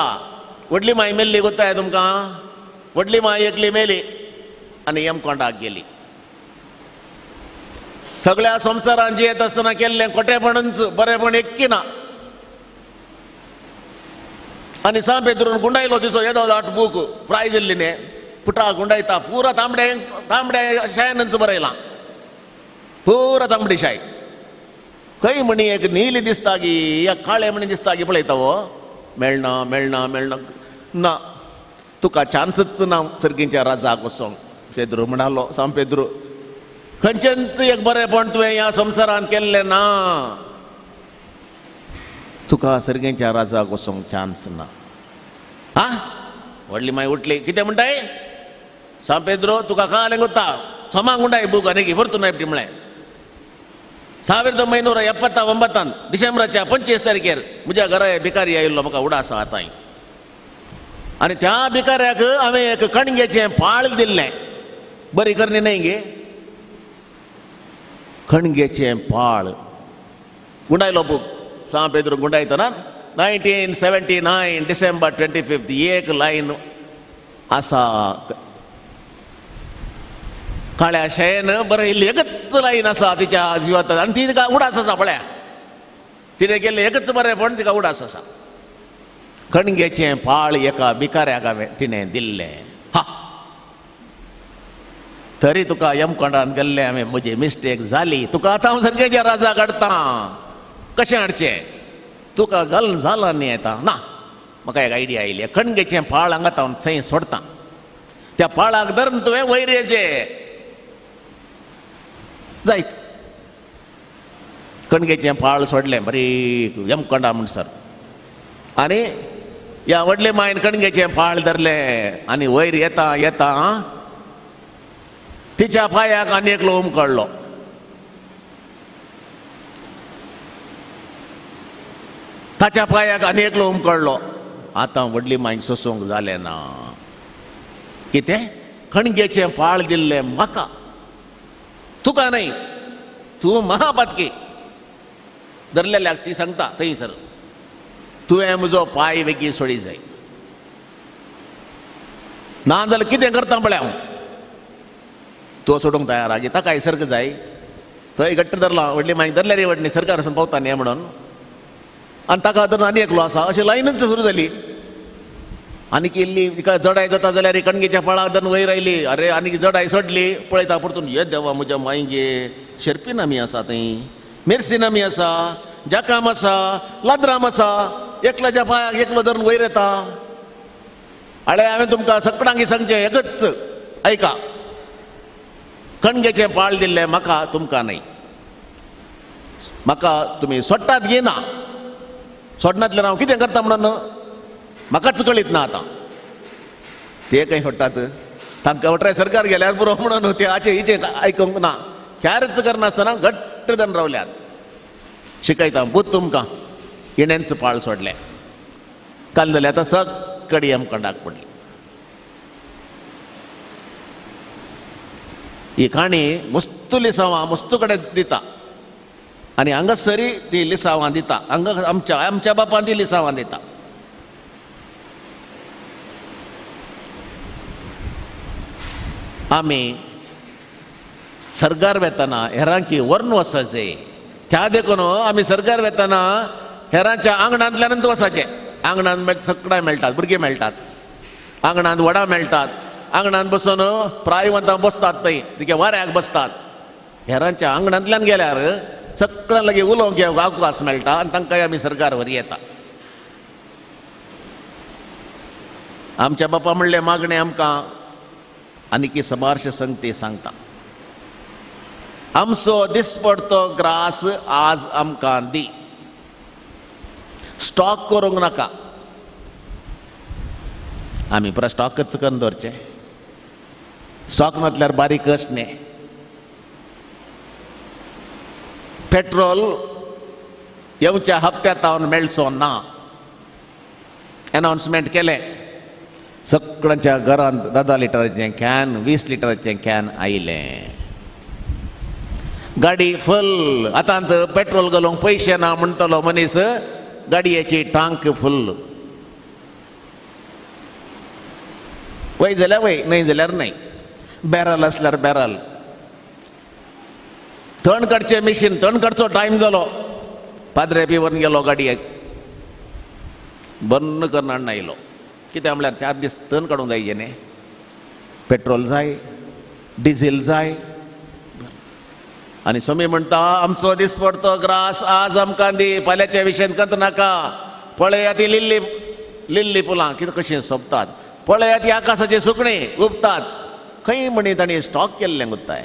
व्हडली माय मेल्ली गोत्ताय तुमकां व्हडली माय एकली मेली आनी यमकोंडाक गेली सगळ्या संवसारान जियेत आसतना केल्लें खोटेपणूच बरेंपण एक्की ना आनी सांपेतरून गुंडायलो तिचो येदो दाट बूक प्रायज इल्ली न्ही पुटा गुंडायता पुरा तांबडे तांबड्या शायनच बरयलां पुरा तांबडी शाय खंय म्हणी एक नीली दिसता गी या काळे म्हणी दिसता गी पळयता हो मेळना मेळना मेळना ना तुका चान्सच ना सर्गींच्या राजाक वचोंक. पेद्रू म्हणालो सांग पेद्रू खंयचेंच एक बरेंपण तुवें ह्या संवसारांत केल्लें ना, तुका सर्गींच्या राजाक वचोंक चान्स ना. हा व्हडली माय उठली कितें म्हणटाय सांग पेद्रो तुका कालें गोता सोमांक उंडाय बूक आनी भरतून एकटी म्हळें 1979 डिसेंबराच्या 25 तारखेर म्हज्या घरा भिकारी आयिल्लो म्हाका उडास आतां आनी त्या भिकाऱ्याक हांवें एक कणगेचें पाळ दिल्लें. बरी करणी न्हय गे कणगेचें पाळ गुंडायलो बूक सांग पेद्रो गुंडायतना 1979 डिसेंबर 25 एक लायन आसा काळ्या शेन बरयल्ली एकच लायन आसा तिच्या जिवांत आनी ती तिका उडास आसा पळया तिणें केल्लें एकच बरेंपण तिका उडास आसा. कणगेचें पाळ एका भिकाऱ्याक हांवें तिणें दिल्लें. हा तरी तुका यमकोंडान गेल्लें हांवें म्हजी मिस्टेक जाली तुका आतां हांव सारकें राजा काडटां कशें हाडचें तुका गल जाला न्ही आतां ना म्हाका एक आयडिया आयली कणगेचें पाळ हांगा हांव थंय सोडटां त्या पाळाक धरून तुवें वयर येचें जायत. कणगेचें पाळ सोडलें बरी यमकोंडा म्हणसर आनी ह्या व्हडले मायन कणगेचें पाळ धरलें आनी वयर येता येता तिच्या पांयाक आनी एकलो उमकळ्ळो. ताच्या पांयाक आनी एकलो उमकळ्ळो. आतां व्हडली मायन सोसूंक जालें ना. कितें कणगेचें पाळ दिल्लें म्हाका तुका न्हय तूं महापातकी धरलेल्याक ती सांगता थंयसर तुवें म्हजो पांय वेगीं सोडी जाय ना जाल्यार कितें करता पळय हांव. तो सोडूंक तयार आगे ताकाय सर्ग जाय थंय घट्ट धरला व्हडली मागीर धरल्या रे व्हडली सरकार वचून पावता न्ही म्हणून आनी ताका धरून आनी एकलो आसा अशी लायनच सुरू जाली. आनीक इल्ली तिका जडाय जाता जाल्यार कणगेच्या पाळाक धरून वयर आयली. अरे आनीक जडाय सोडली पळयता परतून ये देवा म्हज्या मायगे शेर्पीन आमी आसा थंय मेर्सीन आमी आसा जाकाम आसा लाद्राम आसा एकल्याच्या पांयाक एकलो धरून वयर येता. अळे हांवें तुमकां सगळ्यांक सांगचें एकच आयका कणगेचें पाळ दिल्लें म्हाका तुमकां न्हय म्हाका तुमी सोडटात घेना सोडनातल्यान हांव कितें करता म्हणून म्हाकाच कळीत ना आतां. ते खंय सोडटात तांकां वटराय सरकार गेल्यार पुरो म्हणून ते हाचें हिचें आयकूंक ना कॅरच करनासतना घट्ट धरून रावल्यात. शिकयता बूत तुमकां हिणेंच पाळ सोडलें काल जाल्यार आतां सगळी यमकंडाक पडली. ही काणी मुस्तू लिसांवां मुस्तू कडेन दिता आनी हांगासरी ती लिसांवां दिता हांगा आमच्या आमच्या बापान ती लिसांवां दिता. आमी सरकार वेतना हेरांकी व्हरून वचपाचें त्या देखून आमी सरकार वेतना हेरांच्या आंगणांतल्यानूच वचपाचें. आंगणांत सगळ्यां मेळटात भुरगीं मेळटात आंगणांत वडां मेळटात आंगणांत बसून प्रायवंतां बसतात थंय तिके वाऱ्याक बसतात. हेरांच्या आंगणांतल्यान गेल्यार सगळ्यां लागीं उलोवंक अवकाश मेळटा आनी तांकांय आमी सरकार व्हरी येता. आमच्या बापा म्हणलें मागणें आमकां आनीक समारशे संगती सांगता. आमचो दिसपडतो ग्रास आज आमकां दी स्टॉक करूंक नाका. आमी पुरा स्टॉकच करून दवरचें स्टॉक म्हटल्यार बारीक कश्ट न्ही. पेट्रोल येवच्या हप्त्यांत हांव मेळचो ना अनाउन्समेंट केलें. सगळ्यांच्या घरांत 10 लिटराचें can 20 लिटराचें can आयलें. गाडी फुल आतां पेट्रोल घालूंक पयशे ना म्हणटलो मनीस गाडयेची टांक फुल वय जाल्यार वय न्हय जाल्यार न्हय बॅरल आसल्यार बॅरल तण काडचें मिशीन तण काडचो टायम जालो पाद्रे बी व्हरून गेलो गाडयेक बंद करून हाडून आयलो. कित्याक म्हणल्यार 4 दीस तण काडूंक जाय न्ही पेट्रोल जाय डिझेल जाय. आनी स्वामी म्हणटा आमचो दिसपडतो ग्रास आज आमकां दी, फाल्यांच्या विशयांत कंत नाका. पळया ती लिल्ली लिल्ली फुलां कितें कशीं सोंपतात, पळया ती आकाशाची सुकणीं उबतात, खंय म्हणी तांणी स्टॉक केल्लें गुत्ताय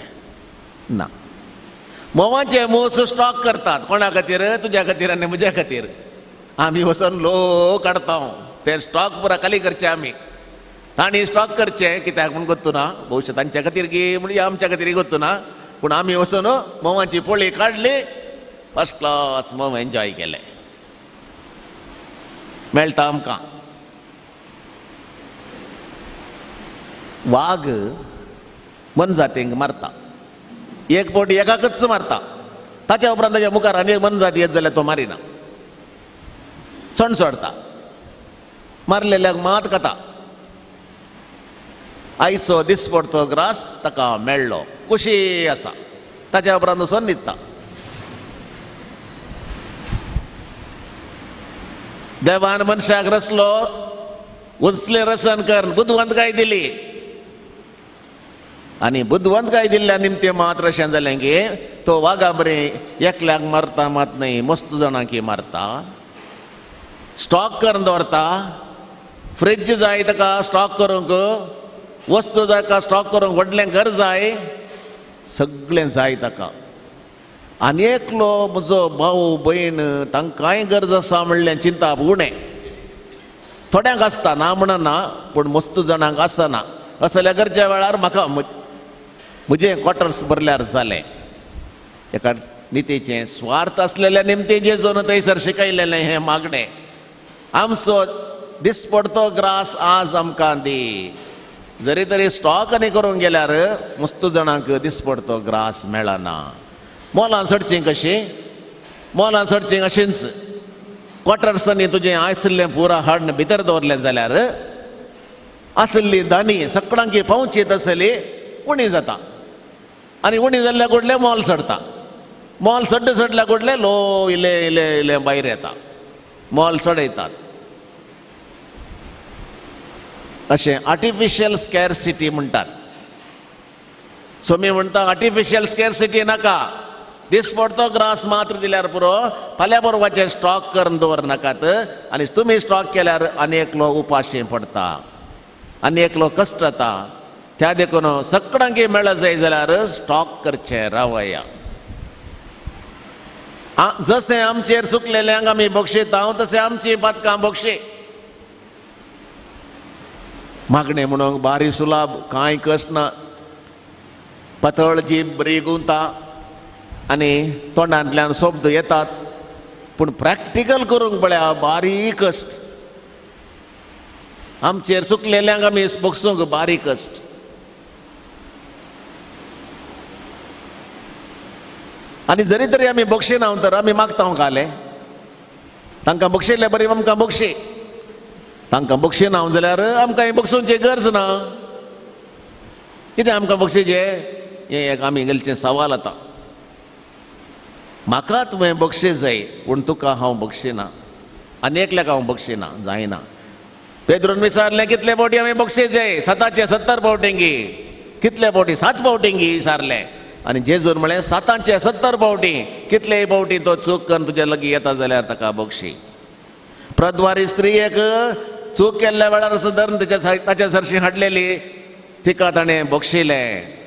ना. म्होंवाचे मूस स्टॉक करतात, कोणा खातीर? तुज्या खातीर आनी म्हज्या खातीर. आमी वचून लोक काडता ते स्टॉक पुरा खाली करचे आमी, तांणी स्टॉक करचे कित्याक म्हूण गोत्तू ना, भविश्य तांच्या खातीर की म्हणजे आमच्या खातीर गोत्तू ना, पूण आमी वचून म्होंवाची पोळी काडली, फर्स्ट क्लास म्होंव एन्जॉय केलें, मेळटा आमकां. वाग मनजातींक मारता, एक फावटी एकाकच मारता, ताच्या उपरांत ताच्या मुखार आनी एक मनजाती येत जाल्यार तो मारिना, सणसडता, मारलेल्याक मात खाता. आयचो दिसपडतो ग्रास ताका मेळ्ळो, खुशी आसा, ताच्या उपरांत वचून न्हिदता. देवान मनशाक रचलो, उंचलें रसन कर, बुदवंतकाय दिली, आनी बुदवंतकाय दिल्ल्या निमतें मात्र अशें जालें की तो वागा बरें एकल्याक मारता मात न्हय, मस्त जाणांक मारता, स्टॉक करून दवरता. फ्रिज जाय ताका स्टॉक करूंक, वस्तू जाय ताका स्टॉक करूंक, व्हडलें घर जाय, सगळें जाय ताका. आनी एकलो म्हजो भाव भयण तांकांय गरज आसा म्हणलें चिंताप उणें, थोड्यांक आसता ना म्हणना, पूण मस्त जाणांक आसना. असल्या गरजे वेळार म्हाका म्हजें क्वॉर्टर्स भरल्यार जालें. एका नितीचें स्वार्थ आसलेल्या निमतें जेजून थंयसर शिकयलेलें हें मागणें, आमचो दिसपडतो ग्रास आज आमकां दी. जरी तरी स्टॉक आनी करूंक गेल्यार मस्त जाणांक दिसपडतो ग्रास मेळना. मोलां चडचीं कशीं? मोलां चडचीं अशींच, क्वॉर्टर्सांनी तुजें आशिल्लें पुरा हाडून भितर दवरलें जाल्यार आशिल्ली दानी सगळ्यांक पावची तसली उणी जाता, आनी उणी जाल्ल्या कडले मोल चडता, मोल चड चडल्या कडले लो इले इले इले भायर येता, मोल चडयतात. अशें आर्टिफिशियल स्कॅरसिटी म्हणटात. स्वामी म्हणटा आर्टिफिशियल स्कॅरसिटी नाका, दिसपडतो ग्रास मात्र दिल्यार पुरो, फाल्यां बरोवपाचें स्टॉक करून दवर नाकात. आनी तुमी स्टॉक केल्यार आनी एकलो उपाशी पडता, आनी एकलो कश्ट जाता. त्या देखून सगळ्यांक मेळत जाय जाल्यार स्टॉक करचें रावया. जशें आमचेर चुकलेल्यांक आमी बक्षिता तशें आमची पातकां बक्षी. मागणें म्हणूंक बारी सुलाभ, कांय कश्ट ना, पातळ जीब बरी गुंता आनी तोंडांतल्यान शब्द येतात, पूण प्रॅक्टिकल करूंक पळया बारीक कश्ट. आमचेर चुकलेल्यांक आमी बक्षूंक बारीक कश्ट. आनी जरी तरी आमी बक्षिना तर आमी मागता घाले, तांकां बक्षिल्ले बरी आमकां बक्षी, तांकां बक्षिना जाल्यार आमकां बक्षुंची गरज ना. कितें आमकां बक्षीचें? हें एक आमी गेलचें सवाल. आतां म्हाका तुवें बक्षी जाय, पूण तुका हांव बक्षिना, आनी एकल्याक हांव बक्षिना जायना. पेद्रून विचारलें कितले फावटी हांवें बक्षी जाय? 770 फावटींगी. कितले फावटी? 7 फावटींगी विचारलें. आनी जेजून म्हळें 770 फावटी. कितले फावटी तो चूक करून तुज्या लागीं येता जाल्यार ताका बक्षी. प्रद्वारी स्त्री एक चूक केल्ल्या वेळार धरून ताच्या सरशी हाडलेली, तिका ताणें बक्षिलें.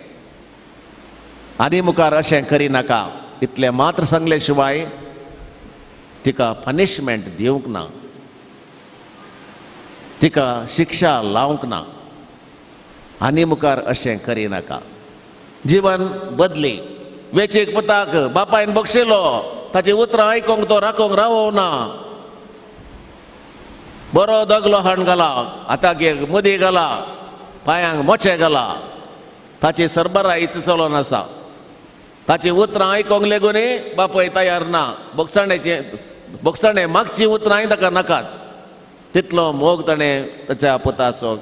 आनी मुखार अशें करिनाका इतलें मात्र सांगले शिवाय तिका पनिशमेंट दिवंक ना, तिका शिक्षा लावंक ना. आनी मुखार अशें करिनाका. जिवन बदली. वेचीक पुताक बापायन बक्षिलो, ताची उतरां आयकूंक तो राखूंक रावना, बरो दगलो हाडून घाला, हाताक एक मुदी घाला, पांयांक मोचे घाला, ताची सरबराय चलोन आसा. ताची उतरां आयकूंक लेगून बापूय तयार ना. बक्षाणेचे बक्षाणे मागची उतरांय ताका नाकात, तितलो मोग ताणें ताच्या पुताचो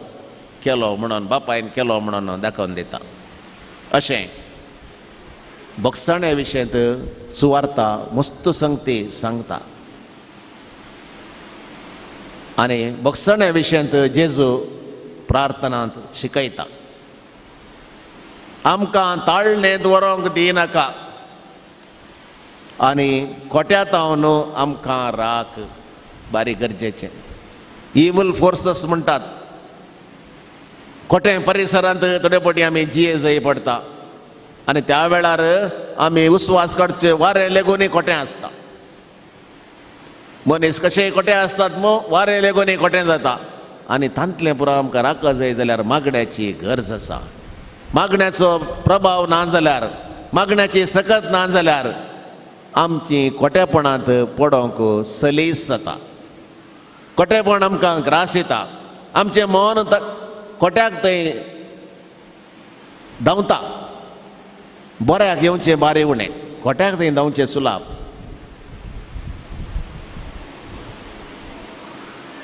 केलो म्हणून, बापायन केलो म्हणून दाखोवन दिता. अशें बक्षाण्या विशयांत सुवार्ता मस्त संगती सांगता. आनी बक्षाण्या विशयांत जेजू प्रार्थनांत शिकयता. आमकां ताळणेंत व्हरोंक दिनाका. आनी कोट्यातावन आमकां राख. बारीक गरजेचें इवल फोर्सस म्हणटात. कोटें परिसरांत थोडे फावटी आमी जिये जाय पडटा आनी त्या वेळार आमी उस्वास काडचे वारें लेगूनय कोटें आसता. मनीस कशें कोटें आसतात मग वारें लेगूनय कोटें जाता आनी तांतलें पुरो आमकां राखा जाय जाल्यार मागण्याची गरज आसा. मागण्याचो प्रभाव ना जाल्यार, मागण्याची सकत ना जाल्यार आमची कोटेपणांत पडोंक सलीस जाता. कोटेपण आमकां ग्रास येता, आमचें मन कोट्याक थंय धांवता. बऱ्याक येवचें बारी उणें, कोट्याक थंय धांवचें सुलाप.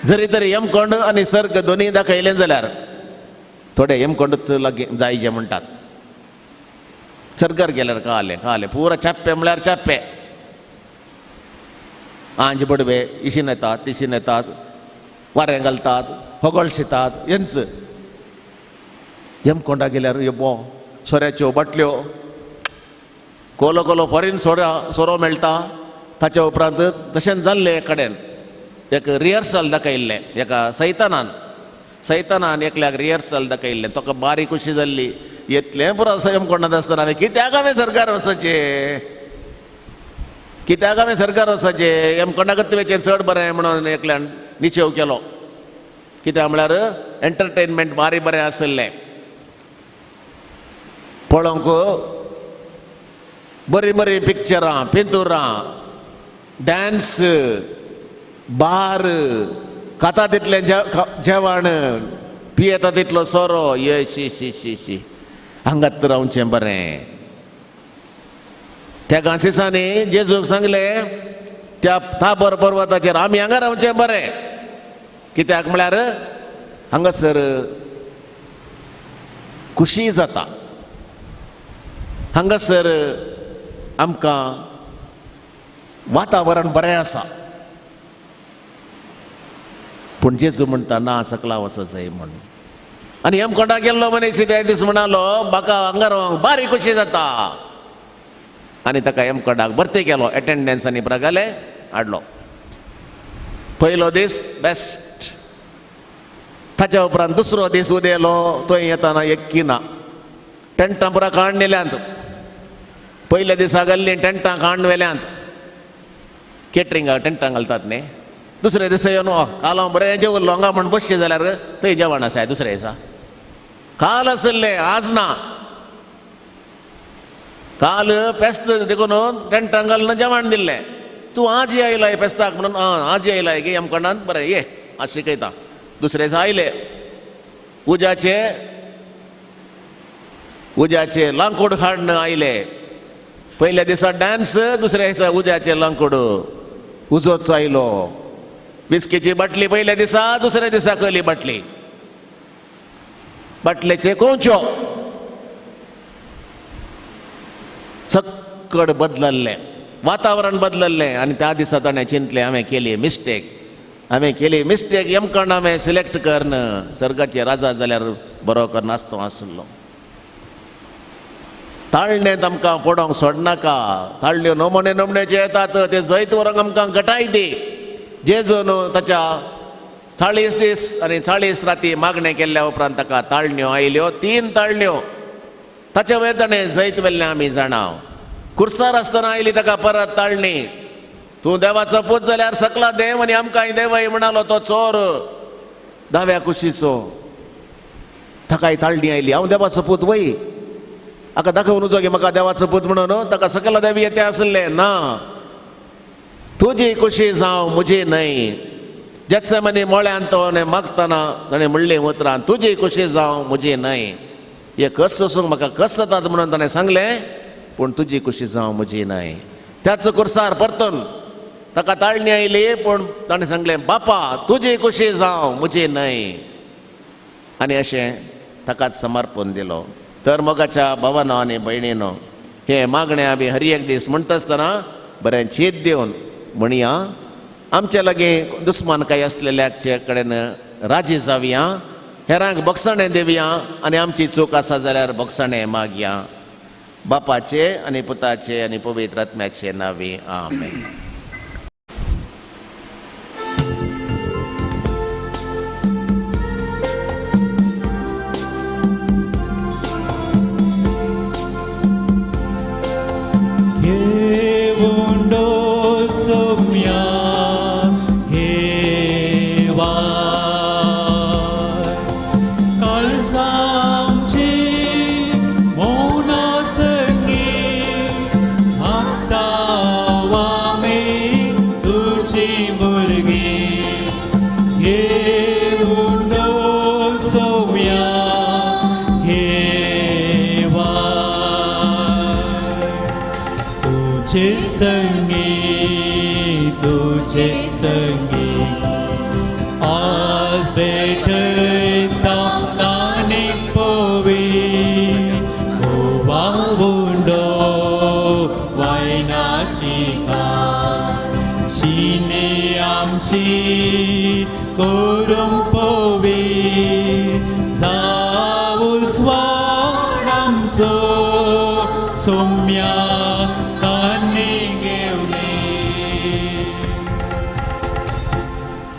जरी तरी यमकोंड आनी सर्ग दोनूय दाखयलें जाल्यार थोडे यमकोंडूच लागीं जायचे म्हणटात. सर्गार गेल्यार कळ्ळें कळ्ळें पुरा चाप्पे म्हळ्यार चाप्पे, आंज बडवे इशीन येतात तिशीन येतात, वारें घालतात, होगळ शितात हेंच. यमकोंडा गेल्यार यो सोऱ्याच्यो बाटल्यो, कोलो कोलो फॉरेन सोरो मेळटा. ताच्या उपरांत तशेंच जाल्लें एक कडेन एक रिहर्सल दाखयल्लें एका सैतानान, सैतानान एकल्याक रिहर्सल दाखयल्लें. तुका बारीक खुशी जाल्ली, येतलें पुरो यमकोंडांत आसतना हांवें कित्याक हांवें सरकार वचचें, कित्याक हांवें सरकार वचचें, यमकोंडाकच वचचें चड बरें म्हणून एकल्यान निचेव केलो. कित्याक म्हळ्यार एंटरटेनमेंट बारी बरें आशिल्लें, पळोवंक बरीं बरीं पिक्चरां, पिंतुरां, डांस, बार, खाता तितलें जेवण, पियेता तितलो सोरो, ये शी शी शी शी, हांगात रावचें बरें. त्या गांसिसांनी जेजूक सांगलें त्या ताबर पर्वताचेर आमी हांगा रावचें बरें, कित्याक म्हळ्यार हांगासर खुशी जाता, हांगासर आमकां वातावरण बरें आसा. पूण जेजू म्हणटा ना, सकला वचो जाय म्हूण. आनी यमकोंडा गेल्लो मनीस त्या दीस म्हणालो म्हाका हांगा रावंक बारी खुशी जाता. आनी ताका यमकोंडाक भरती केलो, एटेंडन्स आनी प्रगाले हाडलो. पयलो दीस बेस्ट, ताच्या उपरांत दुसरो दीस उदेलो, थंय येताना एक्की ना, टेंटां पुरा काण नेल्यांत. पयल्या दिसा घाल्लीं टेंटां काण व्हेल्यांत, केटरिंगाक टेंटां घालतात न्ही. दुसऱ्या दिसा येवन काल हांव बरें जेवल्लो हांगा म्हण बसचें जाल्यार थंय जेवण आसा. दुसऱ्या दिसा काल आशिल्लें, आज ना. काल फेस्त देखून टेंटां घालून जेवण दिल्लें. तूं आज आयलाय फेस्ताक म्हणून, आं आज आयलाय गे यमकोंडांत, बरें ये आज शिकयता. दुसऱ्या दिसा आयले, उज्याचे उज्याचे लांकूड हाडून आयले. पयल्या दिसा डांस, दुसऱ्या दिसा उज्याचे लांकूड, उजोच आयलो. विस्कीची बाटली पयल्या दिसा, दुसऱ्या दिसा कली बाटली, बाटलेचे कोंचो, सक्कड बदलल्लें, वातावरण बदलल्लें. आनी त्या दिसा ताणें चिंतलें हांवें केली मिस्टेक, हांवें केली मिस्टेक, यमकंड हांवें सिलेक्ट करन सर्गाचे राजा जाल्यार बरो कर नासतो आसलो. ताळणेंत आमकां पडोंक सोडनाका, ताळण्यो नमुने नमुनेचे येतात, ते जैत व्हरूंक आमकां घटाय दी. जेजून ताच्या 40 दीस आनी 40 राती मागणें केल्ल्या उपरांत ताका ताळण्यो आयल्यो, 3 ताळण्यो. ताच्या वयर ताणें जैत व्हेल्लें आमी जाणा. कुर्सार आसतना आयली ताका परत ताळणी, तूं देवाचो पूत जाल्यार सकला देव आनी आमकांय देवय म्हणालो तो चोर दाव्या कुशीचो. ताकाय ताळणी आयली, हांव देवाचो पूत वय, आका दाखोवन उजो गे म्हाका देवाचो पूत म्हणून. ताका सकला देवी येते आसलें ना, तुजी खुशी जावं म्हजी न्हय. जेत्सेमनी मळ्यांत तो मागतना ताणें म्हणलें उतरां, तुजी खुशी जावं म्हजी न्हय. हे कस सोसूंक म्हाका कस जातात म्हणून ताणें सांगलें, पूण तुजी खुशी जावं म्हजी न्हय. त्याच कुर्सार परतून ताका ताळणी आयली, पूण ताणें सांगलें बापा तुजी खुशी जावं म्हजी न्हय. आनी अशें ताकाच समर्पण दिलो. तर मोगाच्या भावानो आनी भयणीनो, हे मागणें आमी हर एक दीस म्हणटा आसतना बरें चीत दिवन म्हणया, आमचे लागीं दुस्मानकाय आसलेल्याचे कडेन राजी जावया, हेरांक बक्षाणें दिवया आनी आमची चूक आसा जाल्यार बक्षाणें मागया. बापाचे आनी पुताचे आनी पवित्र आत्म्याचे नांवी आमेन.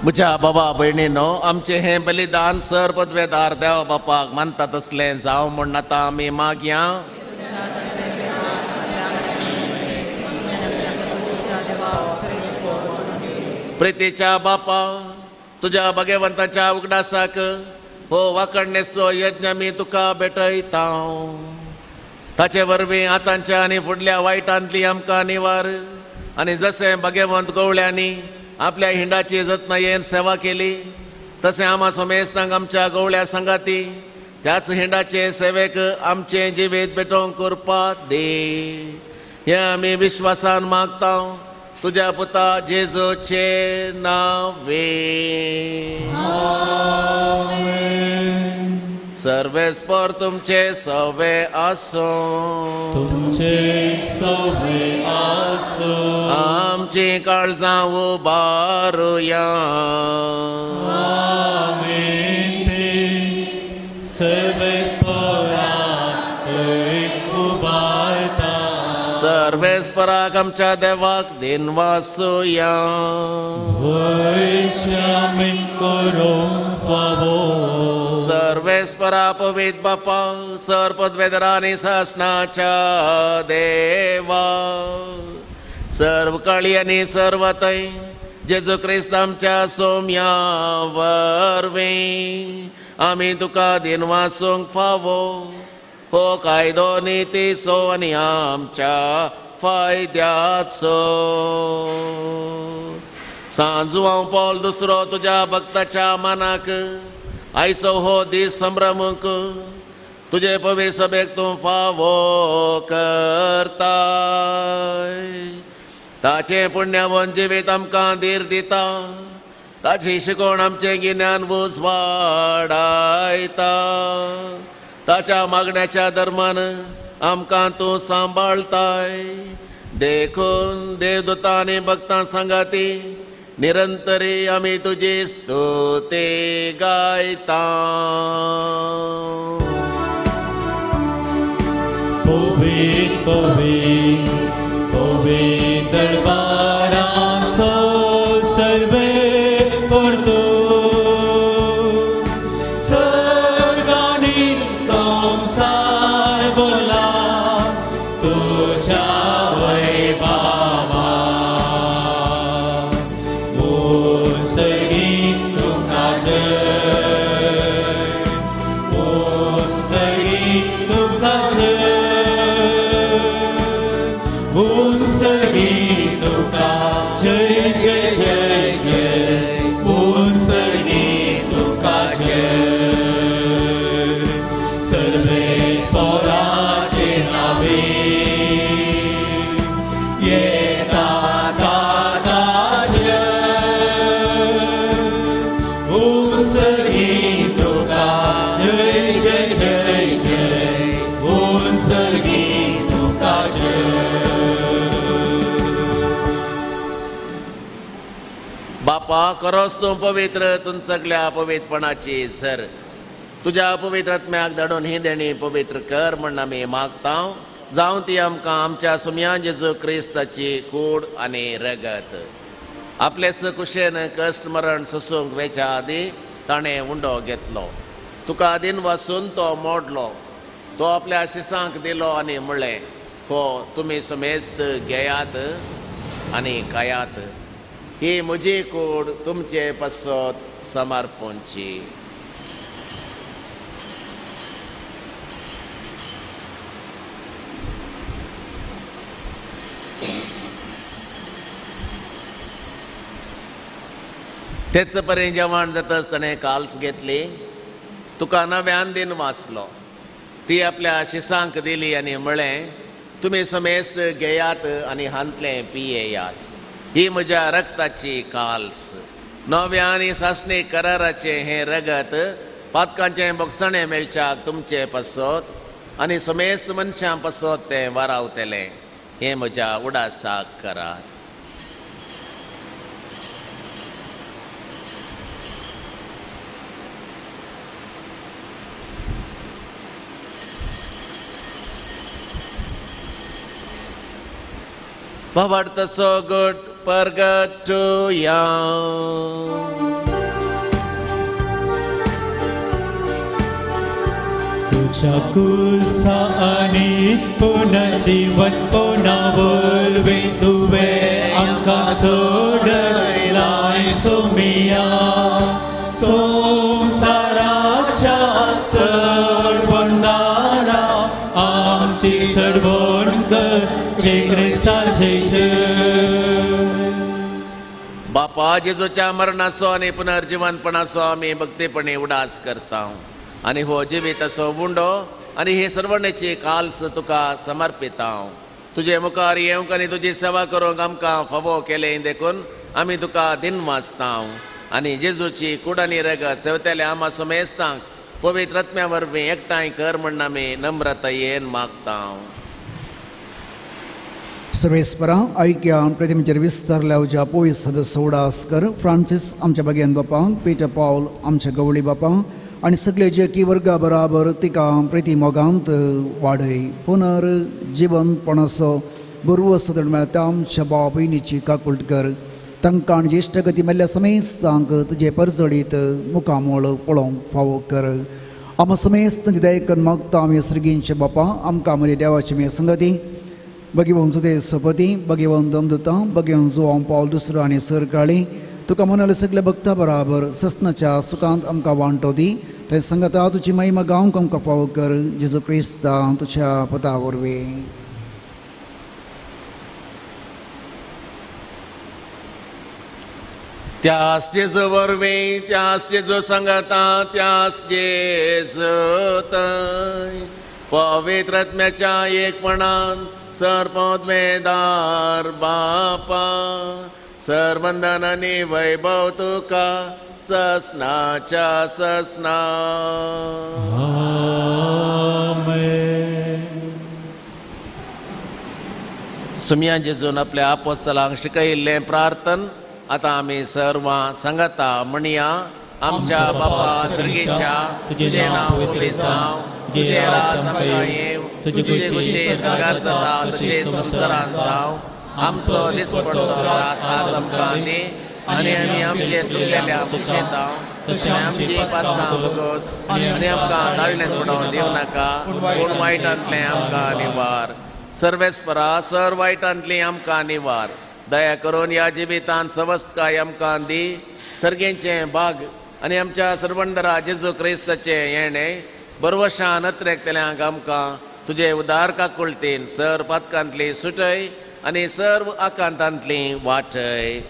म्हज्या बाबा भयणीनो, आमचें हें बलिदान सर पदवेदार देव बापाक मानता तसलें जावं म्हूण आतां आमी मागया. प्रितीच्या बापा, तुज्या भगवंताच्या उगडासाक हो वाकडणेचो यज्ञ मी तुका भेटयता. ताचे वरवीं आतांच्या आनी फुडल्या वायटांतली आमकां निवार आनी जशें भगवंत गवळ्यांनी आपल्या हिंडाची जतनायेन सेवा केली तशें आमा सोमेस्तांक आमच्या गवळ्या सांगाती त्याच हिंडाचे सेवेक आमचें जिवीत भेटोवंक करपाक दी. हें आमी विश्वासान मागता तुज्या पुता जेजूचे नांवे. सर्वेस्पर तुमचे सवे आसूं. तुमचे सवे आसूं. आमची काळजां उबारुया. आमेन. सर्वेस्पराक उबारता. सर्वेस्पराक आमच्या देवाक दिनवासुया. वैश्यामी करूंक फावो. सर्वेस्परा पवित्र बापा, सर पदवेदरा आनी सासनाच्या देवा, सर्व काळी आनी सर्व थंय जेजू क्रिस्त आमच्या सोम्या वरवीं आमी तुका दिनवासूंक फावो. हो कायदो नितीचो आनी आमच्या फायद्याचो. सांजुआंव पॉल दुसरो तुज्या भक्ताच्या मनाक आयचो हो दीस संभ्रमूंक तुजे पवित्र सभेक तूं फावो करताय. ताचें पुण्यावन जिवीत आमकां धीर दिता. ताची शिकवण आमचें गिन्यान उजवाडायता. ताच्या मागण्याच्या धर्मान आमकां तूं सांबाळताय. देखून देवदूतां आनी भक्तां सांगाती निरंतरी आमी तुजी स्तुती गायता. पवित्र पवित्र पवित्र दरबाराचो सर्वेस्पर तूं, सर्ग आनी संवसार भरला तुज्या वैभवान. उत्सर्गी तुका जय, उत्सर्गी तुका जय, उत्सर्गी तुका जय जय जय जय, उत्सर्गी तुका जय. सर्वेस्पराचे नावे येता ताका जय, उत्सर्गी तुका जय जय जय जय, उत्सर्गी तुका जय. बापा, करोस तूं पवित्र तूं सगल्या पवित्रपणाची सर तुज्या पवित्र आत्म्याक धाडून ही देणी पवित्र कर म्हण आमी मागता. जावं ती आमकां आमच्या सुमयान जेजू क्रिस्ताची कूड आनी रगत. आपले कुशेन कश्ट मरण सोसूंक वेच्या आदी ताणें उंडो घेतलो, तुका दिन वासून तो मोडलो, तो आपल्या शिसांक दिलो आनी म्हणलें, हो तुमी समेस्त घेयात आनी खायात, ही म्हजी कूड तुमचे पासत समर्पणची. तेच परी जेवण जातच ताणें काल्स घेतली, तुका नव्यान दिन वाचलो, ती आपल्या शिसांक दिली आनी म्हळें, तुमी समेस्त घेयात आनी हांतलें पियेयात, ही म्हज्या रक्ताची काल्स, नव्या आनी सासणी कराराचें हें रगत पातकांचें बोगसणें मेळच्याक तुमचे पासत आनी समेस्त मनशां पासत तें वारावतलें, हें म्हज्या उडासाक करात. भावार्थ सोगट परगटुया. तुझ्या कुसा आनी पुनर्जीवन पुनावरवे तुवें आमकां सोडयलाय सोमिया, संवसाराच्या सडवणदारा आमची सडवण कर क्रिस्ताचे जय. बापा जेजूच्या मरणाचो आनी पुनर्जिवनपणाचो आमी भक्तीपणी उडास करता आनी हो जिवीताचो उंडो आनी हे सर्वणेची काल्स तुका समर्पिता. तुजे मुखार येवंक आनी तुजी सेवा करूंक आमकां फावो केलें देखून आमी तुका दिनवासता आनी जेजूची कूड आनी रगत सेवतेल्या आमा सुमेस्तांक पवित्र आत्म्या वरवीं एकठांय कर म्हूण आमी नम्रतायेन मागता. सर्वेस्परा ऐक्या प्रतिमेचेर विस्तारल्या ज्या पोळी सभे सोडास कर फ्रांसीस आमच्या बगेन बापांक, पीटर पावल आमच्या गवळी बापांक आनी सगळे जे की वर्गा बराबर तिका प्रिती मोगांत वाडय. पुनर जिवनपणाचो बरवो सुदण मेळटा आमच्या भाव भयणीची काकुळट कर, तांकां आनी ज्येश्ठ गती मेल्ल्या समेस्तांक तुजे परजळीत मुखामळ पळोवंक फावो कर. आमा समेस्त दया करून मागता आमी सर्गींचे बापा, आमकां म्हजे देवाचे मे संगती भगवंत सुदे सपती, भगवंत दमदुता, भगवंत जुवांव पावल दुसरो आनी सर काळी तुका म्हणाले सगल्या भक्ता बराबर ससनाच्या सुखांत आमकां वांटो दी. ते संगता तुजी महिमा गावंक आमकां फावो कर, जेजू क्रिस्ता तुज्या पदा वरवीं. त्यास जेजू वरवीं, त्यास जेजू संगता, त्यास जेजू थंय पवित्र आत्म्याच्या एकपणान सर्पद्वेदार बापा सर्वंदन आनी वैभव तुका ससनाच्या ससना. आमेन. सुमया जेजून आपल्या आपोस्तलांक शिकयिल्लें प्रार्थन आतां आमी सर्वां सांगता म्हणया. आमच्या बापा सर्गेच्या, तुजें नांव पवित्र जावं, तुजें राज आमकां येवं, तुजे खुशे स्वर्गार जाता तशें संवसारांत जावं. आमचो दिसपडतो त्रास आज आमकां दी आनी आमी आमचे चुकलेल्या शिक्षेतां तशें आमची पात्रां भोगोस आनी आमकां ताळण्यान पडोवन दिवं नाका, पूण वायटांतलें आमकां निवार. सर्वेस्परा सर वायटांतली आमकां निवार. दया करून ह्या जिवितांत सवस्तकाय आमकां दी. सर्गेचें बाग आनी आमच्या सर्वंदरा जेजू क्रिस्ताचें येणें बरवशान अत्रेकतल्यांक आमकां तुजे उदार काकुळतीन सर पातकांतली सुटय आनी सर्व आकांतांतली वाटय.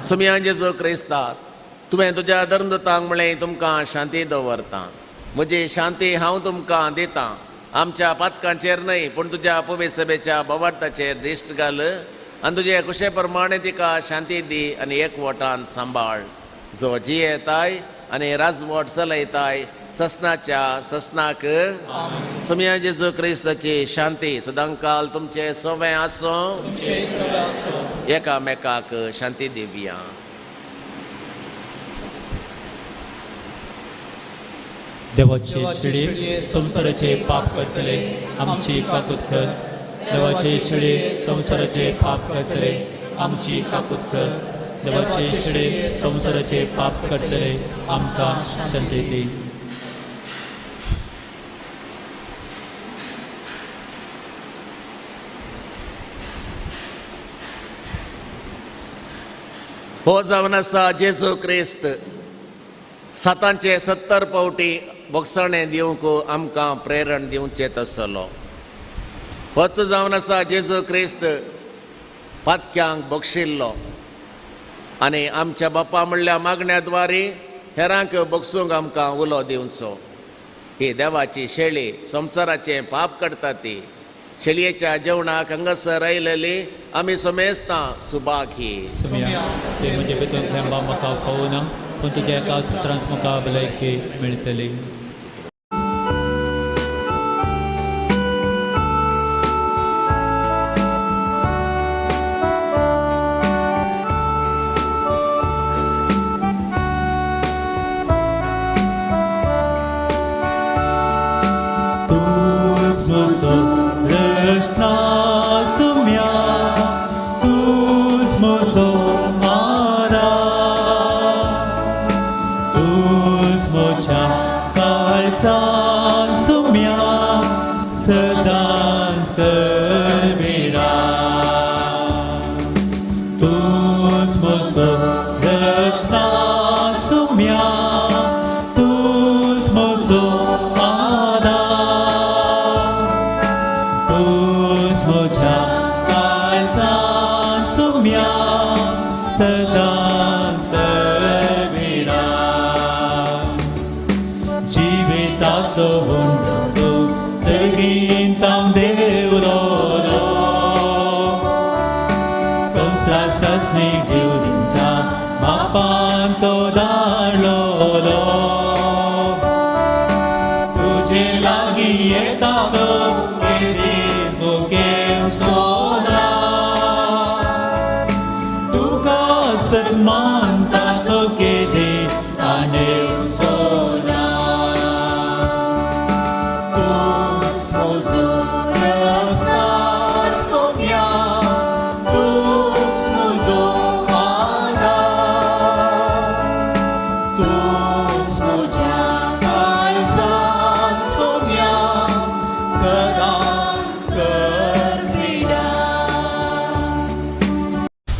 सुमया जेजू क्रिस्ता, तुवें तुज्या धर्मदूतांक म्हणलें तुमकां शांती दवरता, म्हजी शांती हांव तुमकां दितां. आमच्या पातकांचेर न्हय पूण तुज्या पवित्र सभेच्या बोवार्थाचेर दिश्ट घाल आनी तुजे कुशे प्रमाणे तिका शांती दी आनी एकवटान सांबाळ. जो जियेताय आनी राजवट चलयताय ससनाच्या ससनाक. सुमया जेजू क्रिस्ताची शांती सदांकाल तुमचे सोवें आसूं. एकामेकाक शांती दिवया. देवाचे शेळये संवसाराचे पाप करतले आमची काकूत कर. देवाचे शेळये संवसाराचे पाप करतले आमची काकूत कर. देवाचे शेळये संवसाराचे पाप करतले आमकां शांती दी. हो जावन आसा जेजू क्रिस्त 770 पावटी बोगसणें दिवंक आमकां प्रेरण दिवचें तसलो. होच जावन आसा जेजू क्रिस्त पातक्यांक बक्षिल्लो आनी आमच्या बापा म्हणल्या मागण्या द्वारी हेरांक बक्षूंक आमकां उलो दिवचो. ही देवाची शेळी संवसाराचें पाप करता ती शेळयेच्या जेवणाक हांगासर आयलेली आमी समेस्तां सुभागी. ते म्हजे भितर थेंबा म्हाका फावना पूण तुज्या एका सुत्रांत म्हाका भलायकी मेळटली.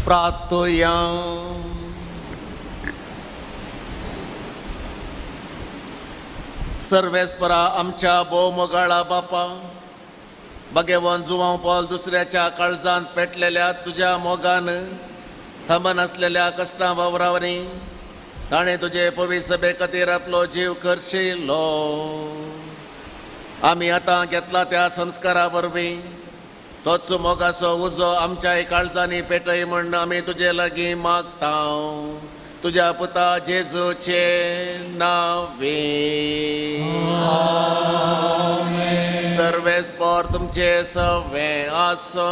प्रार्थुया. सर्वेस्परा आमच्या भोवमोगाळा बापा, भगेवन जुवांव पॉल दुसऱ्याच्या काळजांत पेटलेल्या तुज्या मोगान थांबनासलेल्या कश्टां वावरावरी ताणें तुजे पवित्र सभे खातीर आपलो जीव खर्शिल्लो. आमी आतां घेतला त्या संस्कारा वरवीं तोच मोगाचो उजो आमच्याय काळजांनी पेटय म्हूण आमी तुजे लागीं मागता, तुज्या पुता जेजूचे नांवे. सर्वेस्पर तुमचे सवे आसूं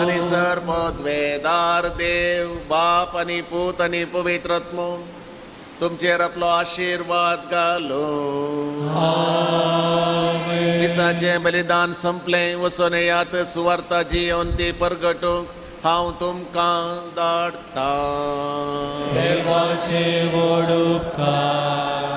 आनी सर्वद्वेदार देव बाप आनी पूत आनी पवित्र आत्मो तुमचेर आपलो आशिर्वाद घालूं. मिसाचें बलिदान संपलें, वचून येयात सुवार्ता जियोन ती परगटूंक हांव तुमकां धाडटा. देवाचे व्हड उपकार.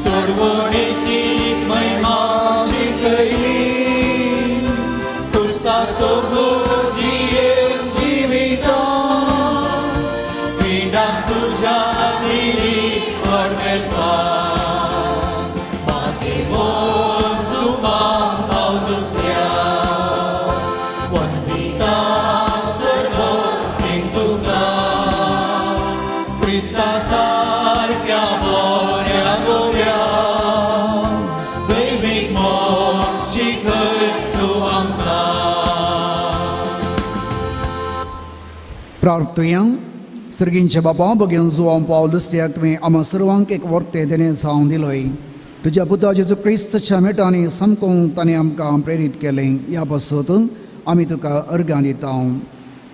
सोडवणेची महिमा शिकयली. प्रार्थुया. सर्गींचे बापा बगेन जुवांव पावल दुसऱ्याक तुवें आमा सर्वांक एक वर्ते देणें जावन दिलोय. तुज्या पुता जेजू क्रिस्ताच्या मेटांनी सामकोंक ताणें आमकां प्रेरीत केलें. ह्या पासत आमी तुका अर्गां दिता.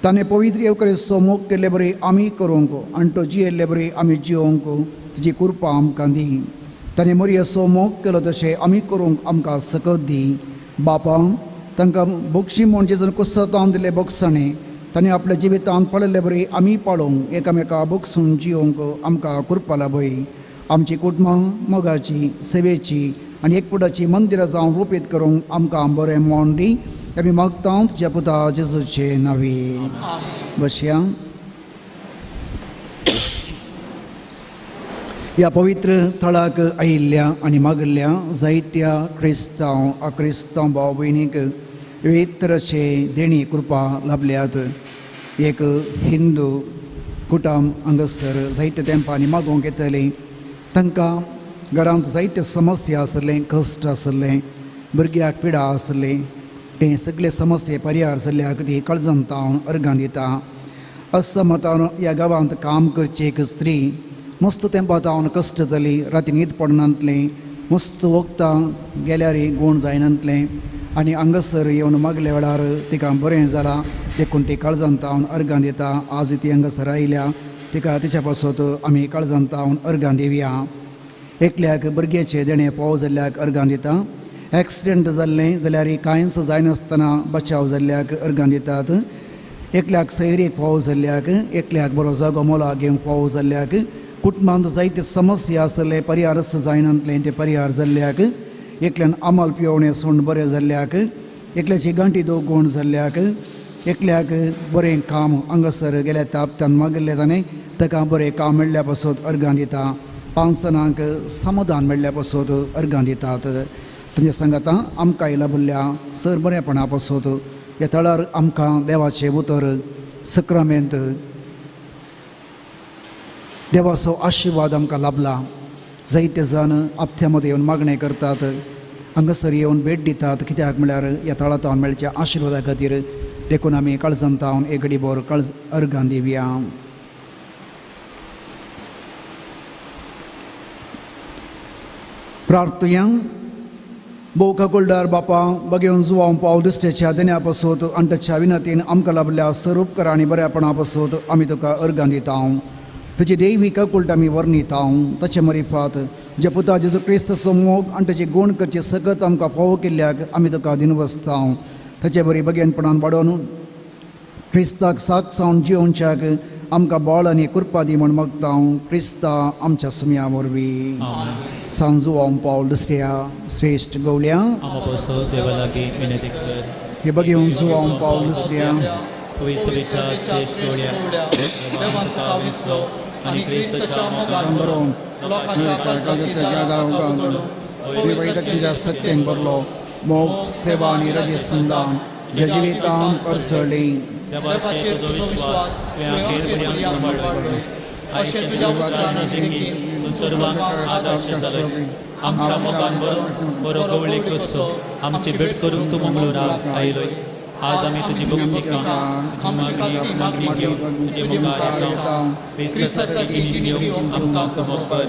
ताणें पवित्र येवकरेचो मोग केल्ले बरी आमी करूंक आनी तो जियेल्ले बरी आमी जियोंक तुजी कृपा आमकां दी. ताणें मोरयेचो मोग केलो तशें आमी करूंक आमकां सकत दी. बापा तांकां बक्षी म्हूण जेजून कुस्तांव दिल्ले बक्षाणें ताणें आपल्या जिवितांत पळयल्ले बरी आमी पाळोवंक एकामेका बक्षून जियोंक आमकां कृपा लाभय. आमची कुटुंबां मोगाची सेवेची आनी एकपुटाची मंदिरां जावन रुपीत करूंक आमकां बरें मोन दी. आमी मागता तुज्या पुता जेजूचे नांवी. बसया. ह्या पवित्र थळाक आयिल्ल्या आनी मागिल्ल्या जायत्या क्रिस्तांव अक्रिस्तांव भाव भयणीक विविध तरेचे देणी कृपा लाभल्यात. एक हिंदू कुटुंब हांगासर जायते तेंपांनी मागोवंक येतली. तांकां घरांत जायते समस्या आसले, कश्ट आसले, भुरग्याक पिडा आसली. ते सगळे समस्ये परिहार जाल्ल्याक ती काळजांत हांव अर्गां दिता. असमतान ह्या गांवांत काम करची एक स्त्री मस्त तेंपांत हांव कश्ट जाली. राती न्हीद पडनातलें, मस्त वखदां गेल्यार गूण जायनातलें आनी हांगासर येवन मागल्या वेळार तिका बरें जालां देखून ती काळजांत हांव अर्गां दिता. आज ती हांगासर आयल्या तिका तिच्या पासत आमी काळजांत हांव अर्गां दिवया. एकल्याक भुरग्याचें देणें फावो जाल्ल्याक अर्गां दिता. एक्सिडंट जाल्लें जाल्यार कांयच जायनासतना बचाव जाल्ल्याक अर्गां दितात. एकल्याक सैरीक फावो जाल्ल्याक, एकल्याक बरो जागो मोला घेवंक फावो जाल्ल्याक, कुटुंबांत जायते समस्या आसले परिहारच जायनातलें ते परिहार जाल्ल्याक, एकल्यान आमल पिवणें सोंड बरें जाल्ल्याक, एकल्याची गांठी दोग गूण जाल्ल्याक, एकल्याक बरें काम हांगासर गेल्या तापतान मागिल्लें ताणें ताका बरें काम मेळ्ळ्या पासत अर्गां दिता. 5 जाणांक समाधान मेळ्ळ्या पासत अर्गां दितात. तांच्या सांगाता आमकां लाभिल्ल्या सर बरेपणा पासत ह्या थळार आमकां देवाचें उतर सक्रामेंत देवाचो आशिर्वाद आमकां लाभला. जायते जाण आपत्या मदें येवन मागणें करतात, हांगासर येवन भेट दितात. कित्याक म्हळ्यार ह्या थळांत मेळच्या आशिर्वादा खातीर. देखून आमी काळजांत हांव एक घडीभर काळज अर्गां दिवया. प्रार्थुया. भोव काकुळदार बापा बगेवन जुवांव पावल दुसऱ्याच्या देण्या पासत आनी ताच्या विनंतीन आमकां लाभल्या सर उपकार आनी बऱ्यापणा पासत आमी तुका अर्गां दिता. तुजी देवी काकुळट आमी वर्णिता. ताचे मरिफात तुज्या पुता जेजू क्रिस्ताचो मोग आनी ताचे गूण करचे सकत आमकां फावो केल्ल्याक आमी तुका दिनवसता. ताचे बरी बगेनपणान वाडोवन क्रिस्ताक साथ सावन जियोवच्याक आमकां बळ आनी कृपा दी म्हूण मागता. क्रिस्ता आमच्या सुम्या वरवीं. सांजुवांव पावल दुसऱ्या श्रेश्ठ गवळ्या हे बगेवन जुवांव पावल दुसऱ्या तुमच्या सत्तेन भरलो मोग सेवा आनी रजे संदान ज्या जिवितान परसळ्ळी. आमच्या मोगान बरो बरो गवळी कसो आमची भेट करूंक तूं मंगळूराक आयलोय. आज आमी तुजी भक्ती तुजी मागणी घेवन तुजे मुखार येता. आमकां मोग कर.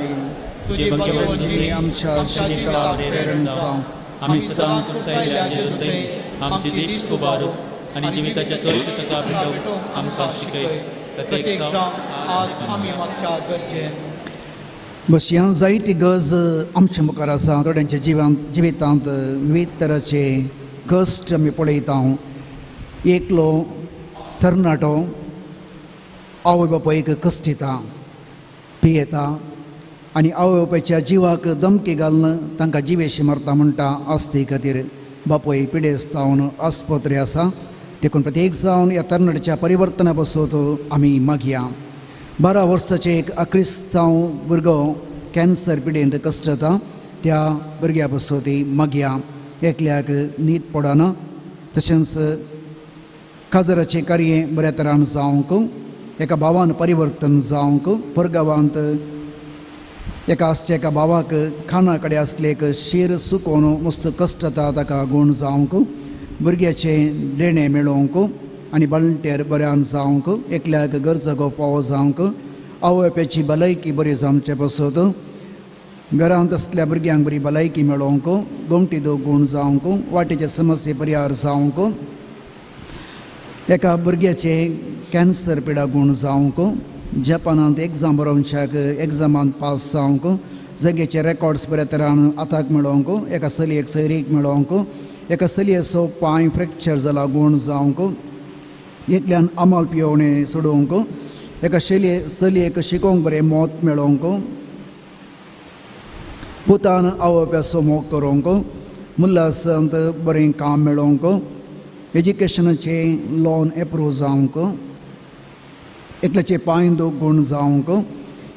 तुजे भक्ती आमच्या जिविताक प्रेरण जावं. आमी सदांच आमची दिश्ट उबारू आनी जिविताच्या चडशे तुका भेटोवंक आमकां शिकय. प्रत्येक आज आमी मागच्या गरजेन बस ह्या जायती गरज आमच्या मुखार आसा. थोड्यांच्या जिवितांत विविध तराचे कश्ट आमी पळयता. एकलो तरणाटो आवय बापायक कश्टिता, पियेता आनी आवय बापायच्या जिवाक धमकी घालून तांकां जिवेशी मारता म्हणटा. आस्ती खातीर बापूय पिडेस्त जावन आस्पत्रे आसा. देखून प्रत्येक जावन ह्या तरणाट्याच्या परिवर्तना पासत आमी मागया. 12 वर्साचे एक अक्रिस्तांव भुरगो कॅन्सर पिडेंत कश्टता त्या भुरग्या पासत मागया. एकल्याक न्हीद पडना. तशेंच काजराचें कार्य बऱ्या तरान जावंक, एका भावान परिवर्तन जावंक, परगांवांत एका आसच्या एका भावाक खाणा कडेन आसले एक शीर सुकोवन मस्त कश्टता ताका गूण जावंक, भुरग्याचें देणें मेळोवंक, आनी बाळंटेर बऱ्यान जावंक, एकल्याक गरजगो फावो जावंक, आवय बापायची भलायकी बरी जावचे पासत, घरांत आसल्या भुरग्यांक बरी भलायकी मेळोवंक, गोमटी दो गूण जावंक, वाटेचे समस्ये परिहार जावंक, एका भुरग्याचे कॅन्सर पिडा गूण जावंक, जपानांत एग्जाम बरोवच्याक एग्जामांत पास जावंक, जगेचे रेकॉर्ड्स बऱ्या तरान हाताक मेळोवंक, एका चलयेक सैरीक मेळोवंक, एका चलयेचो पांय फ्रॅक्चर जाला गूण जावंक, एकल्यान अमल पियोवणें सोडोवंक, एका चलयेक शिकोवंक बरें मत मेळोवंक, पुतान आवय बापायचो मोग करूंक, मुल्लासांत बरें काम मेळोवंक, एज्युकेशनाचें लोन एप्रूव जावंक, एकल्याचे पांय दूख गूण जावंक,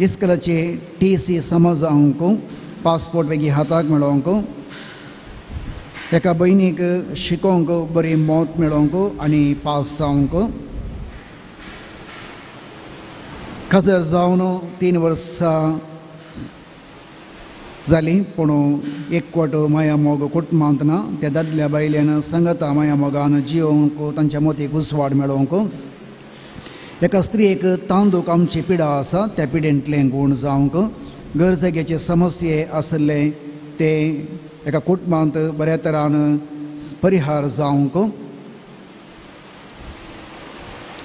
इस्कलाचे टी सी समज जावंक, पासपोर्ट बेगी हाताक मेळोवंक, एका भयणीक शिकोवंक बरी मत मेळोवंक आनी पास जावंक, काजार जावन 3 वर्सां जालीं पूण एकवट माया मोग कुटुंबांत ना, त्या दादल्या बायल्यान सांगाता माया मोगान जियोवंक तांच्या मोतीक उजवाड मेळोवंक, एका स्त्रियेक तांदूक आमची पिडा आसा त्या पिडेंतलें गूण जावंक, गरजेचे समस्ये आसले ते एका कुटुंबांत बऱ्या तरान परिहार जावंक,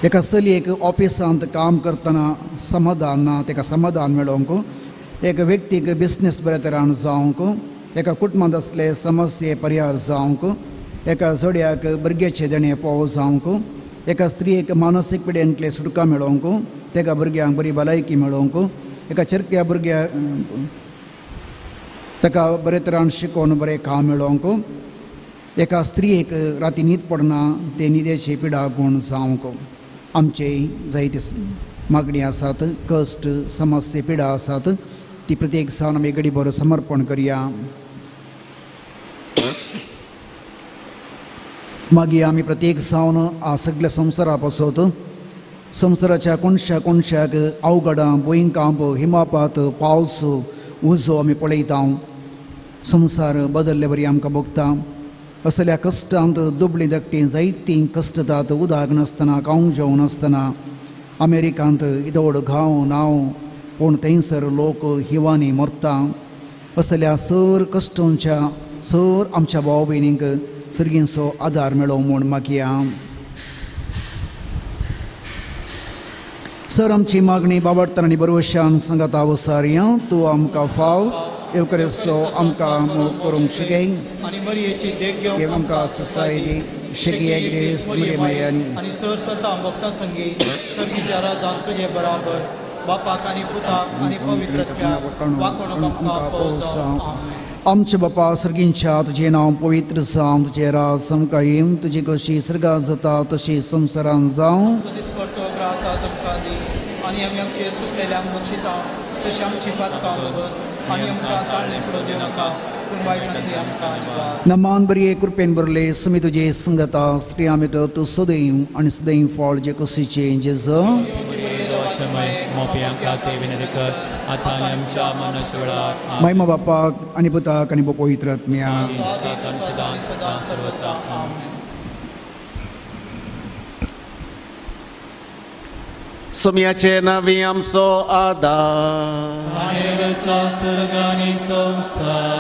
एका चलयेक ऑफिसांत काम करतना समाधान ना ताका समाधान मेळोवंक, एक व्यक्तीक बिजनेस बऱ्या तरान जावंक, एका कुटुंबांत आसले समस्ये परिहार जावंक, एका जोड्याक भुरग्याचे देणें फावो जावंक, एका स्त्रियेक मानसीक पिडेंतले सुटका मेळोवंक, तेका भुरग्यांक बरी भलायकी मेळोवंक, एका चरक्या भुरग्या ताका बरे तरान शिकोवन बरें काम मेळोवंक, एका स्त्रियेक राती न्हीद पडना ते न्हिदेची पिडा गूण जावंक. आमचे जायते मागणी आसात, कश्ट समस्ये पिडा आसात, ती प्रत्येक जावन आमी घडी बरो समर्पण करया. मागीर आमी प्रत्येक जावन सगल्या संवसारा पासत संवसाराच्या कोणश्या कोणश्याक अवघडां, भुंयकांप, हिमापात, पावस, उजो आमी पळयता. संवसार बदल्ले बरी आमकां भोगता. असल्या कश्टांत दुबळीं धाकटीं जायतीं कश्टतात, उदक नासतना, खावंक जेवण नासतना. अमेरिकांत येदो घांव नांव पूण थंयसर लोक हिवानी मरता. असल्या सर कश्टांच्या सर आमच्या भाव भयणींक सर्गींचो आदार मेळो म्हूण मागया. सर आमची मागणी बाबडतान आनी बरवशान सांगाता वसारया. तूं आमकां फाव येवकरेचो आमकां मोग करूंक शिकय आनी मरियेची देख घेवन आमकां ससाय दी शिकय ग्रेस मरिये मायानी आनी सर सतां भक्तां संगी सर्गीच्या राजान तुजे बराबर बापाक आनी पुताक आनी पवित्र आत्म्याक वाकोणूक आमकां फावो जावं. आमचे बापा सर्गींच्या तुजें नांव पवित्र जावं, तुजें राज आमकां येवं, तुजी कशी सर्गां जाता तशी संवसारान जावं. दिसपडतो ग्रास आज आमकां दी आनी आमी आमचे सुकलेल्यांक बक्षिता तशें आमची पातकां बस आनी आमकां ताळणे पडो दिवं नाका पूण वायटांतली आमकां निवार. नमान बरये कृपेन भरले सुमी तुजे संगता, स्त्रियां भितर तूं सदैव आनी सदैव फळ जे कुशीचें जेजू. महिमा बापाक आनी पुताक आनी पवित्र आत्म्याक. सुम्याचे नवी आमचो आदार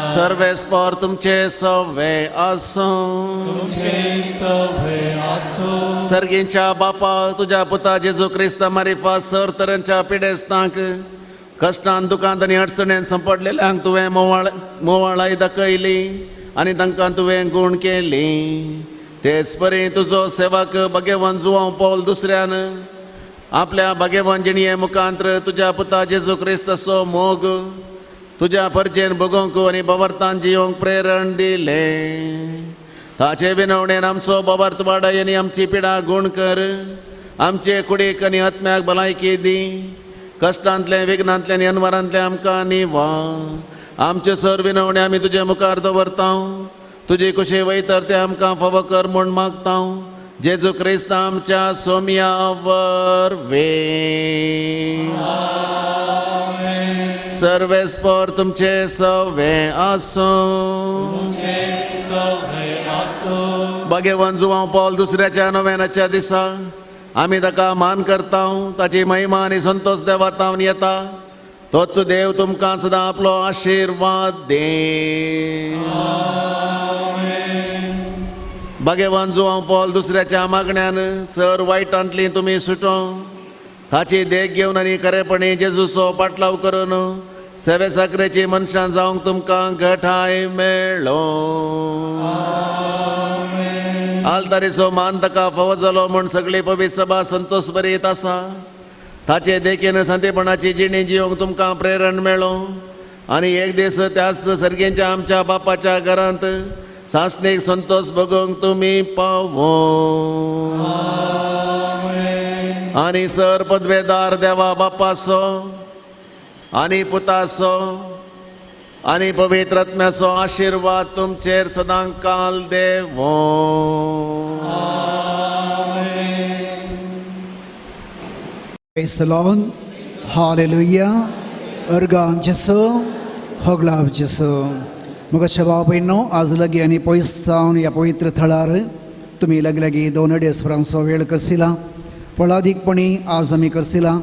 सर्वेस्पर तुमचे सवे आसूं. सर्गींच्या बापा तुज्या पुता जेजू क्रिस्ता मारिफा सर तरांच्या पिडेस्तांक कश्टान दुकांत आनी अडचणेन संपडलेल्यांक तुवें मोवाळाय दाखयली आनी तांकां तुवें गूण केली. तेच परी तुजो सेवक भगेवन जुवांव पौल दुसऱ्यान आपल्या भाग्यवान जिणये मुखांत्र तुज्या पुता जेजू क्रिस्ताचो मोग तुज्या परजेन भोगोवंक आनी बवर्तान जियोंक प्रेरण दिलें. ताचे विनवणेन आमचो बवर्त वाडय आनी आमची पिडा गूण कर. आमचे कुडीक आनी आत्म्याक भलायकी दी. कश्टांतलें विघ्नांतलें आनी अनवरांतलें आमकां निवा. आमचे सर विनवणे आमी तुजे मुखार दवरता. तुजी कुशी वयतर तें आमकां फावो कर म्हूण मागता. जेजू क्रिस्त आमच्या सोम्या वरवीं. सर्वेस्पर तुमचे सवे आसूं. भाग्यवान जुवांव पावल दुसऱ्याच्या नव्यानाच्या दिसा आमी ताका मान करता, ताची महिमा आनी संतोष देवा तावन येता. तोच देव तुमकां सदां आपलो आशिर्वाद दे. भाग्यवान जुवांव पावल दुसऱ्याच्या मागण्यान सर वायटांतली तुमी सुटो, ताची देख घेवन आनी खरेपणी जेजूचो पाटलाव करून सेवे साकरेची मनशां जावंक तुमकां घटाय मेळ्ळो. आल्तारीचो मान ताका फावो जालो म्हूण सगळी पवित्र सभा संतोष बरीत आसा. ताचे देखीन सांतेपणाची जिणी जिवंक तुमकां प्रेरण मेळो आनी एक दीस त्याच सर्गेच्या आमच्या बापाच्या घरांत सासणीक संतोष भोगूंक तुमी पावो. आनी सर पदवेदार देवा बापाचो आनी पुताचो आनी पवित्र आत्म्याचो आशिर्वाद तुमचेर सदां काल देवो. Praise the Lord. Hallelujah. अर्गां जेसू, होगलाव जेसू. मगाच्या भाव भयणींनो, आज लागीं आनी पयस जावन ह्या पवित्र थळार तुमी लागीं लागीं 2-2.5 वरांचो वेळ करसिला. फळादीकपणी आज आमी करसिला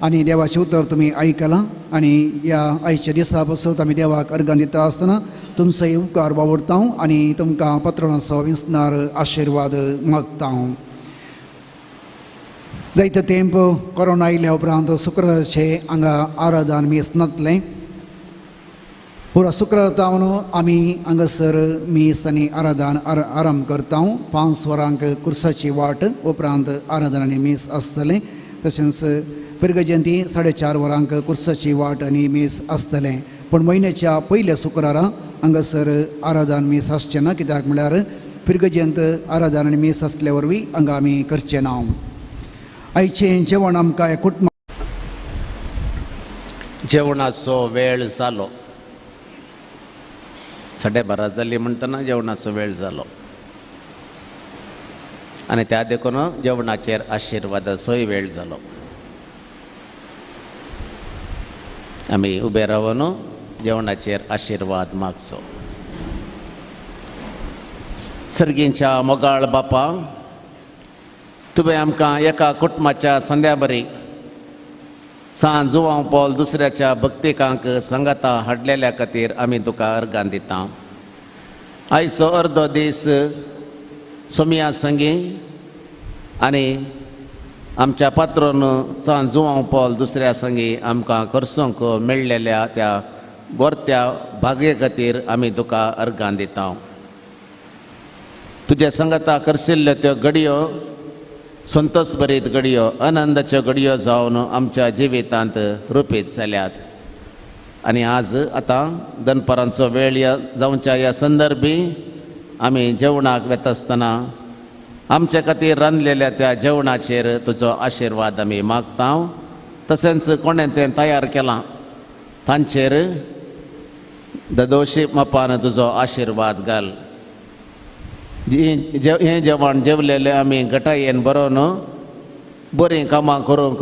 आनी देवाचें उतर तुमी आयकलां आनी ह्या आयच्या दिसा पासून आमी देवाक अर्गां दिता आसतना तुमचो उपकार वावुरता आनी तुमकां पत्रणाचो विसनार आशिर्वाद मागता. जायते तेंप कोरोना आयल्या उपरांत शुक्राराचे हांगा आराधन मीस नातलें. पुरा शुक्रार तावन आमी हांगासर मीस आनी आराधन आराम करता. 5 वरांक कुर्साची वाट उपरांत आराधन आनी मीस आसतलें. तशेंच फिरगजयंती 4:30 वरांक कुर्साची वाट आनी मीस आसतलें. पूण म्हयन्याच्या पयल्या शुक्रारा हांगासर आराधन मीस आसचें ना, कित्याक म्हळ्यार फिरगजयंत आराधन आनी मीस आसल्या वरवीं हांगा आमी करचें ना. आयचें जेवण आमकां कुटुंब जेवणाचो वेळ जालो. 12:30 जाली म्हणटना जेवणाचो वेळ जालो आनी त्या देखून जेवणाचेर आशिर्वादाचोय वेळ जालो. आमी उबे रावन जेवणाचेर आशिर्वाद मागचो. सर्गींच्या मोगाळ बापा, तुवें आमकां एका कुटुंबाच्या संद्या बरी सान जुवांव पावल दुसऱ्याच्या भक्तिकांक सांगाता हाडलेल्या खातीर आमी तुका अर्गां दिता. आयचो अर्दो दीस सोमिया संगी आनी आमच्या पात्रोन सान जुवांव पावल दुसऱ्या संगी आमकां खर्चूंक मेळ्ळेल्या त्या वर्त्या भागे खातीर आमी तुका अर्गां दिता. तुज्या सांगाता करशिल्ल्यो त्यो घडयो संतोष भरीत घडयो, आनंदाच्यो घडयो जावन आमच्या जिवितांत रुपीत जाल्यात. आनी आज आतां दनपारांचो वेळ ह्या जावच्या ह्या संदर्भी आमी जेवणाक वेता आसतना आमच्या खातीर रांदलेल्या त्या जेवणाचेर तुजो आशिर्वाद आमी मागता. तशेंच कोणें तें तयार केलां तांचेर ददोशी मापान तुजो आशिर्वाद घाल. हें जेवण जेवलेलें आमी घटायेन बरोवन बरीं कामां करूंक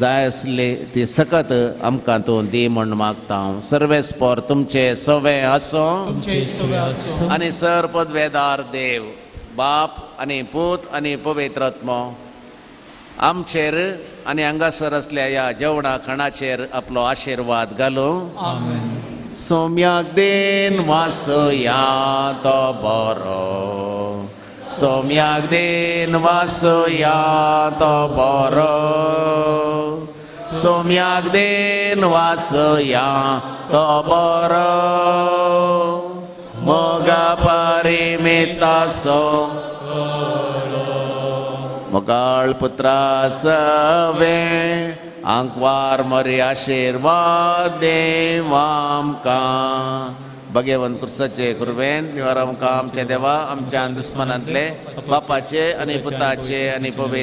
जाय आसली ती सकत आमकां तूं दी म्हूण मागता. सर्वेस्पोर तुमचें सवें आसूं आनी सर पदवेदार देव बाप आनी पूत आनी पवित्र आत्मो आमचेर आनी हांगासर आसल्या ह्या जेवणा खाणाचेर आपलो आशिर्वाद घालूं. सोम्याक then वासया तो बरो, सोम्याक then वासया तो बरो, सोम्याक then वासया तो बरो, मोगा परिमितासो मोगाळ पुत्रा सवे आंकवार मरी आशिर्वाद देवामकां. भगवंत क्रिस्ताचे कृपेन निवार आमकां आमच्या देवा आमच्या दुस्मनांतले बापाचे आनी पुताचे आनी पवित्र